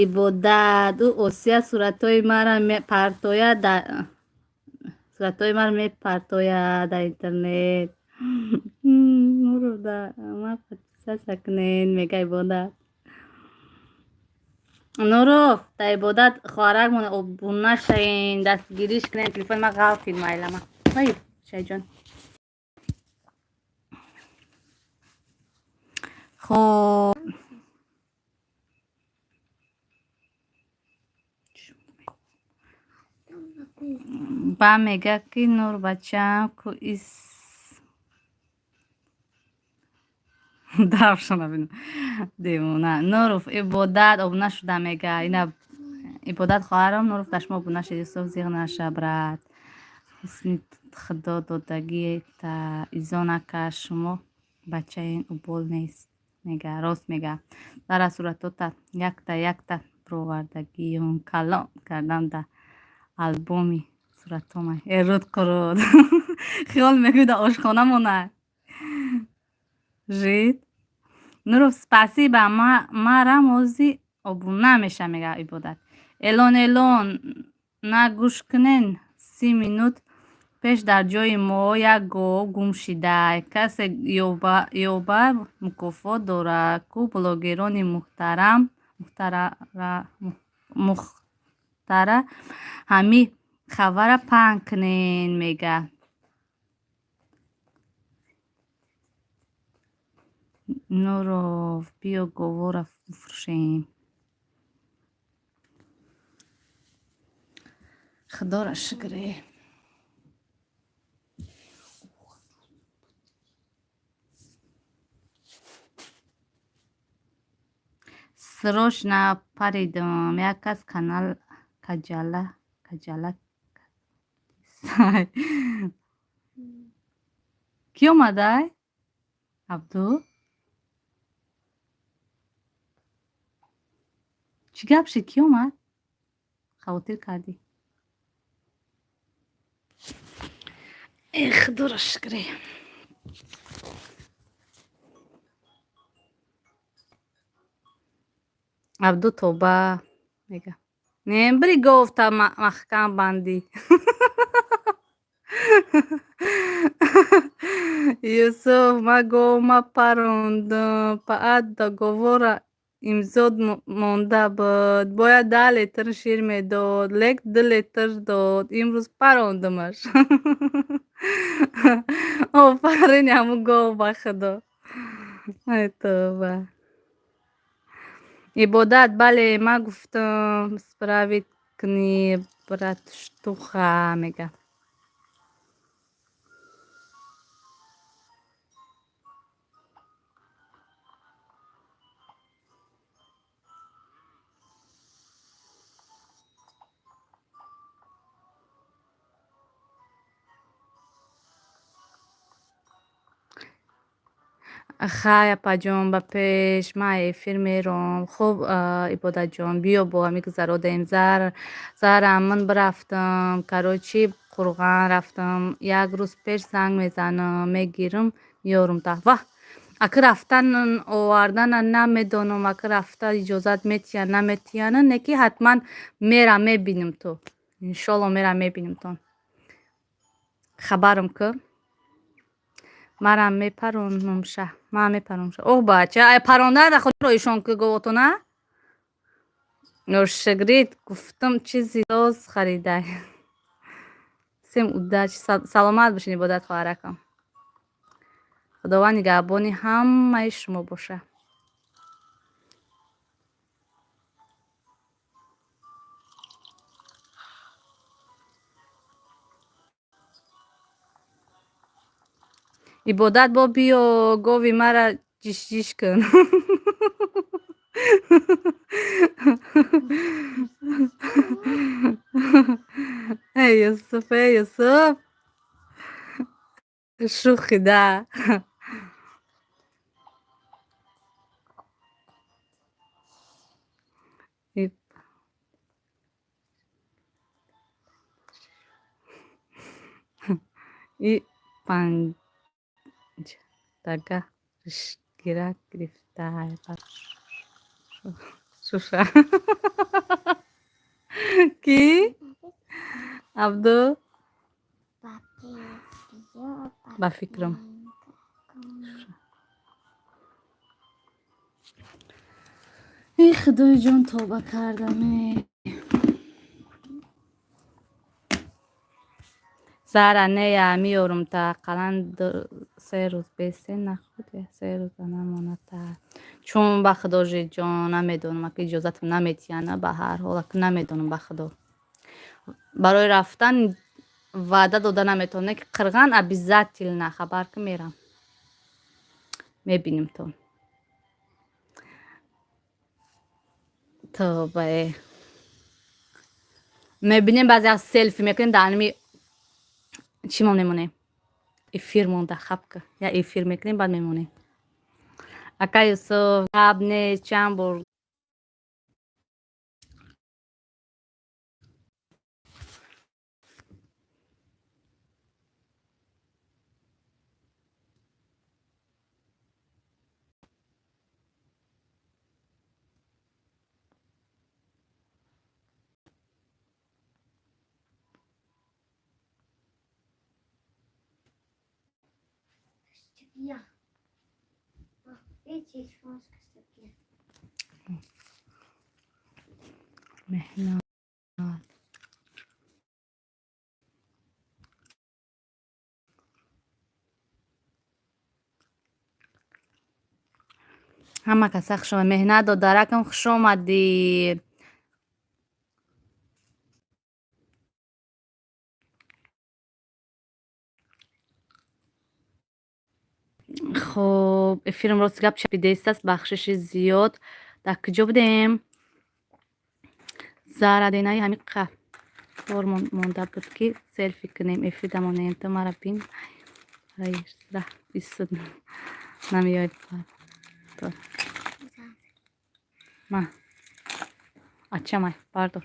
Ибодат, ӯ Осия суратҳои мара мепартояд, суратҳои маро мепартояд дар интернет. Нуров, ма подписаться кунед, мега Ибодат. Нуров, дар Ибодат хоҳаракмон обуна шавен, дастгириш кунед. Телефони ман ғалтид, майлама. Ой, шайҷон. Хоб. Ба мега ки Нур бачаам ку ис. Дафшона бинам. Девона. Нуров ибодат обуна шуда мега. Ина ибодат хоҳарам Нуров дар шумо обуна шид. Юсуф зиғ наша брат. Ҳусни худо додагӣ та изо нака шумо бачаин убол нест мега. Рост мега. Зара суратота якта якта бировардагиюм калон кардам да албоми суратомай. Э руд қуруд. Хиёл мекунӣ дар ошхона монай. Жид. Нуров спасибо марам ози обуна меша мега ибодат. Элон элон на гӯш кунен 30 минут пеш дар ҷои мо як гов гум шидай. Касе ёба мукофот дорад. Ку блогерони муҳтарам мухтара ҳамин хабара паҳн кунен мега. Нуров биё говора бифурӯшем. Худоро шукре. Срочно паридам. Як кас канал каҷала каҷала Кӣ омадай? Абду? Чӣ гап шид? Кӣ омад? Хавотир кардӣ. Э худоро шукре. Абду тоба мега. Не бири говта маҳкам бандӣ. Юсуф ма гов ма парондам. Паат договора имзо монда буд. Бояд 10 литр шир медод, лек 2 литр дод. Имрӯз парондамаш. Офарин ҳамун гов ба худо. Ай тоба. Ибодат бале ман гуфтам справить кунӣ братуха мега. Хай апаҷон ба пеш ман эфир мером. Хуб Ибодатҷон биё бо ҳами гузародаем. Зара ман бирафтам. Короче Қурған рафтам. Як рӯз пеш занг мезанам, мегирам, меёрам та. Ваҳ! Ака рафтан овардана намедонам. Ака рафта иҷозат метиҳан наметиҳана, не ки ҳатман мерам мебинам ту. Иншолло мерам мебинамтон. Хабарам ку. Марам мепаронумша. Ман мепаронумша. Оҳ бача, ай парондан да худро ишон ку говотона? Нуршигрид гуфтам чизи соз харидай. Всем удачи. Саломат бошед ибодат хоҳаракам. Худованд нигаҳбони ҳамаи шумо боша. Ибодат бо биё гови мара ҷишҷиш кун. Эй Юсуф, эй Юсуф. Шӯхи да. И панҷтага ришгира гирифтай. Шуша. Кӣ? Абду? Ба фикрам. Эй худои ҷон тавба кардам. Зара нея меёрам та ақаллан се рӯз бесе нахӯд се рӯза намонад та. Чун ба худо ҷон намедонам, ака иҷозатам наметиҳана ба ҳар ҳол ака намедонам ба худо. Барои рафтан ваъда дода наметавонам, ки Қирған обязательно хабар ки мерам. Мебинем то. Тобае. Мебинем, баъзе селфи мекунем, дар анами чӣ мо мемонем? Эфир монда, хапка. Я эфир мекунем, баъд мемонем. Ака Юсуф, гап нест, чанд бор Я. Телефон скажи. Меҳнат. Ҳама каса хуш омад. Меҳнат, додаракам, хуш омадӣ. Хуб, эфирам рости гап чапидест аст, бахшиши зиёд. Дар куҷо будем? Зарадинаи ҳамин кор монда буд, ки селфи кунем, эфир дамонем. Ту мара бин, исуд намеояд. Ма ачамай бардор.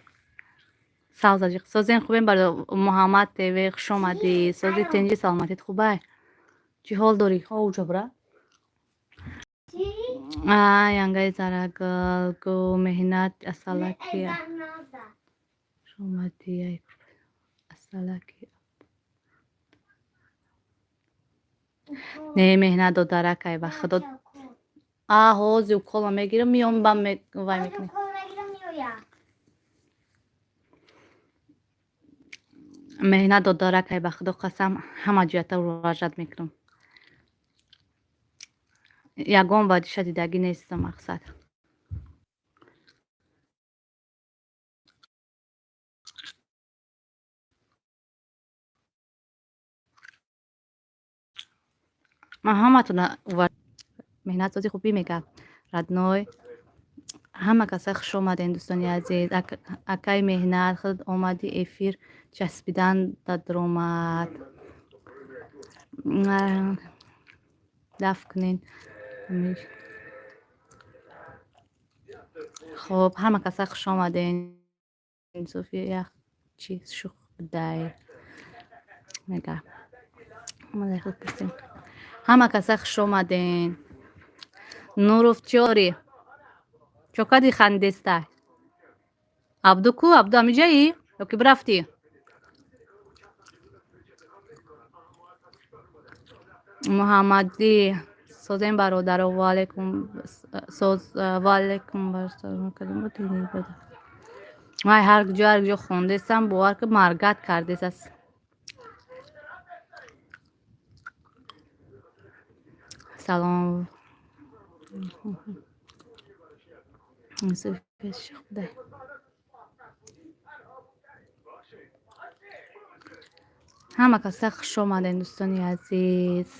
Савзаҷиқ созен, хубем, бардор. Муҳаммад ТВ, хуш омадӣ. Сози, тинҷи, саломатит хубай? Чӣ ҳол дорӣ? Ҳо, ҷабра. Янгаи зарагул гу меҳнат асалаки хуш омадӣ, асалаки. Не, меҳнат додаракай, ба худо. А ҳози укола мегирам, миём, ба вай мекунем. Меҳнат додаракай, ба худо қасам, ҳама ҷоята муроҷиат мекунам. Ягон ваҷиша дидагӣ нестам, мақсад. Ман ҳаматона меҳнатсози хубӣ мега, родной. Ҳама каса хуш омадем, дӯстони азиз. Акаи Меҳнат, худ омадӣ, эфир часпидан дадромад. Даф кунед. Хуб, ҳама каса хуш омадем. София як чиз шух будай мега. Ҳама каса хуш омадем. Нуров, чорӣ? Чо кади хандеста? Абду ку? Абду, ҳамиҷаӣ ё ки бирафтӣ? Муҳаммадӣ, созем, бародаро. Ваалайкум соз, ваалайкум. Вай, ҳар ҷо, ҳар ҷо хондесам, бовар ки маргат кардесас. Салом. Худой. Ҳама каса хуш омадем, дӯстони азиз.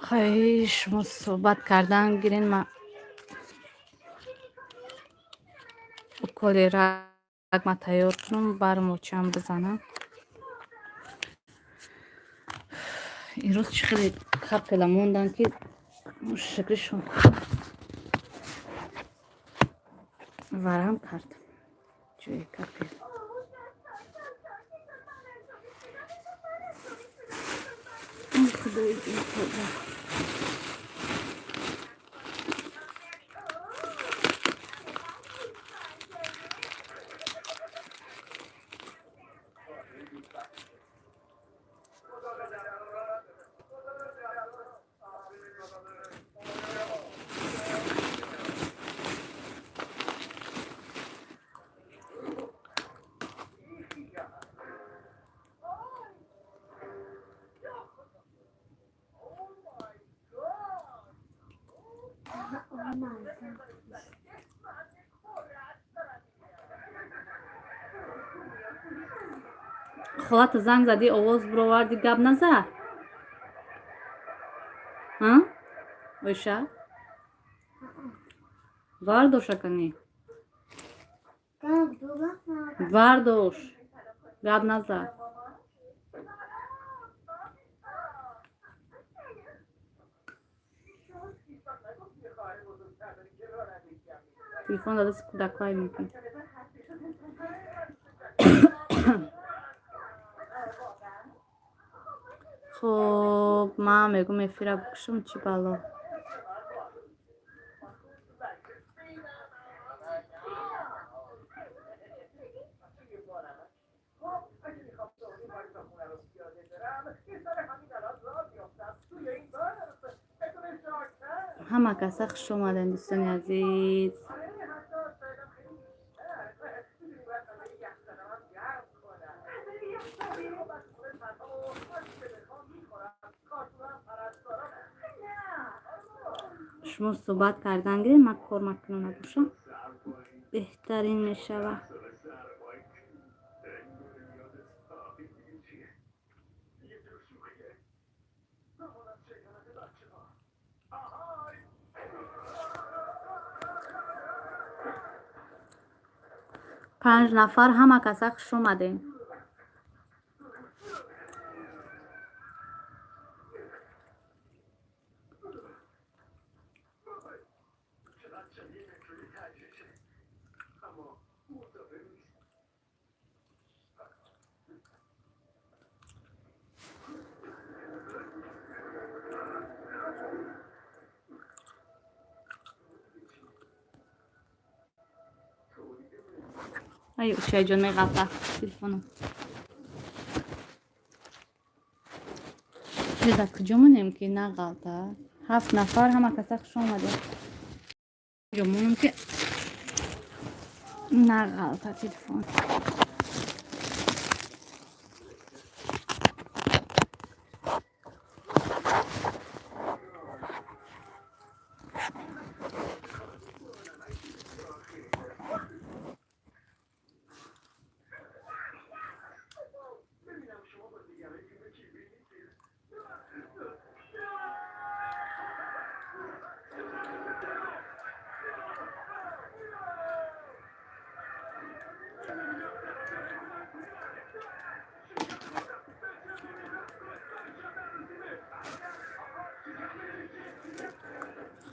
Хоҳиш, шумо суҳбат кардан гирен, ма уколи рагма тайёр кунам, бармочам бизанам. Имрӯз чӣ хеле капела мондан, ки шукрашон варам кард ҷои капел. Худои ҷон. Холата занг задӣ, овоз бировардӣ, гап назад? Оиша, вардоша кани, вардош, гап назад. Телефон дар дасти кӯдакҳое мекунӣ. Хуб, ман мегӯм, эфира бикушам, чӣ бало. Ҳама каса хуш омадем, дӯстони азиз. Шумо суҳбат кардан гиред, ман кор макунам набошам, беҳтарин мешавад. Панҷ нафар, ҳама каса хуш омадем. Ай, ушайҷон, меғалта телефоном. Дар куҷо монем, ки нағалта? Ҳафт нафар, ҳама каса хуш омадем. Ҷо монем, ки нағалта телефон.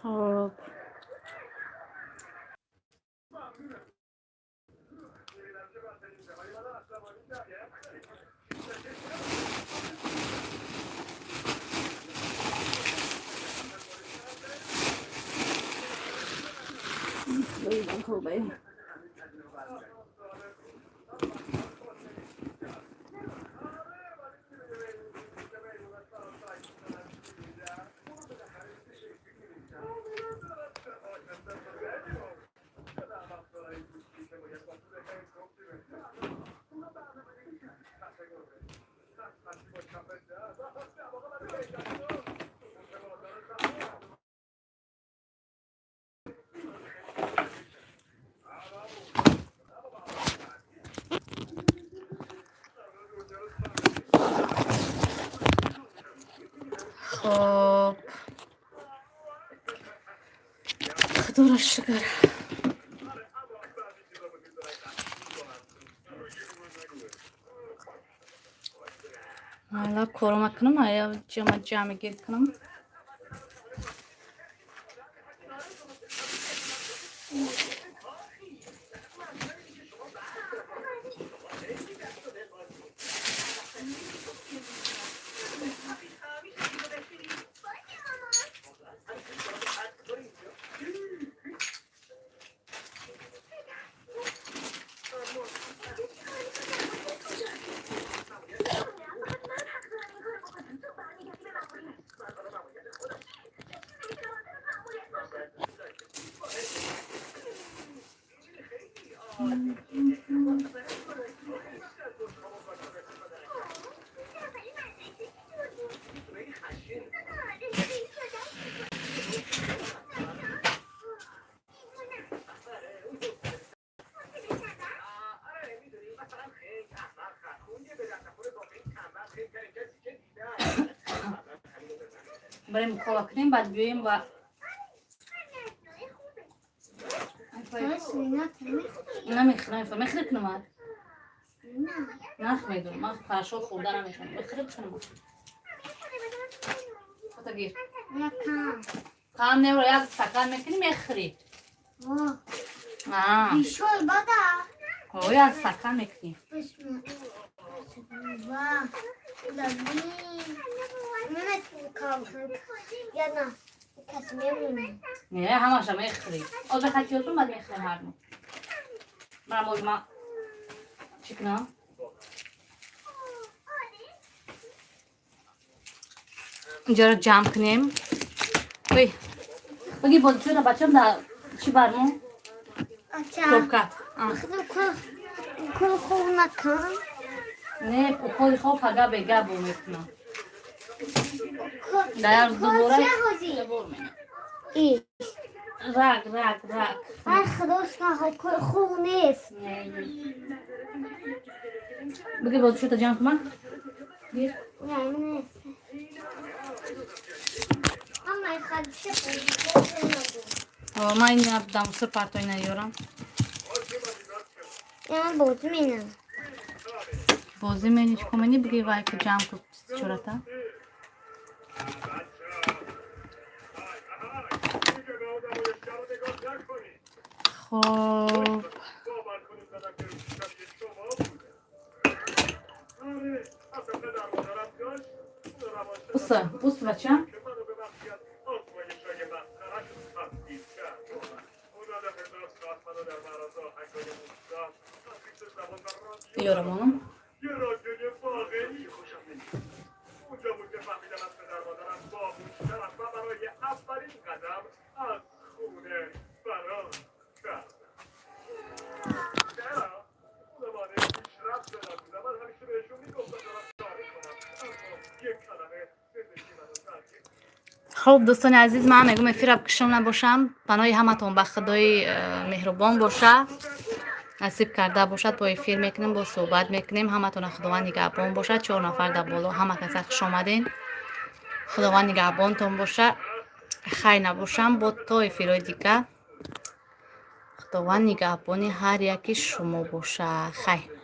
Хоб. Хоб, худоро шукр. Ҳала корма кунам, ая ҷама ҷамъи гир кунам. Барем укола кунем, баъд биёем ва намехӯрам. Мехӯрӣ кунам? Нах медонам, ман парашок хӯрда намехӯрам. Мехӯрӣ кунам? Фотогир. Кам невро як стакан мекунӣ, мехӯрӣ. О, як стакан мекунӣ. Не, ҳамаша мехӯрӣ. Оза хатиётун баъд мехӯрем ҳармо. Ман ма чӣ кунам? Инҷоро ҷамъ кунем. Ой. Баги бозичора бачам да чӣ бармо? Пробка. Не, уколи хоб пага бега бо мекунам. Да як рӯз дубора. Рак, рак, рак. Баги бозичора ҷамъ кунам? Гир. Ман ин дамсур партои наёрам. Бозӣ мени чӣ мени биги вай ку ҷамъ ку чората. Хоб. Буса, бус бача. Ёрамонам. Хуб, дӯстони азиз, ман мегӯм эфира кушом набошам. Паноҳи ҳаматон ба Худои меҳрубон боша. Насиб карда бошад, бо эфир мекунем, бо суҳбат мекунем. Ҳаматона Худованд нигаҳбон бошад. Чор нафар дар боло, ҳама каса хуш омаден. Худованд нигаҳбонтон боша. Хайр набошам, бо то эфирҳои дигар. Худованд нигаҳбони ҳар яки шумо боша. Хайр.